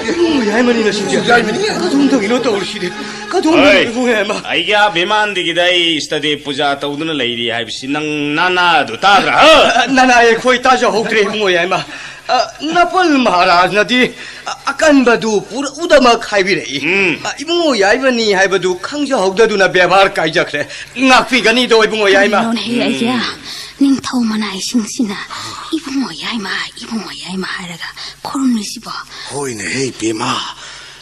ꯏꯕꯨꯡ ꯌꯥꯏꯃꯅꯤ ꯃꯁꯤꯗꯤ꯫ ꯌꯥꯏꯃꯅꯤ꯫ ꯀꯗꯣꯝꯗꯒꯤꯅꯣ ꯇꯧꯔꯤꯁꯤꯗꯤ? ꯀꯗꯣꯝꯗꯒꯤꯅꯣ ꯍꯩ, ꯏꯕꯨꯡ ꯌꯥꯏꯃ? ꯑꯩꯒꯤ ꯕꯤꯃꯥꯟꯗꯒꯤꯗ ꯑꯩ ꯁꯤꯗꯗꯤ ꯄꯨꯖꯥ ꯇꯧꯗꯨꯅ ꯂꯩꯔꯤ ꯍꯥꯏꯕꯁꯤ ꯅꯪ ꯅꯅꯥꯗꯨ ꯇꯥꯗ꯭ꯔꯥ? ꯍꯥ? ꯅꯅꯥ ꯑꯩꯈꯣꯏ ꯇꯥꯖꯍꯧꯗ꯭ꯔꯦ ꯏꯕꯨꯡ ꯌꯥꯏꯃ꯫ ꯑ, ꯅꯄꯜ ꯃꯍꯥꯔꯥꯖꯅꯗꯤ, ꯑ, ꯑꯀꯟꯕꯗꯨ ꯄꯨꯔꯛꯎꯗꯃꯛ ꯍꯥꯏꯕꯤꯔꯛꯏ꯫ ꯎꯝ꯫ ꯑ, ꯏꯕꯨꯡꯉꯣ ꯌꯥꯏꯃꯅꯤ ꯍꯥꯏꯕꯗꯨ ꯈꯪꯖꯍꯧꯗꯗꯨꯅ ꯕꯦꯕꯥꯔ ꯀꯥꯏꯖꯈ꯭ꯔꯦ꯫ ꯉꯥꯛꯄꯤꯒꯅꯤꯗꯣ ꯏꯕꯨꯡꯉꯣ ꯌꯥꯏꯃ꯫ ꯀꯔꯤꯅꯣꯅꯦꯍꯦ, ꯎꯝ꯫ ꯑꯩꯒꯤ ꯅꯤꯡꯊꯧ ꯃꯅꯥꯏꯁꯤꯡꯁꯤꯅ ꯏꯕꯨꯡꯉꯣ ꯌꯥꯏꯃ, ꯏꯕꯨꯡꯉꯣ ꯌꯥꯏꯃ ꯍꯥꯏꯔꯒ ꯈꯨꯔꯨꯝꯂꯤꯁꯤꯕꯣ? ꯍꯣꯏꯅꯦꯍꯦ, ꯄꯦꯃ꯫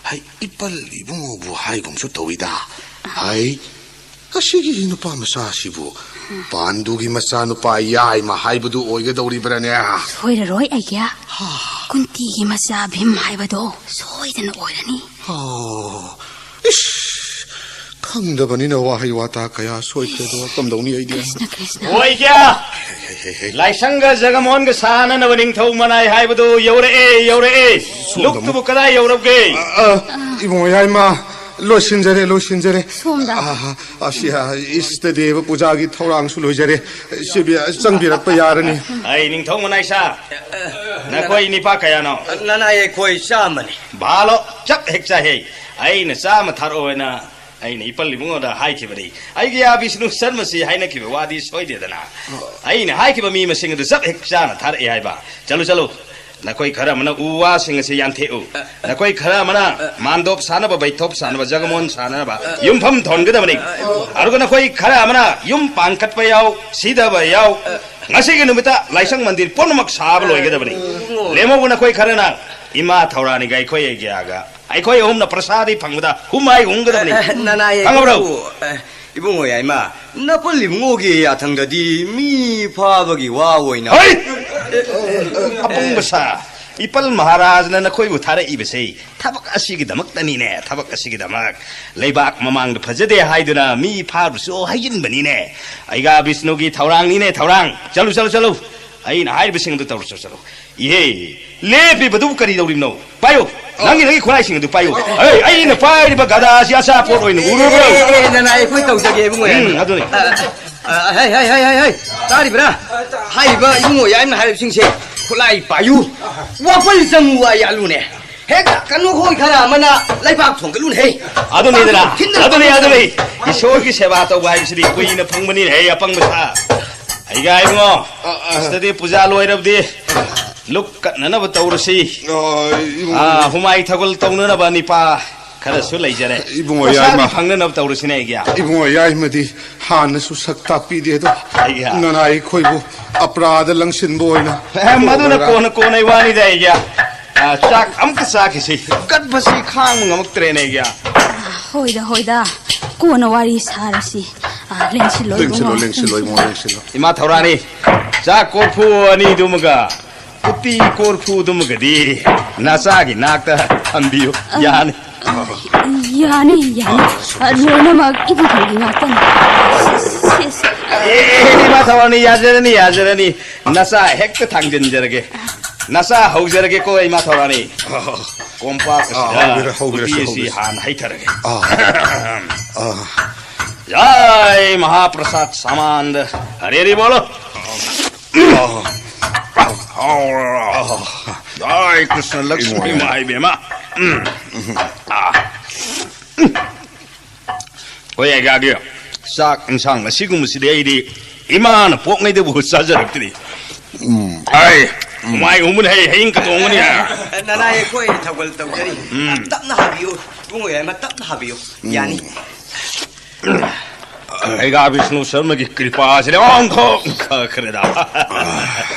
ꯍꯩ, ꯏꯄꯜ ꯏꯕꯨꯡꯉꯣꯕꯨ ꯍꯥꯏꯒꯨꯝꯁꯨ ꯇꯧꯏꯗ꯫ ꯍꯩ, ꯑꯁꯤꯒꯤ ꯅꯨꯄꯥ ꯃꯆꯥꯁꯤꯕꯨ ꯄꯥꯟꯗꯨꯒꯤ ꯃꯆꯥꯅꯨꯄꯥ ꯌꯥꯏꯃ ꯍꯥꯏꯕꯗꯨ ꯑꯣꯏꯒꯗꯧꯔꯤꯕ꯭ꯔꯥꯅꯦ? ꯁꯣꯏꯔꯔꯣꯏ, ꯑꯩꯒꯤ꯫ ꯍꯥ꯫ ꯀꯨꯟꯇꯤꯒꯤ ꯃꯆꯥ ꯚꯤꯝ ꯍꯥꯏꯕꯗꯣ ꯁꯣꯏꯗꯅ ꯑꯣꯏꯔꯅꯤ꯫ ꯑꯣ, ꯏꯁ, ꯈꯪꯗꯕꯅꯤꯅ ꯋꯥꯍꯩ ꯋꯥꯇꯥ ꯀꯌꯥ ꯁꯣꯏꯈ꯭ꯔꯦꯗꯣ, ꯀꯝꯗꯧꯅꯤ ꯑꯩꯗꯤ? ꯀ꯭ꯔꯤꯁꯅ, ꯀ꯭ꯔꯤꯁꯅ꯫ ꯑꯣꯏꯒꯦ! ꯂꯥꯏꯁꯪꯒ ꯖꯒꯃꯣꯍꯟꯒ ꯁꯥꯅꯅꯕ ꯅꯤꯡꯊꯧ ꯃꯅꯥꯏ ꯍꯥꯏꯕꯗꯨ ꯌꯧꯔꯛꯑꯦ, ꯌꯧꯔꯛꯑꯦ꯫ ꯁꯣꯝꯗ ꯂꯨꯛꯇꯨꯕꯨ ꯀꯗꯥꯏ ꯌꯧꯔꯛꯒꯦ? ꯑ, ꯑ, ꯏꯕꯨꯡꯉꯣ ꯌꯥꯏꯃ, ꯂꯣꯏꯁꯤꯟꯖꯔꯦ, ꯂꯣꯏꯁꯤꯟꯖꯔꯦ꯫ ꯁꯣꯝꯗ꯫ ꯑ, ꯑ, ꯑꯁꯤ, ꯑ, ꯏꯁꯇ ꯗꯦꯕ ꯄꯨꯖꯥꯒꯤ ꯊꯧꯔꯥꯡꯁꯨ ꯂꯣꯏꯖꯔꯦ꯫ ꯁꯤꯕꯤ-, ꯆꯪꯕꯤꯔꯛꯄ ꯌꯥꯔꯅꯤ꯫ ꯑꯩ ꯅꯤꯡꯊꯧ ꯃꯅꯥꯏ ꯁꯥ, ꯅꯈꯣꯏ ꯅꯤꯄꯥ ꯀꯌꯥꯅꯣ? ꯅꯅꯥꯏ ꯑꯩꯈꯣꯏ ꯆꯥꯝꯃꯅꯤ꯫ ꯚꯥꯂꯣ, ꯆꯞ ꯍꯦꯛ ꯆꯥꯍꯦ꯫ ꯑꯩꯅ ꯆꯥꯝꯃ ꯊꯥꯔꯛꯑꯣ ꯍꯥꯏꯅ ꯑꯩꯅ ꯏꯄꯜ ꯏꯕꯨꯡꯉꯣꯗ ꯍꯥꯏꯈꯤꯕꯅꯤ꯫ ꯑꯩꯒꯤ ꯌꯥ ꯕꯤꯁꯅꯨ ꯁꯔꯃꯁꯤ ꯍꯥꯏꯅꯈꯤꯕ ꯋꯥꯗꯤ ꯁꯣꯏꯗꯦꯗꯅ꯫ ꯑꯩꯅ ꯍꯥꯏꯈꯤꯕ ꯃꯤ ꯃꯁꯤꯡ ꯑꯗꯨ ꯆꯞ ꯍꯦꯛ ꯆꯥꯅ ꯊꯥꯔꯛꯑꯦ ꯍꯥꯏꯕ꯫ ꯆꯠꯂꯨ, ꯆꯠꯂꯨ꯫ ꯅꯈꯣꯏ ꯈꯔ ꯑꯃꯅ ꯎ ꯋꯥꯁꯤꯡ ꯑꯁꯤ ꯌꯥꯟꯊꯦꯛꯎ꯫ ꯅꯈꯣꯏ ꯈꯔ ꯑꯃꯅ ꯃꯥꯟꯗꯣꯞ ꯁꯥꯅꯕ, ꯕꯩꯊꯣꯞ ꯁꯥꯅꯕ, ꯖꯒꯃꯣꯟ ꯁꯥꯅꯅꯕ, ꯌꯨꯝꯐꯝ ꯊꯣꯟꯒꯗꯕꯅꯤ꯫ ꯑꯗꯨꯒ ꯅꯈꯣꯏ ꯈꯔ ꯑꯃꯅ ꯌꯨꯝ ꯄꯥꯟꯈꯠꯄ ꯌꯥꯎ, ꯁꯤꯗꯕ ꯌꯥꯎ, ꯉꯁꯤꯒꯤ ꯅꯨꯃꯤꯠꯇ ꯂꯥꯏꯁꯪ ꯃꯟꯗꯤꯔ ꯄꯨꯝꯅꯃꯛ ꯁꯥꯕ ꯂꯣꯏꯒꯗꯕꯅꯤ꯫ ꯂꯦꯝꯍꯧꯕ ꯅꯈꯣꯏ ꯈꯔꯅ ꯏꯃꯥ ꯊꯧꯔꯥꯅꯤꯒ ꯑꯩꯈꯣꯏ ꯑꯩꯒꯤꯌꯥꯒ ꯑꯩꯈꯣꯏ ꯑꯍꯨꯝꯅ ꯄ꯭ꯔꯁꯥꯗꯤ ꯐꯪꯕꯗ ꯍꯨꯃꯥꯏ ꯍꯨꯝꯒꯗꯕꯅꯤ꯫ ꯑꯦ, ꯅꯅꯥꯏ ꯈꯪꯉꯕ꯭ꯔꯣ? ꯑꯩꯈꯣꯏꯕꯨ, ꯑꯦ, ꯏꯕꯨꯡꯉꯣ ꯌꯥꯏꯃ, ꯅꯄꯜ ꯏꯕꯨꯡꯉꯣꯒꯤ ꯌꯥꯊꯪꯗꯗꯤ ꯃꯤ ꯐꯥꯕꯒꯤ ꯋꯥ ꯑꯣꯏꯅ ꯍꯩ! ꯑꯄꯪꯕ ꯁꯥ, ꯏꯄꯜ ꯃꯍꯥꯔꯥꯖꯅ ꯅꯈꯣꯏꯕꯨ ꯊꯥꯔꯛꯏꯕꯁꯦ ꯊꯕꯛ ꯑꯁꯤꯒꯤꯗꯃꯛꯇꯅꯤꯅꯦ, ꯊꯕꯛ ꯑꯁꯤꯒꯤꯗꯃꯛ꯫ ꯂꯩꯕꯥꯛ ꯃꯃꯥꯡꯗ ꯐꯖꯗꯦ ꯍꯥꯏꯗꯨꯅ ꯃꯤ ꯐꯥꯔꯨꯁꯨ ꯍꯥꯏꯖꯤꯟꯕꯅꯤꯅꯦ꯫ ꯑꯩꯒꯥ ꯕꯤꯁꯅꯨꯒꯤ ꯊꯧꯔꯥꯡꯅꯤꯅꯦ, ꯊꯧꯔꯥꯡ꯫ ꯆꯠꯂꯨ, ꯆꯠꯂꯨ, ꯆꯠꯂꯨ꯫ ꯑꯩꯅ ꯍꯥꯏꯔꯤꯕꯁꯤꯡꯗꯨ ꯇꯧꯔꯨ, ꯆꯠꯂꯨ, ꯆꯠꯂꯨ꯫ ꯏꯍꯦ, ꯂꯦꯞꯄꯤꯕꯗꯨꯕꯨ ꯀꯔꯤ ꯇꯧꯔꯤꯕꯅꯣ? ꯄꯥꯏꯌꯨ, ꯅꯪꯒꯤ, ꯅꯪꯒꯤ ꯈꯨꯠꯂꯥꯏꯁꯤꯡ ꯑꯗꯨ ꯄꯥꯏꯌꯨ꯫ ꯑꯦ, ꯑꯩꯅ ꯄꯥꯏꯔꯤꯕ ꯒꯗꯥꯁꯤ ꯑꯆꯥꯄꯣꯠ ꯑꯣꯏꯅ ꯎꯔꯨꯕ꯭ꯔꯣ? ꯑꯦ, ꯑꯦ, ꯅꯅꯥꯏ ꯑꯩꯈꯣꯏ ꯇꯧꯖꯒꯦ, ꯏꯕꯨꯡꯉꯣ꯫ ꯎꯝ, ꯑꯗꯨꯅꯤ꯫ ꯑ, ꯑ, ꯍꯩ, ꯍꯩ, ꯍꯩ, ꯍꯩ, ꯍꯩ, ꯇꯥꯔꯤꯕ꯭ꯔꯥ? ꯍꯥꯏꯔꯤꯕ ꯏꯕꯨꯡꯉꯣ ꯌꯥꯏꯃꯅ ꯍꯥꯏꯔꯤꯕꯁꯤꯡꯁꯦ, ꯈꯨꯠꯂꯥꯏ ꯄꯥꯏꯌꯨ, ꯋꯥꯄꯜ ꯆꯪꯉꯨ ꯋꯥ ꯌꯥꯜꯂꯨꯅꯦ꯫ ꯍꯦꯛꯇ ꯀꯩꯅꯣ ꯈꯣꯏ ꯈꯔ ꯑꯃꯅ ꯂꯩꯕꯥꯛ ꯊꯣꯡꯒꯠꯂꯨꯅꯦ, ꯍꯦ꯫ ꯑꯗꯨꯅꯤꯗꯅ, ꯊꯤꯟꯗꯅ ꯑꯗꯨꯅꯤ, ꯈꯣꯠꯇꯅ ꯑꯗꯨꯅꯤ꯫ ꯏꯁꯣꯔꯒꯤ ꯁꯦꯕꯥ ꯇꯧꯕ ꯍꯥꯏꯕꯁꯤꯗꯤ ꯀꯨꯏꯅ ꯐꯪꯕꯅꯤꯅꯦ, ꯍꯦ, ꯑꯄꯪꯕ ꯁꯥ꯫ ꯑꯩꯒ ꯏꯕꯨꯡꯉꯣ, ꯑ, ꯑ꯫ ꯁꯤꯗꯗꯤ ꯄꯨꯖꯥ ꯂꯣꯏꯔꯕꯗꯤ ꯂꯨꯛ ꯀꯠꯅꯅꯕ ꯇꯧꯔꯁꯤ꯫ ꯑ, ꯏꯕꯨꯡꯉꯣ꯫ ꯑ, ꯍꯨꯃꯥꯏ ꯊꯒꯜ ꯇꯧꯅꯅꯕ ꯅꯤꯄꯥ ꯈꯔꯁꯨ ꯂꯩꯖꯔꯦ꯫ ꯏꯕꯨꯡꯉꯣ ꯄꯩꯁꯥꯗꯤ ꯌꯥꯏꯃ꯫ ꯐꯪꯅꯅꯕ ꯇꯧꯔꯁꯤꯅꯦ, ꯑꯩꯒꯤ꯫ ꯏꯕꯨꯡꯉꯣ ꯌꯥꯏꯃꯗꯤ ꯍꯥꯟꯅꯁꯨ ꯁꯛ ꯇꯥꯛꯄꯤꯗꯦ ꯑꯗꯣ, ꯑꯩꯒꯤ꯫ ꯅꯅꯥꯏ ꯑꯩꯈꯣꯏꯕꯨ ꯑꯄ꯭ꯔꯥꯗ ꯂꯪꯁꯤꯟꯕ ꯑꯣꯏꯅ ꯑꯦ, ꯃꯗꯨꯅ ꯇꯣꯛꯂꯒ꯫ ꯀꯣꯟꯅ, ꯀꯣꯟꯅ ꯏꯕꯥꯅꯤꯗ, ꯑꯩꯒꯤ꯫ ꯑ, ꯆꯥꯛ ꯑꯃꯨꯛꯇ ꯆꯥꯈꯤꯁꯤ꯫ ꯀꯠꯄꯁꯤ ꯈꯥꯡꯕ ꯉꯝꯃꯛꯇ꯭ꯔꯦꯅꯦ, ꯑꯩꯒꯤ꯫ ꯍꯣꯏꯗ, ꯍꯣꯏꯗ, ꯀꯣꯟꯅ ꯋꯥꯔꯤ ꯁꯥꯔꯁꯤ꯫ ꯑ, ꯂꯦꯡꯁꯤꯜꯂꯣ, ꯂꯦꯡꯁꯤꯜꯂꯣ, ꯏꯕꯨꯡꯉꯣ꯫ ꯂꯦꯡꯁꯤꯜꯂꯣ, ꯏꯕꯨꯡꯉꯣ, ꯂꯦꯡꯁꯤꯜꯂꯣ꯫ ꯏꯃꯥ ꯊꯧꯔꯥꯅꯤ, ꯆꯥꯛ ꯀꯣꯔꯐꯨ ꯑꯅꯤꯗꯨꯃꯒ ꯎꯇꯤ ꯀꯣꯔꯐꯨꯗꯨꯃꯒꯗꯤ ꯅꯆꯥꯒꯤ ꯅꯥꯛꯇ ꯊꯝꯕꯤꯌꯨ꯫ ꯑ, ꯌꯥꯅꯤ꯫ ꯑ, ꯌꯥꯅꯤ, ꯌꯥꯅꯤ꯫ ꯑ, ꯂꯣꯏꯅꯃꯛ ꯏꯕꯨꯡꯒꯤ ꯉꯥꯛꯇꯅꯤ꯫ ꯁꯦ, ꯁꯦ, ꯁꯦ꯫ ꯑꯦ, ꯏꯃꯥ ꯊꯧꯔꯥꯅꯤ, ꯌꯥꯖꯔꯅꯤ, ꯌꯥꯖꯔꯅꯤ꯫ ꯅꯆꯥ ꯍꯦꯛꯇ ꯊꯥꯡꯖꯤꯟꯖꯔꯒꯦ꯫ ꯅꯆꯥ ꯍꯧꯖꯔꯒꯦꯀꯣ, ꯏꯃꯥ ꯊꯧꯔꯥꯅꯤ꯫ ꯑꯥ, ꯀꯣꯝꯄꯥꯛ ꯑꯥ, ꯑꯁꯤꯗ ꯍꯧꯕꯤꯔꯣ, ꯍꯧꯕꯤꯔꯣ, ꯎꯇꯤ ꯑꯁꯤ ꯍꯧꯕꯤꯔꯣ꯫ ꯍꯥꯟꯅ ꯍꯩꯊꯔꯒꯦ꯫ ꯑꯥ, ꯑꯥ꯫ ꯖꯥꯏ ꯃꯍꯥꯄ꯭ꯔꯁꯥꯗ ꯁꯥꯃꯥꯟꯗ ꯍꯔꯦꯔꯤ ꯕꯣꯂꯣ꯫ ꯑꯥ, ꯑꯥ꯫ ꯖꯥꯏ ꯀ꯭ꯔꯤꯁꯅ ꯂꯛꯁꯃꯤ ꯏꯃꯥ꯫ ꯏꯃꯥ ꯏꯕꯦꯝꯃ꯫ ꯎꯝ꯫ ꯑꯥ꯫ ꯍꯣꯏ, ꯑꯩꯒꯥꯒꯤ ꯆꯥꯛ ꯏꯟꯁꯥꯡ ꯑꯁꯤꯒꯨꯝꯕꯁꯤꯗꯤ ꯑꯩꯗꯤ ꯏꯃꯥꯅ ꯄꯣꯛꯉꯩꯗꯕꯨ ꯆꯥꯖꯔꯛꯇ꯭ꯔꯤ꯫ ꯎꯝ꯫ ꯑꯩ ꯎꯝ꯫ ꯍꯨꯃꯥꯏ ꯍꯨꯝꯕꯅ ꯍꯩ ꯍꯌꯤꯡ ꯀꯇꯣꯡꯕꯅꯤ꯫ ꯅꯅꯥꯏ ꯑꯩꯈꯣꯏ ꯊꯧꯒꯜ ꯇꯧꯖꯔꯤ꯫ ꯎꯝ꯫ ꯇꯞꯅ ꯍꯥꯕꯤꯌꯨ꯫ ꯏꯕꯨꯡꯉꯣ ꯌꯥꯏꯃ, ꯇꯞꯅ ꯍꯥꯕꯤꯌꯨ꯫ ꯎꯝ꯫ ꯌꯥꯅꯤ꯫ ꯑꯩꯒꯥ ꯕꯤꯁꯅꯨ ꯁꯔꯃꯒꯤ ꯀ꯭ꯔꯤꯄꯥꯁꯤꯗꯤ ꯑꯣꯟꯊꯣꯛ ꯈ꯭ꯔꯦꯗ꯫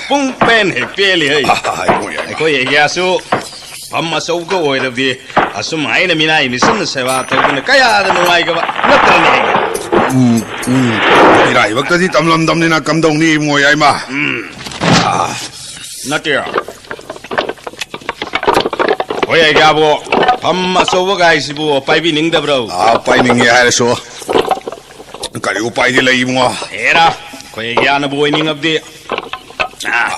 ꯄꯨꯡ ꯄꯦꯟ ꯍꯦꯛ ꯄꯦꯜꯂꯤ ꯍꯩ꯫ ꯑꯥ, ꯏꯕꯨꯡꯉꯣ ꯌꯥꯏꯃ꯫ ꯑꯩꯈꯣꯏ ꯑꯦꯔꯤꯌꯥꯁꯨ ꯐꯝ ꯑꯆꯧꯕ ꯑꯣꯏꯔꯕꯗꯤ ꯑꯁꯨꯝ ꯍꯥꯏꯅ ꯃꯤꯅꯥꯏ ꯃꯤꯆꯝꯅ ꯁꯦꯕꯥ ꯇꯧꯗꯨꯅ ꯀꯌꯥꯗ ꯅꯨꯡꯉꯥꯏꯒꯕ ꯅꯠꯇ꯭ꯔꯅꯦ? ꯎꯝ, ꯎꯝ꯫ ꯏꯔꯥꯏꯕꯛꯇꯗꯤ ꯇꯝꯂꯝꯗꯝꯅꯤꯅ ꯀꯝꯗꯧꯅꯤ ꯏꯕꯨꯡꯉꯣ ꯌꯥꯏꯃ? ꯎꯝ꯫ ꯑꯥ꯫ ꯅꯠꯇꯦ꯫ ꯍꯣꯏ, ꯑꯩꯒꯥꯕꯨ ꯐꯝ ꯑꯆꯧꯕ ꯒꯥꯏꯁꯤꯕꯨ ꯄꯥꯏꯕꯤꯅꯤꯡꯗꯕ꯭ꯔꯣ? ꯑꯥ, ꯄꯥꯏꯅꯤꯡꯉꯦ ꯍꯥꯏꯔꯁꯨ ꯀꯔꯤ ꯎꯄꯥꯏꯗꯤ ꯂꯩ ꯏꯕꯨꯡꯉꯣ? ꯍꯦꯔꯥ, ꯑꯩꯈꯣꯏ ꯑꯩꯒꯥꯅꯕꯨ ꯑꯣꯏꯅꯤꯡꯉꯕꯗꯤ꯫ ꯑꯥ,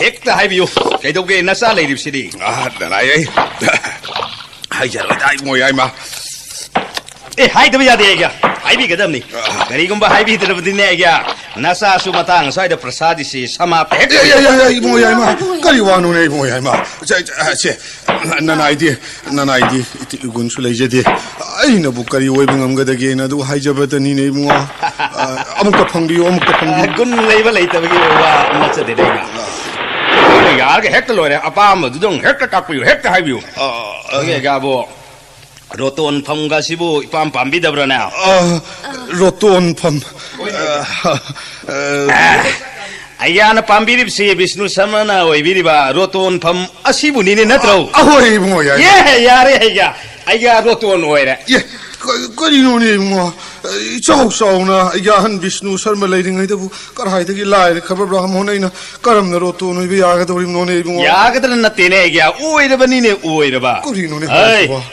ꯍꯦꯛꯇ ꯍꯥꯏꯕꯤꯌꯨ꯫ ꯀꯩꯗꯧꯒꯦ ꯅꯆꯥ ꯂꯩꯔꯤꯕꯁꯤꯗꯤ? ꯑꯥ, ꯅꯅꯥꯏ ꯑꯩ ꯍꯥꯏꯖꯔꯣꯏꯗ ꯏꯕꯨꯡꯉꯣ ꯌꯥꯏꯃ꯫ ꯑꯦ, ꯍꯥꯏꯗꯕ ꯌꯥꯗꯦ ꯑꯩꯒ꯫ ꯍꯥꯏꯕꯤꯒꯗꯕꯅꯤ꯫ ꯑꯥ꯫ ꯀꯔꯤꯒꯨꯝꯕ ꯍꯥꯏꯕꯤꯗ꯭ꯔꯕꯗꯤꯅꯦ ꯑꯩꯒ, ꯅꯆꯥꯁꯨ ꯃꯇꯥꯡ ꯑꯁ꯭ꯋꯥꯏꯗ ꯄ꯭ꯔꯁꯥꯗꯤꯁꯤ ꯁꯃꯥꯞꯇ ꯍꯦꯛ ꯑꯦ, ꯑꯦ, ꯑꯦ, ꯑꯦ, ꯏꯕꯨꯡꯉꯣ ꯌꯥꯏꯃ, ꯀꯔꯤ ꯋꯥꯅꯣꯅꯦ ꯏꯕꯨꯡꯉꯣ ꯌꯥꯏꯃ? ꯁꯦ, ꯁꯦ, ꯁꯦ, ꯅꯅꯥꯏꯗꯤ, ꯅꯅꯥꯏꯗꯤ ꯏꯇꯤꯛ ꯏꯒꯨꯟꯁꯨ ꯂꯩꯖꯗꯦ꯫ ꯑꯩꯅꯕꯨ ꯀꯔꯤ ꯑꯣꯏꯕ ꯉꯝꯒꯗꯒꯦꯅ ꯑꯗꯨ ꯍꯥꯏꯖꯕꯗꯅꯤꯅꯦ ꯏꯕꯨꯡꯉꯣ꯫ ꯑ, ꯑꯃꯨꯛꯇ ꯐꯪꯕꯤꯌꯨ, ꯑꯃꯨꯛꯇ ꯐꯪꯕꯤꯌꯨ꯫ ꯒꯨꯟ ꯂꯩꯕ ꯂꯩꯇꯕꯒꯤ ꯋꯥ ꯅꯠꯆꯗꯦꯗ ꯑꯩꯅ꯫ ꯑꯩꯅ ꯌꯥꯔꯒ ꯍꯦꯛꯇ ꯂꯣꯏꯔꯦ꯫ ꯑꯄꯥꯝꯕꯗꯨꯗꯪ ꯍꯦꯛꯇ ꯇꯥꯛꯄꯤꯌꯨ, ꯍꯦꯛꯇ ꯍꯥꯏꯕꯤꯌꯨ꯫ ꯑ, ꯑ, ꯑꯗꯨꯒꯤ ꯑꯩꯒꯥꯕꯨ ꯔꯣꯇꯣꯟ ꯐꯝꯒꯁꯤꯕꯨ ꯏꯄꯥꯝ ꯄꯥꯝꯕꯤꯗꯕ꯭ꯔꯅꯦ? ꯑ, ꯔꯣꯇꯣꯟ ꯐꯝ꯫ ꯑ, ꯑ, ꯑ, ꯑꯩꯒꯥꯅ ꯄꯥꯝꯕꯤꯔꯤꯕꯁꯤ ꯕꯤꯁꯅꯨ ꯁꯔꯃꯅ ꯑꯣꯏꯕꯤꯔꯤꯕ ꯔꯣꯇꯣꯟ ꯐꯝ ꯑꯁꯤꯕꯨꯅꯤꯅꯦ, ꯅꯠꯇ꯭ꯔꯣ? ꯑ, ꯑꯍꯣꯏ, ꯏꯕꯨꯡꯉꯣ, ꯌꯥꯏ꯫ ꯑꯦ, ꯌꯥꯔꯦ, ꯑꯩꯒ, ꯑꯩꯒ ꯔꯣꯇꯣꯟ ꯑꯣꯏꯔꯦ꯫ ꯑꯦ, ꯀ-, ꯀꯔꯤꯅꯣꯅꯦ, ꯏꯕꯨꯡꯉꯣ? ꯏꯆꯥꯎ ꯆꯥꯎꯅ ꯑꯩꯒꯤ ꯑꯍꯟ ꯕꯤꯁꯅꯨ ꯁꯔꯃ ꯂꯩꯔꯤꯉꯩꯗꯕꯨ ꯀꯗꯥꯏꯗꯒꯤ ꯂꯥꯏꯔꯈ꯭ꯔꯕ ꯕ꯭ꯔꯥꯍꯃꯣꯟ ꯑꯩꯅ ꯀꯔꯝꯅ ꯔꯣꯇꯣꯟ ꯑꯣꯏꯕ ꯌꯥꯒꯗꯧꯔꯤꯕꯅꯣꯅꯦ, ꯏꯕꯨꯡꯉꯣ? ꯌꯥꯒꯗ꯭ꯔꯥ ꯅꯠꯇꯦꯅꯦ, ꯑꯩꯒ ꯑꯣꯏꯔꯕꯅꯤꯅꯦ, ꯑꯣꯏꯔꯕ꯫ ꯀꯔꯤꯅꯣꯅꯦ ꯍꯩ, ꯍꯥꯏꯁꯤꯕꯣ?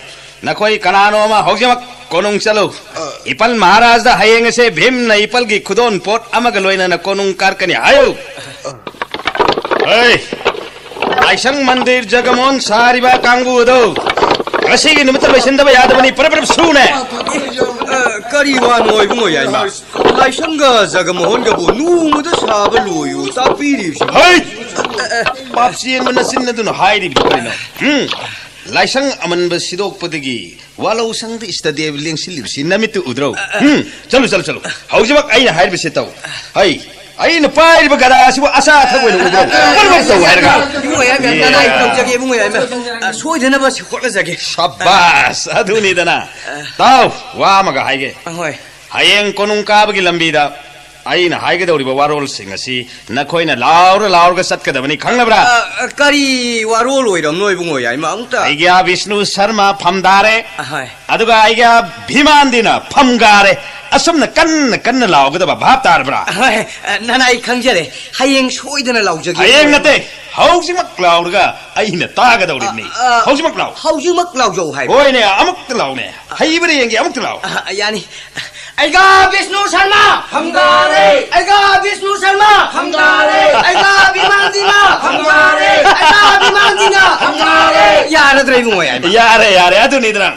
ꯅꯈꯣꯏ ꯀꯅꯥꯅꯣ ꯑꯃ ꯍꯧꯖꯤꯛꯃꯛ ꯀꯣꯅꯨꯡ ꯆꯠꯂꯨ꯫ ꯑ, ꯏꯄꯜ ꯃꯍꯥꯔꯥꯖꯗ ꯍꯌꯦꯡ ꯑꯁꯦ ꯚꯤꯝꯅ ꯏꯄꯜꯒꯤ ꯈꯨꯗꯣꯟ ꯄꯣꯠ ꯑꯃꯒ ꯂꯣꯏꯅꯅ ꯀꯣꯅꯨꯡ ꯀꯥꯔꯛꯀꯅꯤ ꯍꯥꯏꯌꯨ꯫ ꯍꯩ! ꯂꯥꯏꯁꯪ ꯃꯟꯗꯤꯔ ꯖꯒꯃꯣꯍꯟ ꯁꯥꯔꯤꯕ ꯀꯥꯡꯕꯨ ꯑꯗꯨ ꯉꯁꯤꯒꯤ ꯅꯨꯃꯤꯠꯇ ꯂꯣꯏꯁꯤꯟꯗꯕ ꯌꯥꯗꯕꯅꯤ꯫ ꯄꯔꯞ ꯄꯔꯞ ꯁꯨꯅꯦ꯫ ꯑ, ꯀꯔꯤ ꯋꯥꯅꯣ ꯏꯕꯨꯡꯉꯣ ꯌꯥꯏꯃ? ꯂꯥꯏꯁꯪꯒ ꯖꯒꯃꯣꯍꯟꯒꯕꯨ ꯅꯣꯡꯃꯗ ꯁꯥꯕ ꯂꯣꯏꯌꯨ ꯇꯥꯛꯄꯤꯔꯤꯕꯁꯤ꯫ ꯍꯩ! ꯄꯥꯞ ꯆꯦꯟꯕ ꯅꯆꯤꯟ ꯑꯗꯨꯅ ꯍꯥꯏꯔꯤꯕꯗꯨ ꯀꯔꯤꯅꯣ? ꯎꯝ? ꯂꯥꯏꯁꯪ ꯑꯃꯟꯕ ꯁꯤꯗꯣꯛꯄꯗꯒꯤ ꯋꯥꯂꯧꯁꯪꯗ ꯏꯁꯇꯗꯤꯑꯦꯕ ꯂꯦꯡꯁꯤꯜꯂꯤꯕꯁꯤ ꯅꯃꯤꯠꯇꯨ ꯎꯗ꯭ꯔꯣ? ꯎꯝ, ꯆꯠꯂꯨ, ꯆꯠꯂꯨ, ꯆꯠꯂꯨ꯫ ꯍꯧꯖꯤꯛꯃꯛ ꯑꯩꯅ ꯍꯥꯏꯔꯤꯕꯁꯤ ꯇꯧ꯫ ꯍꯩ, ꯑꯩꯅ ꯄꯥꯏꯔꯤꯕ ꯒꯗꯥ ꯑꯁꯤꯕꯨ ꯑꯆꯥ ꯑꯊꯛ ꯑꯣꯏꯅ ꯎꯕ꯭ꯔꯣ? ꯄꯨꯝꯅꯃꯛ ꯇꯧ ꯍꯥꯏꯔꯒ꯫ ꯏꯕꯨꯡꯉꯣ ꯌꯥꯏꯃ, ꯅꯅꯥꯏ ꯇꯧꯖꯒꯦ, ꯏꯕꯨꯡꯉꯣ ꯌꯥꯏꯃ꯫ ꯑ, ꯁꯣꯏꯗꯅꯕ ꯁꯤ ꯍꯣꯠꯅꯖꯒꯦ꯫ ꯁꯕꯥꯁ, ꯑꯗꯨꯅꯤꯗꯅ꯫ ꯇꯥꯎ, ꯋꯥ ꯑꯃꯒ ꯍꯥꯏꯒꯦ꯫ ꯑ, ꯍꯣꯏ꯫ ꯍꯌꯦꯡ ꯀꯣꯅꯨꯡ ꯀꯥꯕꯒꯤ ꯂꯝꯕꯤꯗ ꯑꯩꯅ ꯍꯥꯏꯒꯗꯧꯔꯤꯕ ꯋꯥꯔꯣꯜꯁꯤꯡ ꯑꯁꯤ ꯅꯈꯣꯏꯅ ꯂꯥꯎꯔ ꯂꯥꯎꯔꯒ ꯆꯠꯀꯗꯕꯅꯤ, ꯈꯪꯂꯕ꯭ꯔꯥ? ꯑ, ꯑ, ꯀꯔꯤ ꯋꯥꯔꯣꯜ ꯑꯣꯏꯔꯝꯅꯣ ꯏꯕꯨꯡꯉꯣ ꯌꯥꯏꯃ? ꯑꯃꯨꯛꯇ꯫ ꯑꯩꯒꯤ ꯕꯤꯁꯅꯨ ꯁꯔꯃ ꯐꯝꯗꯥꯔꯦ꯫ ꯑꯍꯣꯏ꯫ ꯑꯗꯨꯒ ꯑꯩꯒꯤ ꯚꯤꯃꯥꯟꯗꯤꯅ ꯐꯝꯒꯥꯔꯦ꯫ ꯑꯁꯨꯝꯅ ꯀꯟꯅ ꯀꯟꯅ ꯂꯥꯎꯒꯗꯕ, ꯚꯥꯞ ꯇꯥꯔꯕ꯭ꯔꯥ? ꯑꯍꯣꯏ, ꯑ, ꯅꯅꯥꯏ ꯈꯪꯖꯔꯦ꯫ ꯍꯌꯦꯡ ꯁꯣꯏꯗꯅ ꯂꯥꯎꯖꯒꯦ ꯍꯌꯦꯡ ꯏꯕꯨꯡꯉꯣ ꯅꯠꯇꯦ, ꯌꯥꯏꯃ꯫ ꯍꯧꯖꯤꯛꯃꯛ ꯂꯥꯎꯔꯒ ꯑꯩꯅ ꯇꯥꯒꯗꯧꯔꯤꯕꯅꯤ꯫ ꯑ, ꯑ, ꯍꯧꯖꯤꯛꯃꯛ ꯂꯥꯎ꯫ ꯍꯧꯖꯤꯛꯃꯛ ꯂꯥꯎꯖꯧ ꯍꯥꯏꯕ꯫ ꯍꯣꯏꯅꯦ, ꯑꯃꯨꯛꯇ ꯂꯥꯎꯅꯦ꯫ ꯍꯩꯕ꯭ꯔꯥ ꯌꯦꯡꯒꯦ, ꯑꯃꯨꯛꯇ ꯂꯥꯎ꯫ ꯑ, ꯌꯥꯅꯤ꯫ ꯑꯩꯒꯥ ꯕꯤꯁꯅꯨ ꯁꯔꯃ ꯐꯝꯒꯥꯔꯦ꯫ ꯑꯩꯒꯥ ꯕꯤꯁꯅꯨ ꯁꯔꯃ ꯐꯝꯒꯥꯔꯦ꯫ ꯑꯩꯒꯥ ꯕꯤꯃꯥꯟꯗꯤꯅ ꯐꯝꯒꯥꯔꯦ꯫ ꯑꯩꯒꯥ ꯕꯤꯃꯥꯟꯗꯤꯅ ꯐꯝꯒꯥꯔꯦ꯫ ꯌꯥꯔꯗ꯭ꯔꯥ ꯏꯕꯨꯡꯉꯣ ꯌꯥꯏꯃ? ꯌꯥꯔꯦ, ꯌꯥꯔꯦ, ꯑꯗꯨꯅꯤꯗꯅ꯫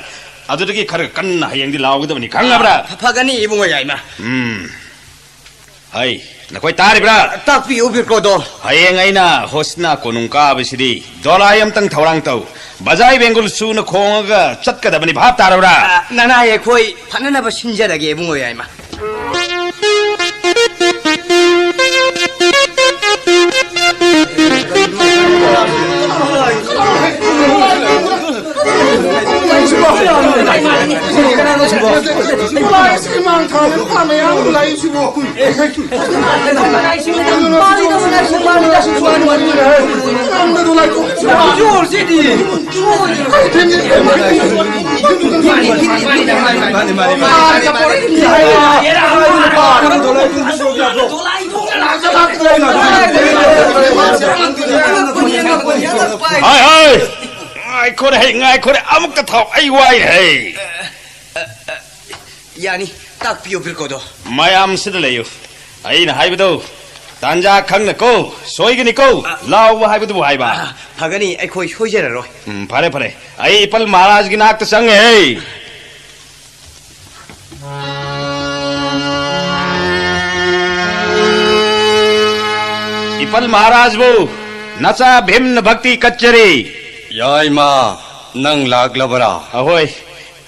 ꯑꯗꯨꯗꯒꯤ ꯈꯔ ꯀꯟꯅ ꯍꯌꯦꯡꯗꯤ ꯂꯥꯎꯒꯗꯕꯅꯤ, ꯈꯪꯉꯕ꯭ꯔꯥ? ꯐ-, ꯐꯒꯅꯤ ꯏꯕꯨꯡꯉꯣ ꯌꯥꯏꯃ꯫ ꯎꯝ꯫ ꯍꯩ, ꯅꯈꯣꯏ ꯇꯥꯔꯤꯕ꯭ꯔꯥ? ꯇꯥꯛꯄꯤꯌꯨ ꯕꯤꯔꯀꯣꯗꯣ꯫ ꯍꯌꯦꯡ ꯑꯩꯅ ꯍꯣꯁꯅ ꯀꯣꯅꯨꯡ ꯀꯥꯕꯁꯤꯗꯤ ꯗꯣꯂꯥꯏ ꯑꯝꯇꯪ ꯊꯧꯔꯥꯡ ꯇꯧ꯫ ꯕꯖꯥꯏ ꯕꯦꯡꯒꯨꯜ ꯆꯨꯅ ꯈꯣꯡꯉꯒ ꯆꯠꯀꯗꯕꯅꯤ, ꯚꯥꯞ ꯇꯥꯔꯕ꯭ꯔꯥ? ꯑ, ꯅꯅꯥꯏ ꯑꯩꯈꯣꯏ ꯐꯅꯅꯕ ꯁꯤꯟꯖꯔꯒꯦ ꯏꯕꯨꯡꯉꯣ ꯌꯥꯏꯃ꯫ ꯍꯥꯏ, ꯍꯥꯏ! ꯉꯥꯏꯈꯣꯅꯦ, ꯍꯩ, ꯉꯥꯏꯈꯣꯅꯦ, ꯑꯃꯨꯛꯇ ꯊꯥꯎ, ꯑꯩ ꯋꯥꯏꯅꯦ, ꯍꯩ꯫ ꯌꯥꯅꯤ, ꯇꯥꯛꯄꯤꯌꯨ ꯕꯤꯔꯀꯣꯗꯣ꯫ ꯃꯌꯥꯝ ꯁꯤꯗ ꯂꯩꯌꯨ꯫ ꯑꯩꯅ ꯍꯥꯏꯕꯗꯣ ꯇꯥꯟꯖꯥ ꯈꯪꯅ ꯀꯣ, ꯁꯣꯏꯒꯅꯤꯀꯣ꯫ ꯑ, ꯂꯥꯎꯕ ꯍꯥꯏꯕꯗꯨꯕꯨ ꯍꯥꯏꯕ꯫ ꯑ, ꯐꯒꯅꯤ, ꯑꯩꯈꯣꯏ ꯁꯣꯏꯖꯔꯔꯣꯏ꯫ ꯎꯝ, ꯐꯔꯦ, ꯐꯔꯦ꯫ ꯑꯩ ꯏꯄꯜ ꯃꯍꯥꯔꯥꯖꯒꯤ ꯅꯥꯛꯇ ꯆꯪꯉꯦ꯫ ꯏꯄꯜ ꯃꯍꯥꯔꯥꯖꯕꯨ ꯅꯆꯥ ꯚꯤꯝꯅ ꯚꯛꯇꯤ ꯀꯠꯆꯔꯤ꯫ ꯌꯥꯏꯃ, ꯅꯪ ꯂꯥꯛꯂꯕꯔꯥ? ꯑꯍꯣꯏ,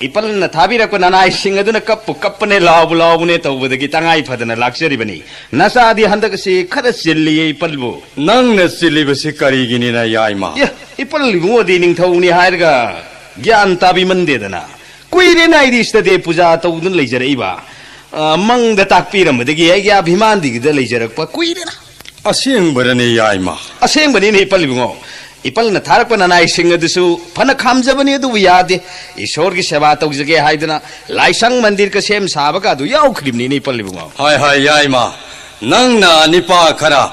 ꯏꯄꯜꯅ ꯊꯥꯕꯤꯔꯛꯄ ꯅꯅꯥꯏꯁꯤꯡ ꯑꯗꯨꯅ ꯀꯞꯄꯨ ꯀꯞꯄꯅꯦ, ꯂꯥꯎꯕꯨ ꯂꯥꯎꯕꯅꯦ ꯇꯧꯕꯗꯒꯤ ꯇꯉꯥꯏ ꯐꯗꯅ ꯂꯥꯛꯆꯔꯤꯕꯅꯤ꯫ ꯅꯆꯥꯗꯤ ꯍꯟꯗꯛ ꯑꯁꯤ ꯈꯔ ꯆꯤꯜꯂꯤꯌꯦ, ꯏꯄꯜꯕꯨ꯫ ꯅꯪꯅ ꯆꯤꯜꯂꯤꯕꯁꯤ ꯀꯔꯤꯒꯤꯅꯤꯅ, ꯌꯥꯏꯃ? ꯑꯦ, ꯏꯄꯜ ꯏꯕꯨꯡꯉꯣꯗꯤ ꯅꯤꯡꯊꯧꯅꯤ ꯍꯥꯏꯔꯒ ꯒ꯭ꯌꯥꯟ ꯇꯥꯕꯤꯃꯟꯗꯦꯗꯅ꯫ ꯀꯨꯏꯔꯦꯅ ꯑꯩꯗꯤ ꯁꯤꯗꯗꯤ ꯄꯨꯖꯥ ꯇꯧꯗꯨꯅ ꯂꯩꯖꯔꯛꯏꯕ꯫ ꯑ, ꯃꯪꯗ ꯇꯥꯛꯄꯤꯔꯝꯕꯗꯒꯤ ꯑꯩꯒꯤ ꯑꯚꯤꯃꯥꯟꯗꯤꯒꯤꯗ ꯂꯩꯖꯔꯛꯄ ꯀꯨꯏꯔꯦꯅ꯫ ꯑꯁꯦꯡꯕꯔꯅꯦ, ꯌꯥꯏꯃ? ꯑꯁꯦꯡꯕꯅꯤꯅꯦ, ꯏꯄꯜ ꯏꯕꯨꯡꯉꯣ꯫ ꯏꯄꯜꯅ ꯊꯥꯔꯛꯄ ꯅꯅꯥꯏꯁꯤꯡ ꯑꯗꯨꯁꯨ ꯐꯅ ꯈꯥꯝꯖꯕꯅꯤ, ꯑꯗꯨꯕꯨ ꯌꯥꯗꯦ꯫ ꯏꯁꯣꯔꯒꯤ ꯁꯦꯕꯥ ꯇꯧꯖꯒꯦ ꯍꯥꯏꯗꯅ ꯂꯥꯏꯁꯪ ꯃꯟꯗꯤꯔꯒ ꯁꯦꯝ ꯁꯥꯕꯒ ꯑꯗꯨ ꯌꯥꯎꯈ꯭ꯔꯤꯕꯅꯤꯅꯦ, ꯏꯄꯜ ꯏꯕꯨꯡꯉꯣ꯫ ꯍꯥꯏ, ꯍꯥꯏ, ꯌꯥꯏꯃ, ꯅꯪꯅ ꯅꯤꯄꯥ ꯈꯔ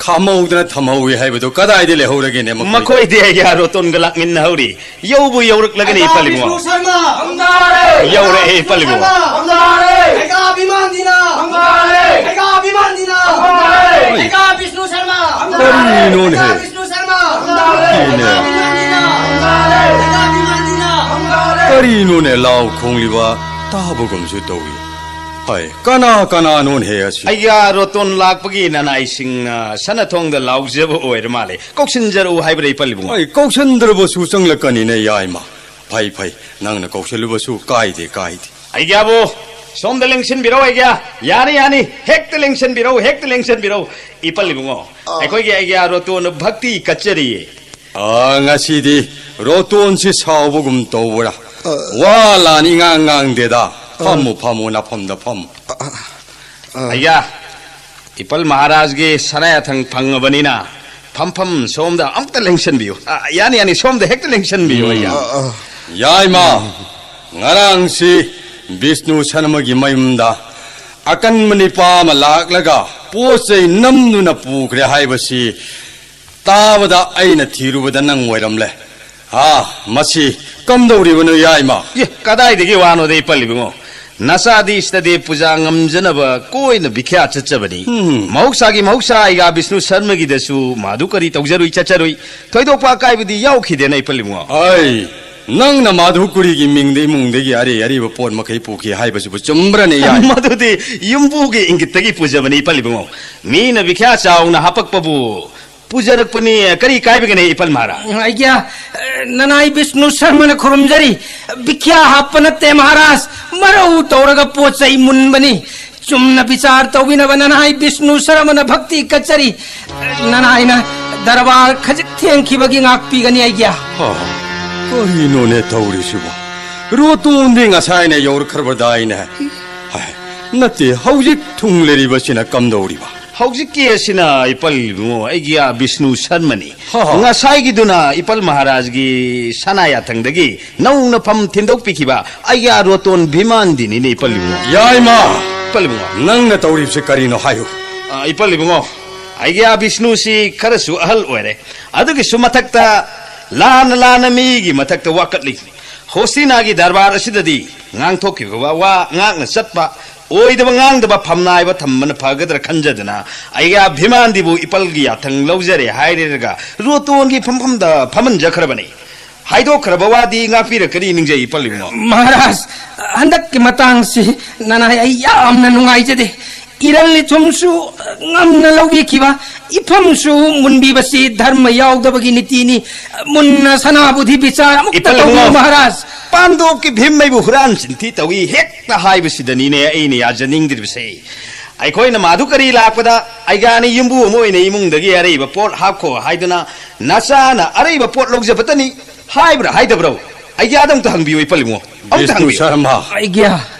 ꯈꯥꯝꯍꯧꯗꯅ ꯊꯝꯍꯧꯏ ꯍꯥꯏꯕꯗꯨ ꯀꯗꯥꯏꯗ ꯂꯩꯍꯧꯔꯒꯦꯅꯦ ꯃꯈꯣꯏꯗꯤ? ꯃꯈꯣꯏꯗꯤ ꯑꯩꯒꯤ ꯔꯣꯇꯣꯟꯒ ꯂꯥꯛꯃꯤꯟꯅꯍꯧꯔꯤ꯫ ꯌꯧꯕꯨ ꯌꯧꯔꯛꯂꯒꯅꯤ, ꯏꯄꯜ ꯏꯕꯨꯡꯉꯣ꯫ ꯕꯤꯁꯅꯨ ꯁꯔꯃ! ꯌꯧꯔꯛꯑꯦ, ꯏꯄꯜ ꯏꯕꯨꯡꯉꯣ꯫ ꯍꯩꯒꯥ ꯕꯤꯃꯥꯟꯗꯤꯅ! ꯍꯩꯒꯥ ꯕꯤꯃꯥꯟꯗꯤꯅ! ꯍꯩꯒꯥ ꯕꯤꯁꯅꯨ ꯁꯔꯃ! ꯀꯔꯤꯅꯣꯅꯦ? ꯍꯩꯒꯥ ꯕꯤꯁꯅꯨ ꯁꯔꯃ! ꯀꯔꯤꯅꯦ? ꯍꯩꯒꯥ ꯕꯤꯃꯥꯟꯗꯤꯅ! ꯍꯩꯒꯥ ꯕꯤꯃꯥꯟꯗꯤꯅ! ꯀꯔꯤꯅꯣꯅꯦ ꯂꯥꯎ ꯈꯣꯡꯂꯤꯕ? ꯇꯥꯕꯒꯨꯝꯁꯨ ꯇꯧꯏ꯫ ꯍꯥꯏ, ꯀꯅꯥ ꯀꯅꯥꯅꯣꯅꯦ ꯑꯁꯤ? ꯑꯩꯒꯤ ꯔꯣꯇꯣꯟ ꯂꯥꯛꯄꯒꯤ ꯅꯅꯥꯏꯁꯤꯡꯅ ꯁꯅꯥꯊꯣꯡꯗ ꯂꯥꯎꯖꯕ ꯑꯣꯏꯔ ꯃꯥꯜꯂꯦ꯫ ꯀꯧꯁꯤꯟꯖꯔꯛꯎ ꯍꯥꯏꯕ꯭ꯔꯥ, ꯏꯄꯜ ꯏꯕꯨꯡꯉꯣ? ꯑꯩ ꯀꯧꯁꯤꯟꯗ꯭ꯔꯕꯁꯨ ꯆꯪꯂꯛꯀꯅꯤꯅꯦ, ꯌꯥꯏꯃ꯫ ꯐꯩ, ꯐꯩ, ꯅꯪꯅ ꯀꯧꯁꯤꯜꯂꯨꯕꯁꯨ ꯀꯥꯏꯗꯦ, ꯀꯥꯏꯗꯦ꯫ ꯑꯩꯒ꯭ꯌꯥꯕꯨ, ꯁꯣꯝꯗ ꯂꯦꯡꯁꯤꯟꯕꯤꯔꯣ, ꯑꯩꯒ꯭ꯌꯥ꯫ ꯌꯥꯅꯤ, ꯌꯥꯅꯤ, ꯍꯦꯛꯇ ꯂꯦꯡꯁꯤꯟꯕꯤꯔꯣ, ꯍꯦꯛꯇ ꯂꯦꯡꯁꯤꯟꯕꯤꯔꯣ, ꯏꯄꯜ ꯏꯕꯨꯡꯉꯣ꯫ ꯑꯥ꯫ ꯑꯩꯈꯣꯏꯒꯤ ꯑꯩꯒ꯭ꯌꯥ ꯔꯣꯇꯣꯟ ꯚꯛꯇꯤ ꯀꯠꯆꯔꯤꯌꯦ꯫ ꯑꯥ, ꯉꯁꯤꯗꯤ ꯔꯣꯇꯣꯟꯁꯤ ꯁꯥꯎꯕꯒꯨꯝ ꯇꯧꯕ꯭ꯔꯥ? ꯑꯥ꯫ ꯋꯥ ꯂꯥꯟ ꯏꯉꯥꯡ ꯉꯥꯡꯗꯦꯗ꯫ ꯑꯥ꯫ ꯐꯝꯃꯨ, ꯐꯝꯃꯨ, ꯅꯐꯝꯗ ꯐꯝꯃꯨ꯫ ꯑꯥ, ꯑꯥ꯫ ꯑꯩꯒ꯭ꯌꯥ, ꯏꯄꯜ ꯃꯍꯥꯔꯥꯖꯒꯤ ꯁꯅꯥꯌꯥꯊꯪ ꯐꯪꯉꯕꯅꯤꯅ ꯐꯝꯐꯝ ꯁꯣꯝꯗ ꯑꯃꯨꯛꯇ ꯂꯦꯡꯁꯟꯕꯤꯌꯨ꯫ ꯑ, ꯌꯥꯅꯤ, ꯌꯥꯅꯤ, ꯁꯣꯝꯗ ꯍꯦꯛꯇ ꯂꯦꯡꯁꯟꯕꯤꯌꯨ, ꯎꯝ꯫ ꯑꯩꯒ꯭ꯌꯥ꯫ ꯑ, ꯑ꯫ ꯌꯥꯏꯃ, ꯉꯔꯥꯡꯁꯤ ꯕꯤꯁꯅꯨ ꯁꯔꯃꯒꯤ ꯃꯌꯨꯝꯗ ꯑꯀꯟꯕ ꯅꯤꯄꯥ ꯑꯃ ꯂꯥꯛꯂꯒ ꯄꯣꯠ ꯆꯩ ꯅꯝꯗꯨꯅ ꯄꯨꯈ꯭ꯔꯦ ꯍꯥꯏꯕꯁꯤ ꯇꯥꯕꯗ ꯑꯩꯅ ꯊꯤꯔꯨꯕꯗ ꯅꯪ ꯑꯣꯏꯔꯝꯂꯦ꯫ ꯑꯥ, ꯃꯁꯤ ꯀꯝꯗꯧꯔꯤꯕꯅꯣ, ꯌꯥꯏꯃ? ꯑꯦ, ꯀꯗꯥꯏꯗꯒꯤ ꯋꯥꯅꯣꯗ, ꯏꯄꯜ ꯏꯕꯨꯡꯉꯣ? ꯅꯆꯥꯗꯤ ꯏꯁꯇꯗꯦ ꯄꯨꯖꯥ ꯉꯝꯖꯅꯕ ꯀꯣꯏꯅ ꯚꯤꯈ꯭ꯌꯥ ꯆꯠꯆꯕꯅꯤ꯫ ꯎꯝ꯫ ꯃꯍꯧꯁꯥꯒꯤ ꯃꯍꯧꯁꯥ ꯑꯩꯒꯥ ꯕꯤꯁꯅꯨ ꯁꯔꯃꯒꯤꯗꯁꯨ ꯃꯥꯗꯨ ꯀꯔꯤ ꯇꯧꯖꯔꯨꯏ ꯆꯠꯆꯔꯨꯏ꯫ ꯊꯣꯏꯗꯣꯛꯄ ꯑꯀꯥꯏꯕꯗꯤ ꯌꯥꯎꯈꯤꯗꯦꯅ ꯏꯄꯜ ꯏꯕꯨꯡꯉꯣ꯫ ꯑꯩ, ꯅꯪꯅ ꯃꯥꯗꯨ ꯀꯨꯔꯤꯒꯤ ꯃꯤꯡꯗ ꯏꯃꯨꯡꯗꯒꯤ ꯑꯔꯩ ꯑꯔꯤꯕ ꯄꯣꯠ ꯃꯈꯩ ꯄꯨꯈꯤ ꯍꯥꯏꯕꯁꯤꯕꯨ ꯆꯨꯝꯕ꯭ꯔꯅꯦ ꯌꯥꯏ? ꯃꯗꯨꯗꯤ ꯌꯨꯝꯕꯨꯒꯤ ꯏꯪꯒꯤꯠꯇꯒꯤ ꯄꯨꯖꯕꯅꯤ ꯏꯄꯜ ꯏꯕꯨꯡꯉꯣ꯫ ꯃꯤꯅ ꯚꯤꯈ꯭ꯌꯥ ꯆꯥꯎꯅ ꯍꯥꯄꯛꯄꯕꯨ ꯄꯨꯖꯔꯛꯄꯅꯤ, ꯀꯔꯤ ꯀꯥꯏꯕꯒꯦꯅꯦ ꯏꯄꯜ ꯃꯍꯥꯔꯥꯖ? ꯑꯩꯒꯤ, ꯑ, ꯅꯅꯥꯏ ꯕꯤꯁꯅꯨ ꯁꯔꯃꯅ ꯈꯨꯔꯨꯝꯖꯔꯤ꯫ ꯚꯤꯈ꯭ꯌꯥ ꯍꯥꯞꯄ ꯅꯠꯇꯦ ꯃꯍꯥꯔꯥꯖ, ꯃꯔꯧ ꯇꯧꯔꯒ ꯄꯣꯠ ꯆꯩ ꯃꯨꯟꯕꯅꯤ꯫ ꯆꯨꯝꯅ ꯕꯤꯆꯥꯔ ꯇꯧꯕꯤꯅꯕ ꯅꯅꯥꯏ ꯕꯤꯁꯅꯨ ꯁꯔꯃꯅ ꯚꯛꯇꯤ ꯀꯠꯆꯔꯤ꯫ ꯅꯅꯥꯏꯅ ꯗꯔꯕꯥꯔ ꯈꯖꯤꯛ ꯊꯦꯡꯈꯤꯕꯒꯤ ꯉꯥꯛꯄꯤꯒꯅꯤ ꯑꯩꯒꯤ꯫ ꯍꯥ, ꯀꯔꯤꯅꯣꯅꯦ ꯇꯧꯔꯤꯁꯤꯕꯣ? ꯔꯣꯇꯣꯟꯗꯤ ꯉꯁꯥꯏꯅ ꯌꯧꯔꯛꯈ꯭ꯔꯕꯗꯥꯏꯅꯦ? ꯍꯥꯏ, ꯅꯠꯇꯦ, ꯍꯧꯖꯤꯛ ꯊꯨꯡꯂꯔꯤꯕꯁꯤꯅ ꯀꯝꯗꯧꯔꯤꯕ? ꯍꯧꯖꯤꯛꯀꯤ ꯑꯁꯤꯅ ꯏꯄꯜ ꯏꯕꯨꯡꯉꯣ, ꯑꯩꯒꯤ ꯑꯥ ꯕꯤꯁꯅꯨ ꯁꯔꯃꯅꯤ꯫ ꯍꯣ, ꯍꯣ꯫ ꯉꯁꯥꯏꯒꯤꯗꯨꯅ ꯏꯄꯜ ꯃꯍꯥꯔꯥꯖꯒꯤ ꯁꯅꯥ ꯌꯥꯊꯪꯗꯒꯤ ꯅꯧꯅ ꯐꯝ ꯊꯤꯟꯗꯣꯛꯄꯤꯈꯤꯕ ꯑꯩꯒꯤ ꯑꯥ ꯔꯣꯇꯣꯟ ꯚꯤꯃꯥꯟꯗꯤꯅꯤꯅꯦ ꯏꯄꯜ ꯏꯕꯨꯡꯉꯣ꯫ ꯌꯥꯏꯃ! ꯏꯄꯜ ꯏꯕꯨꯡꯉꯣ꯫ ꯅꯪꯅ ꯇꯧꯔꯤꯕꯁꯦ ꯀꯔꯤꯅꯣ ꯍꯥꯏꯌꯨ꯫ ꯑꯥ, ꯏꯄꯜ ꯏꯕꯨꯡꯉꯣ, ꯑꯩꯒꯤ ꯑꯥ ꯕꯤꯁꯅꯨꯁꯤ ꯈꯔꯁꯨ ꯑꯍꯜ ꯑꯣꯏꯔꯦ꯫ ꯑꯗꯨꯒꯤꯁꯨ ꯃꯊꯛꯇ ꯂꯥꯟꯅ ꯂꯥꯟꯅ ꯃꯤꯒꯤ ꯃꯊꯛꯇ ꯋꯥꯀꯠꯂꯤ꯫ ꯍꯣꯁꯇꯤꯅꯥꯒꯤ ꯗꯔꯕꯥꯔ ꯑꯁꯤꯗꯗꯤ ꯉꯥꯡꯊꯣꯛꯈꯤꯕ ꯋꯥ ꯉꯥꯛꯅ ꯆꯠꯄ, ꯑꯣꯏꯗꯕ ꯉꯥꯡꯗꯕ ꯐꯝꯅꯥꯏꯕ ꯊꯝꯕꯅ ꯐꯒꯗ꯭ꯔꯥ ꯈꯟꯖꯗꯨꯅ ꯑꯩꯒꯤ ꯚꯤꯃꯥꯟꯗꯤꯕꯨ ꯏꯄꯜꯒꯤ ꯌꯥꯊꯪ ꯂꯧꯖꯔꯦ ꯍꯥꯏꯔꯒ ꯔꯣꯇꯣꯟꯒꯤ ꯐꯝꯐꯝꯗ ꯐꯝꯍꯟꯖꯈ꯭ꯔꯕꯅꯤ꯫ ꯍꯥꯏꯗꯣꯛꯈ꯭ꯔꯕ ꯋꯥꯗꯤ ꯉꯥꯛꯄꯤꯔꯛꯀꯅꯤ ꯅꯤꯡꯖꯩ ꯏꯄꯜ ꯏꯕꯨꯡꯉꯣ꯫ ꯃꯍꯥꯔꯥꯖ, ꯍꯟꯗꯛꯀꯤ ꯃꯇꯥꯡꯁꯤ ꯅꯅꯥꯏ ꯑꯩ ꯌꯥꯝꯅ ꯅꯨꯡꯉꯥꯏꯖꯗꯦ꯫ ꯏꯔꯜ ꯏꯊꯨꯝꯁꯨ ꯉꯝꯅ ꯂꯧꯕꯤꯈꯤꯕ, ꯏꯐꯝꯁꯨ ꯃꯨꯟꯕꯤꯕꯁꯤ ꯙꯔꯃ ꯌꯥꯎꯗꯕꯒꯤ ꯅꯤꯇꯤꯅꯤ꯫ ꯃꯨꯟꯅ ꯁꯅꯥꯕꯨꯗꯤ ꯕꯤꯆꯥꯔ ꯑꯃꯨꯛꯇ ꯏꯄꯜ ꯇꯧꯕꯤꯌꯨ ꯏꯕꯨꯡꯉꯣ꯫ ꯃꯍꯥꯔꯥꯖ꯫ ꯄꯥꯟꯗꯣꯞꯀꯤ ꯚꯤꯝ ꯑꯩꯕꯨ ꯍꯨꯔꯥꯟ ꯆꯤꯟꯊꯤ ꯇꯧꯏ ꯍꯦꯛꯇ ꯍꯥꯏꯕꯁꯤꯗꯅꯤꯅꯦ ꯑꯩꯅ ꯌꯥꯖꯅꯤꯡꯗ꯭ꯔꯤꯕꯁꯦ꯫ ꯑꯩꯈꯣꯏꯅ ꯃꯥꯗꯨ ꯀꯔꯤ ꯂꯥꯛꯄꯗ ꯑꯩꯒꯥꯅꯤ ꯌꯨꯝꯕꯨ ꯑꯃ ꯑꯣꯏꯅ ꯏꯃꯨꯡꯗꯒꯤ ꯑꯔꯩꯕ ꯄꯣꯠ ꯍꯥꯞꯈꯣ ꯍꯥꯏꯗꯨꯅ ꯅꯆꯥꯅ ꯑꯔꯩꯕ ꯄꯣꯠ ꯂꯧꯖꯕꯇꯅꯤ ꯍꯥꯏꯕ꯭ꯔꯥ ꯍꯥꯏꯗꯕ꯭ꯔꯣ? ꯑꯩꯒꯤ ꯑꯗꯨꯝꯇ ꯍꯪꯕꯤꯌꯨ ꯏꯄꯜ ꯏꯕꯨꯡꯉꯣ꯫ ꯑꯃꯨꯛꯇ ꯕꯤꯁꯅꯨ ꯍꯪꯕꯤꯌꯨ꯫ ꯁꯔꯃ, ꯑꯩꯒꯤ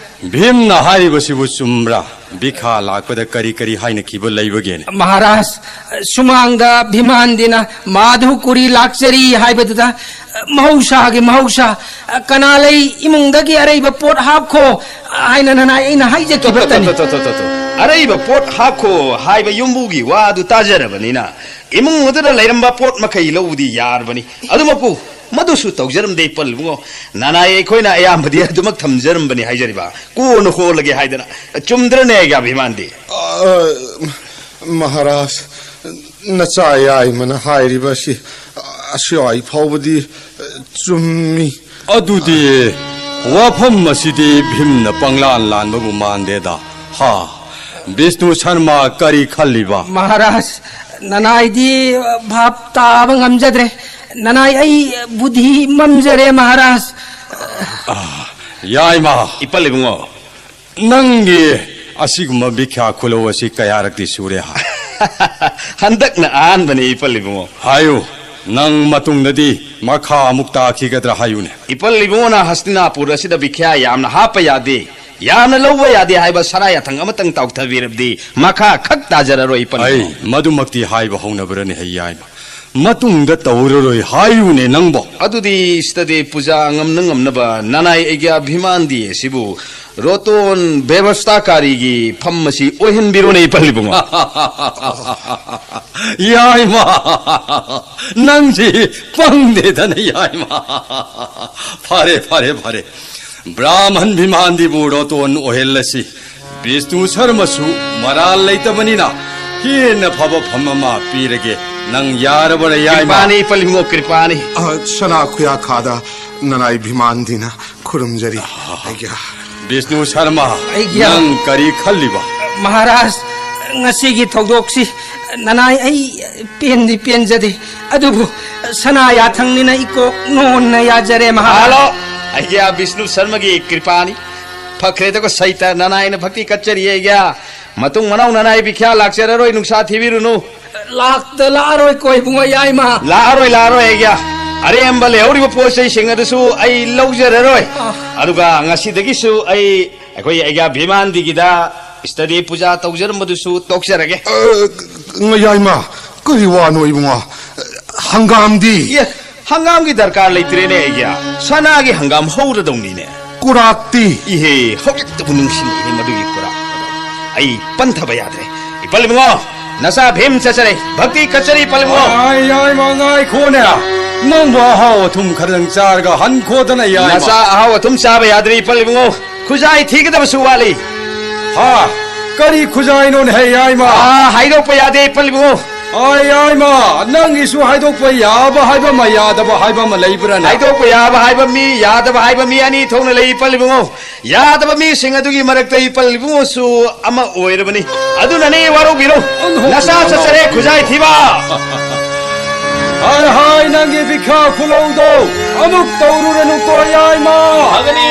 ꯚꯤꯝꯅ ꯍꯥꯏꯔꯤꯕꯁꯤꯕꯨ ꯆꯨꯝꯕ꯭ꯔꯥ? ꯚꯤꯈꯥ ꯂꯥꯛꯄꯗ ꯀꯔꯤ ꯀꯔꯤ ꯍꯥꯏꯅꯈꯤꯕ ꯂꯩꯕꯒꯦꯅꯦ? ꯃꯍꯥꯔꯥꯖ, ꯁꯨꯃꯥꯡꯗ ꯚꯤꯃꯥꯟꯗꯤꯅ ꯃꯥꯙꯨ ꯀꯨꯔꯤ ꯂꯥꯛꯆꯔꯤ ꯍꯥꯏꯕꯗꯨꯗ, ꯃꯍꯧꯁꯥꯒꯤ ꯃꯍꯧꯁꯥ, ꯀꯅꯥ ꯂꯩ ꯏꯃꯨꯡꯗꯒꯤ ꯑꯔꯩꯕ ꯄꯣꯠ ꯍꯥꯞꯈꯣ ꯍꯥꯏꯅ ꯅꯅꯥꯏ ꯑꯩꯅ ꯍꯥꯏꯖꯈꯤꯕꯇꯅꯤ꯫ ꯇꯣ, ꯇꯣ, ꯇꯣ, ꯇꯣ, ꯇꯣ, ꯇꯣ꯫ ꯑꯔꯩꯕ ꯄꯣꯠ ꯍꯥꯞꯈꯣ ꯍꯥꯏꯕ ꯌꯨꯝꯕꯨꯒꯤ ꯋꯥ ꯑꯗꯨ ꯇꯥꯖꯔꯕꯅꯤꯅ ꯏꯃꯨꯡ ꯑꯗꯨꯗ ꯂꯩꯔꯝꯕ ꯄꯣꯠ ꯃꯈꯩ ꯂꯧꯕꯗꯤ ꯌꯥꯔꯕꯅꯤ꯫ ꯑꯗꯨꯃꯛꯄꯨ ꯃꯗꯨꯁꯨ ꯇꯧꯖꯔꯝꯗꯦ ꯏꯄꯜ ꯏꯕꯨꯡꯉꯣ꯫ ꯅꯅꯥꯏ ꯑꯩꯈꯣꯏꯅ ꯑꯌꯥꯝꯕꯗꯤ ꯑꯗꯨꯃꯛ ꯊꯝꯖꯔꯝꯕꯅꯤ ꯍꯥꯏꯖꯔꯤꯕ꯫ ꯀꯣꯟꯅ ꯍꯣꯜꯂꯒꯦ ꯍꯥꯏꯗꯅ꯫ ꯆꯨꯝꯗ꯭ꯔꯅꯦ ꯑꯩꯒꯤ ꯑꯚꯤꯃꯥꯟꯗꯤ? ꯑ, ꯃꯍꯥꯔꯥꯖ, ꯅꯆꯥ ꯌꯥꯏꯃꯅ ꯍꯥꯏꯔꯤꯕ ꯑꯁꯤ ꯑꯁ꯭ꯋꯥꯏ ꯐꯥꯎꯕꯗꯤ ꯆꯨꯝꯃꯤ꯫ ꯑꯗꯨꯗꯤ ꯋꯥꯐꯝ ꯑꯁꯤꯗꯤ ꯚꯤꯝꯅ ꯄꯪꯂꯥꯟ ꯂꯥꯟꯕꯕꯨ ꯃꯥꯟꯗꯦꯗ꯫ ꯍꯥ, ꯕꯤꯁꯅꯨ ꯁꯔꯃ ꯀꯔꯤ ꯈꯜꯂꯤꯕ? ꯃꯍꯥꯔꯥꯖ, ꯅꯅꯥꯏꯗꯤ ꯚꯥꯞ ꯇꯥꯕ ꯉꯝꯖꯗ꯭ꯔꯦ꯫ ꯅꯅꯥꯏ, ꯑꯩ ꯕꯨꯙꯤ ꯃꯝꯖꯔꯦ, ꯃꯍꯥꯔꯥꯖ꯫ ꯑꯥ, ꯌꯥꯏꯃ꯫ ꯏꯄꯜ ꯏꯕꯨꯡꯉꯣ꯫ ꯅꯪꯒꯤ ꯑꯁꯤꯒꯨꯝꯕ ꯚꯤꯈ꯭ꯌꯥ ꯈꯨꯂꯧ ꯑꯁꯤ ꯀꯌꯥꯔꯛꯇꯤ ꯁꯨꯔꯦ ꯍꯥ? ꯍꯟꯗꯛꯅ ꯑꯍꯥꯟꯕꯅꯤ, ꯏꯄꯜ ꯏꯕꯨꯡꯉꯣ꯫ ꯍꯥꯏꯌꯨ, ꯅꯪ ꯃꯇꯨꯡꯗꯗꯤ ꯃꯈꯥ ꯑꯃꯨꯛ ꯇꯥꯈꯤꯒꯗ꯭ꯔꯥ ꯍꯥꯏꯌꯨꯅꯦ꯫ ꯏꯄꯜ ꯏꯕꯨꯡꯉꯣꯅ ꯍꯁꯇꯤꯅꯥꯄꯨꯔ ꯑꯁꯤꯗ ꯚꯤꯈ꯭ꯌꯥ ꯌꯥꯝꯅ ꯍꯥꯞꯄ ꯌꯥꯗꯦ, ꯌꯥꯝꯅ ꯂꯧꯕ ꯌꯥꯗꯦ ꯍꯥꯏꯕ ꯁꯔꯥ ꯌꯥꯊꯪ ꯑꯃꯇꯪ ꯇꯥꯎꯊꯕꯤꯔꯕꯗꯤ ꯃꯈꯥ ꯈꯛ ꯇꯥꯖꯔꯔꯣꯏ, ꯏꯄꯜ ꯑꯩ ꯏꯕꯨꯡꯉꯣ꯫ ꯃꯗꯨꯃꯛꯇꯤ ꯍꯥꯏꯕ ꯍꯧꯅꯕ꯭ꯔꯅꯦ, ꯍꯩ ꯌꯥꯏꯃ? ꯃꯇꯨꯡꯗ ꯇꯧꯔꯔꯣꯏ ꯍꯥꯏꯌꯨꯅꯦ ꯅꯪꯕꯣ꯫ ꯑꯗꯨꯗꯤ ꯁꯤꯗꯗꯤ ꯄꯨꯖꯥ ꯉꯝꯅ ꯉꯝꯅꯕ ꯅꯅꯥꯏ ꯑꯩꯒꯤ ꯑꯚꯤꯃꯥꯟꯗꯤ ꯑꯁꯤꯕꯨ ꯔꯣꯇꯣꯟ ꯕꯦꯕꯁꯊꯥꯀꯥꯔꯤꯒꯤ ꯐꯝ ꯑꯁꯤ ꯑꯣꯏꯍꯟꯕꯤꯔꯣꯅꯦ, ꯏꯄꯜ ꯏꯕꯨꯡꯉꯣ꯫ ꯌꯥꯏꯃ, ꯅꯪꯁꯤ ꯄꯪꯗꯦꯗꯅ, ꯌꯥꯏꯃ꯫ ꯐꯔꯦ, ꯐꯔꯦ, ꯐꯔꯦ꯫ ꯕ꯭ꯔꯥꯍꯃꯟ ꯚꯤꯃꯥꯟꯗꯤꯕꯨ ꯔꯣꯇꯣꯟ ꯑꯣꯏꯍꯜꯂꯁꯤ꯫ ꯕꯤꯁꯅꯨ ꯁꯔꯃꯁꯨ ꯃꯔꯥꯜ ꯂꯩꯇꯕꯅꯤꯅ ꯍꯦꯟꯅ ꯐꯕ ꯐꯝ ꯑꯃ ꯄꯤꯔꯒꯦ꯫ ꯅꯪ ꯌꯥꯔꯕꯔ, ꯌꯥꯏꯃ? ꯀ꯭ꯔꯤꯄꯥꯅꯤ, ꯏꯄꯜ ꯏꯕꯨꯡꯉꯣ, ꯀ꯭ꯔꯤꯄꯥꯅꯤ꯫ ꯑ, ꯁꯅꯥ ꯈꯨꯌꯥꯈꯥꯗ ꯅꯅꯥꯏ ꯚꯤꯃꯥꯟꯗꯤꯅ ꯈꯨꯔꯨꯝꯖꯔꯤ꯫ ꯑꯩꯒꯤ ꯕꯤꯁꯅꯨ ꯁꯔꯃ, ꯑꯩꯒꯤ ꯅꯪ ꯀꯔꯤ ꯈꯜꯂꯤꯕ? ꯃꯍꯥꯔꯥꯖ, ꯉꯁꯤꯒꯤ ꯊꯧꯗꯣꯛꯁꯤ ꯅꯅꯥꯏ ꯑꯩ ꯄꯦꯟꯗꯤ ꯄꯦꯟꯖꯗꯦ, ꯑꯗꯨꯕꯨ ꯁꯅꯥ ꯌꯥꯊꯪꯅꯤꯅ ꯏꯀꯣꯛ ꯅꯣꯟꯅ ꯌꯥꯖꯔꯦ, ꯃꯍꯥꯔꯥꯖ꯫ ꯍꯜꯂꯣ, ꯑꯩꯒꯤ ꯕꯤꯁꯅꯨ ꯁꯔꯃꯒꯤ ꯀ꯭ꯔꯤꯄꯥꯅꯤ꯫ ꯐꯈ꯭ꯔꯦꯗꯀꯣ ꯁꯩꯇ, ꯅꯅꯥꯏꯅ ꯚꯛꯇꯤ ꯀꯠꯆꯔꯤ ꯑꯩꯒꯤ꯫ ꯃꯇꯨꯡ ꯃꯅꯥꯎ ꯅꯅꯥꯏ ꯚꯤꯈ꯭ꯌꯥ ꯂꯥꯛꯆꯔꯔꯣꯏ, ꯅꯨꯡꯁꯥ ꯊꯤꯕꯤꯔꯨꯅꯨ꯫ ꯂꯥꯛꯇ ꯂꯥꯛꯑꯔꯣꯏꯀꯣ ꯏꯕꯨꯡꯉꯣ, ꯌꯥꯏꯃ꯫ ꯂꯥꯛꯑꯔꯣꯏ, ꯂꯥꯛꯑꯔꯣꯏ ꯑꯩꯒꯤ꯫ ꯑꯔꯦꯝꯕ ꯂꯩꯍꯧꯔꯤꯕ ꯄꯣꯠ ꯆꯩꯁꯤꯡ ꯑꯗꯨꯁꯨ ꯑꯩ ꯂꯧꯖꯔꯔꯣꯏ꯫ ꯑ꯫ ꯑꯗꯨꯒ ꯉꯁꯤꯗꯒꯤꯁꯨ ꯑꯩ, ꯑꯩꯈꯣꯏ ꯑꯩꯒꯤ ꯚꯤꯃꯥꯟꯗꯤꯒꯤꯗ ꯏꯁꯇꯗꯤ ꯄꯨꯖꯥ ꯇꯧꯖꯔꯝꯕꯗꯨꯁꯨ ꯇꯣꯛꯆꯔꯒꯦ꯫ ꯑ, ꯌꯥꯏꯃ, ꯀꯔꯤ ꯋꯥꯅꯣ ꯏꯕꯨꯡꯉꯣ? ꯍꯪꯒꯥꯝꯗꯤ? ꯑꯦ, ꯍꯪꯒꯥꯝꯒꯤ ꯗꯔꯀꯥꯔ ꯂꯩꯇ꯭ꯔꯦꯅꯦ ꯑꯩꯒꯤ꯫ ꯁꯅꯥꯒꯤ ꯍꯪꯒꯥꯝ ꯍꯧꯔꯗꯧꯅꯤꯅꯦ꯫ ꯀꯨꯔꯥꯛꯇꯤ? ꯏꯍꯦ, ꯍꯧꯖꯤꯛꯇꯕꯨ ꯅꯤꯡꯁꯤꯡꯉꯤꯅꯦ ꯃꯗꯨꯒꯤ ꯀꯨꯔꯥꯛ꯫ ꯑꯩ ꯄꯟꯊꯕ ꯌꯥꯗ꯭ꯔꯦ꯫ ꯏꯄꯜ ꯏꯕꯨꯡꯉꯣ, ꯅꯆꯥ ꯚꯤꯝ ꯆꯠꯆꯔꯦ꯫ ꯚꯛꯇꯤ ꯀꯠꯆꯔꯤ, ꯏꯄꯜ ꯏꯕꯨꯡꯉꯣ꯫ ꯑꯥꯏ, ꯑꯥꯏ, ꯃꯉꯥꯏ ꯈꯣꯅꯦ꯫ ꯅꯪꯕꯨ ꯑꯍꯥꯎ ꯑꯊꯨꯝ ꯈꯔꯗꯪ ꯆꯥꯔꯒ ꯍꯟꯈꯣꯗꯅ, ꯌꯥꯏꯃ꯫ ꯅꯆꯥ ꯑꯍꯥꯎ ꯑꯊꯨꯝ ꯆꯥꯕ ꯌꯥꯗ꯭ꯔꯦ, ꯏꯄꯜ ꯏꯕꯨꯡꯉꯣ꯫ ꯈꯨꯖꯥꯏ ꯊꯤꯒꯗꯕꯁꯨ ꯋꯥꯠꯂꯤ꯫ ꯍꯥ? ꯀꯔꯤ ꯈꯨꯖꯥꯏꯅꯣꯅꯦ, ꯍꯦ, ꯌꯥꯏꯃ? ꯑꯥ, ꯍꯥꯏꯗꯣꯛꯄ ꯌꯥꯗꯦ, ꯏꯄꯜ ꯏꯕꯨꯡꯉꯣ꯫ ꯑꯥ, ꯌꯥꯏꯃ, ꯅꯪꯒꯤꯁꯨ ꯍꯥꯏꯗꯣꯛꯄ ꯌꯥꯕ ꯍꯥꯏꯕ ꯑꯃ, ꯌꯥꯗꯕ ꯍꯥꯏꯕ ꯑꯃ ꯂꯩꯕ꯭ꯔꯥꯅꯦ? ꯍꯥꯏꯗꯣꯛꯄ ꯌꯥꯕ ꯍꯥꯏꯕ ꯃꯤ, ꯌꯥꯗꯕ ꯍꯥꯏꯕ ꯃꯤ ꯑꯅꯤ ꯊꯣꯛꯅ ꯂꯩ, ꯏꯄꯜ ꯏꯕꯨꯡꯉꯣ꯫ ꯌꯥꯗꯕ ꯃꯤꯁꯤꯡ ꯑꯗꯨꯒꯤ ꯃꯔꯛꯇ ꯏꯄꯜ ꯏꯕꯨꯡꯉꯣꯁꯨ ꯑꯃ ꯑꯣꯏꯔꯕꯅꯤ꯫ ꯑꯗꯨꯅꯅꯦ, ꯋꯥꯔꯧꯕꯤꯔꯣ꯫ ꯑꯣꯟꯊꯣꯛ ꯅꯆꯥ ꯆꯠꯆꯔꯦ, ꯈꯨꯖꯥꯏ ꯊꯤꯕ꯫ ꯍꯥꯏ ꯍꯥꯏ, ꯅꯪꯒꯤ ꯕꯤꯈ꯭ꯌꯥ ꯈꯨꯂꯧꯗꯣ ꯑꯃꯨꯛ ꯇꯧꯔꯨꯔꯅꯨꯀꯣ, ꯌꯥꯏꯃ꯫ ꯐꯒꯅꯤ,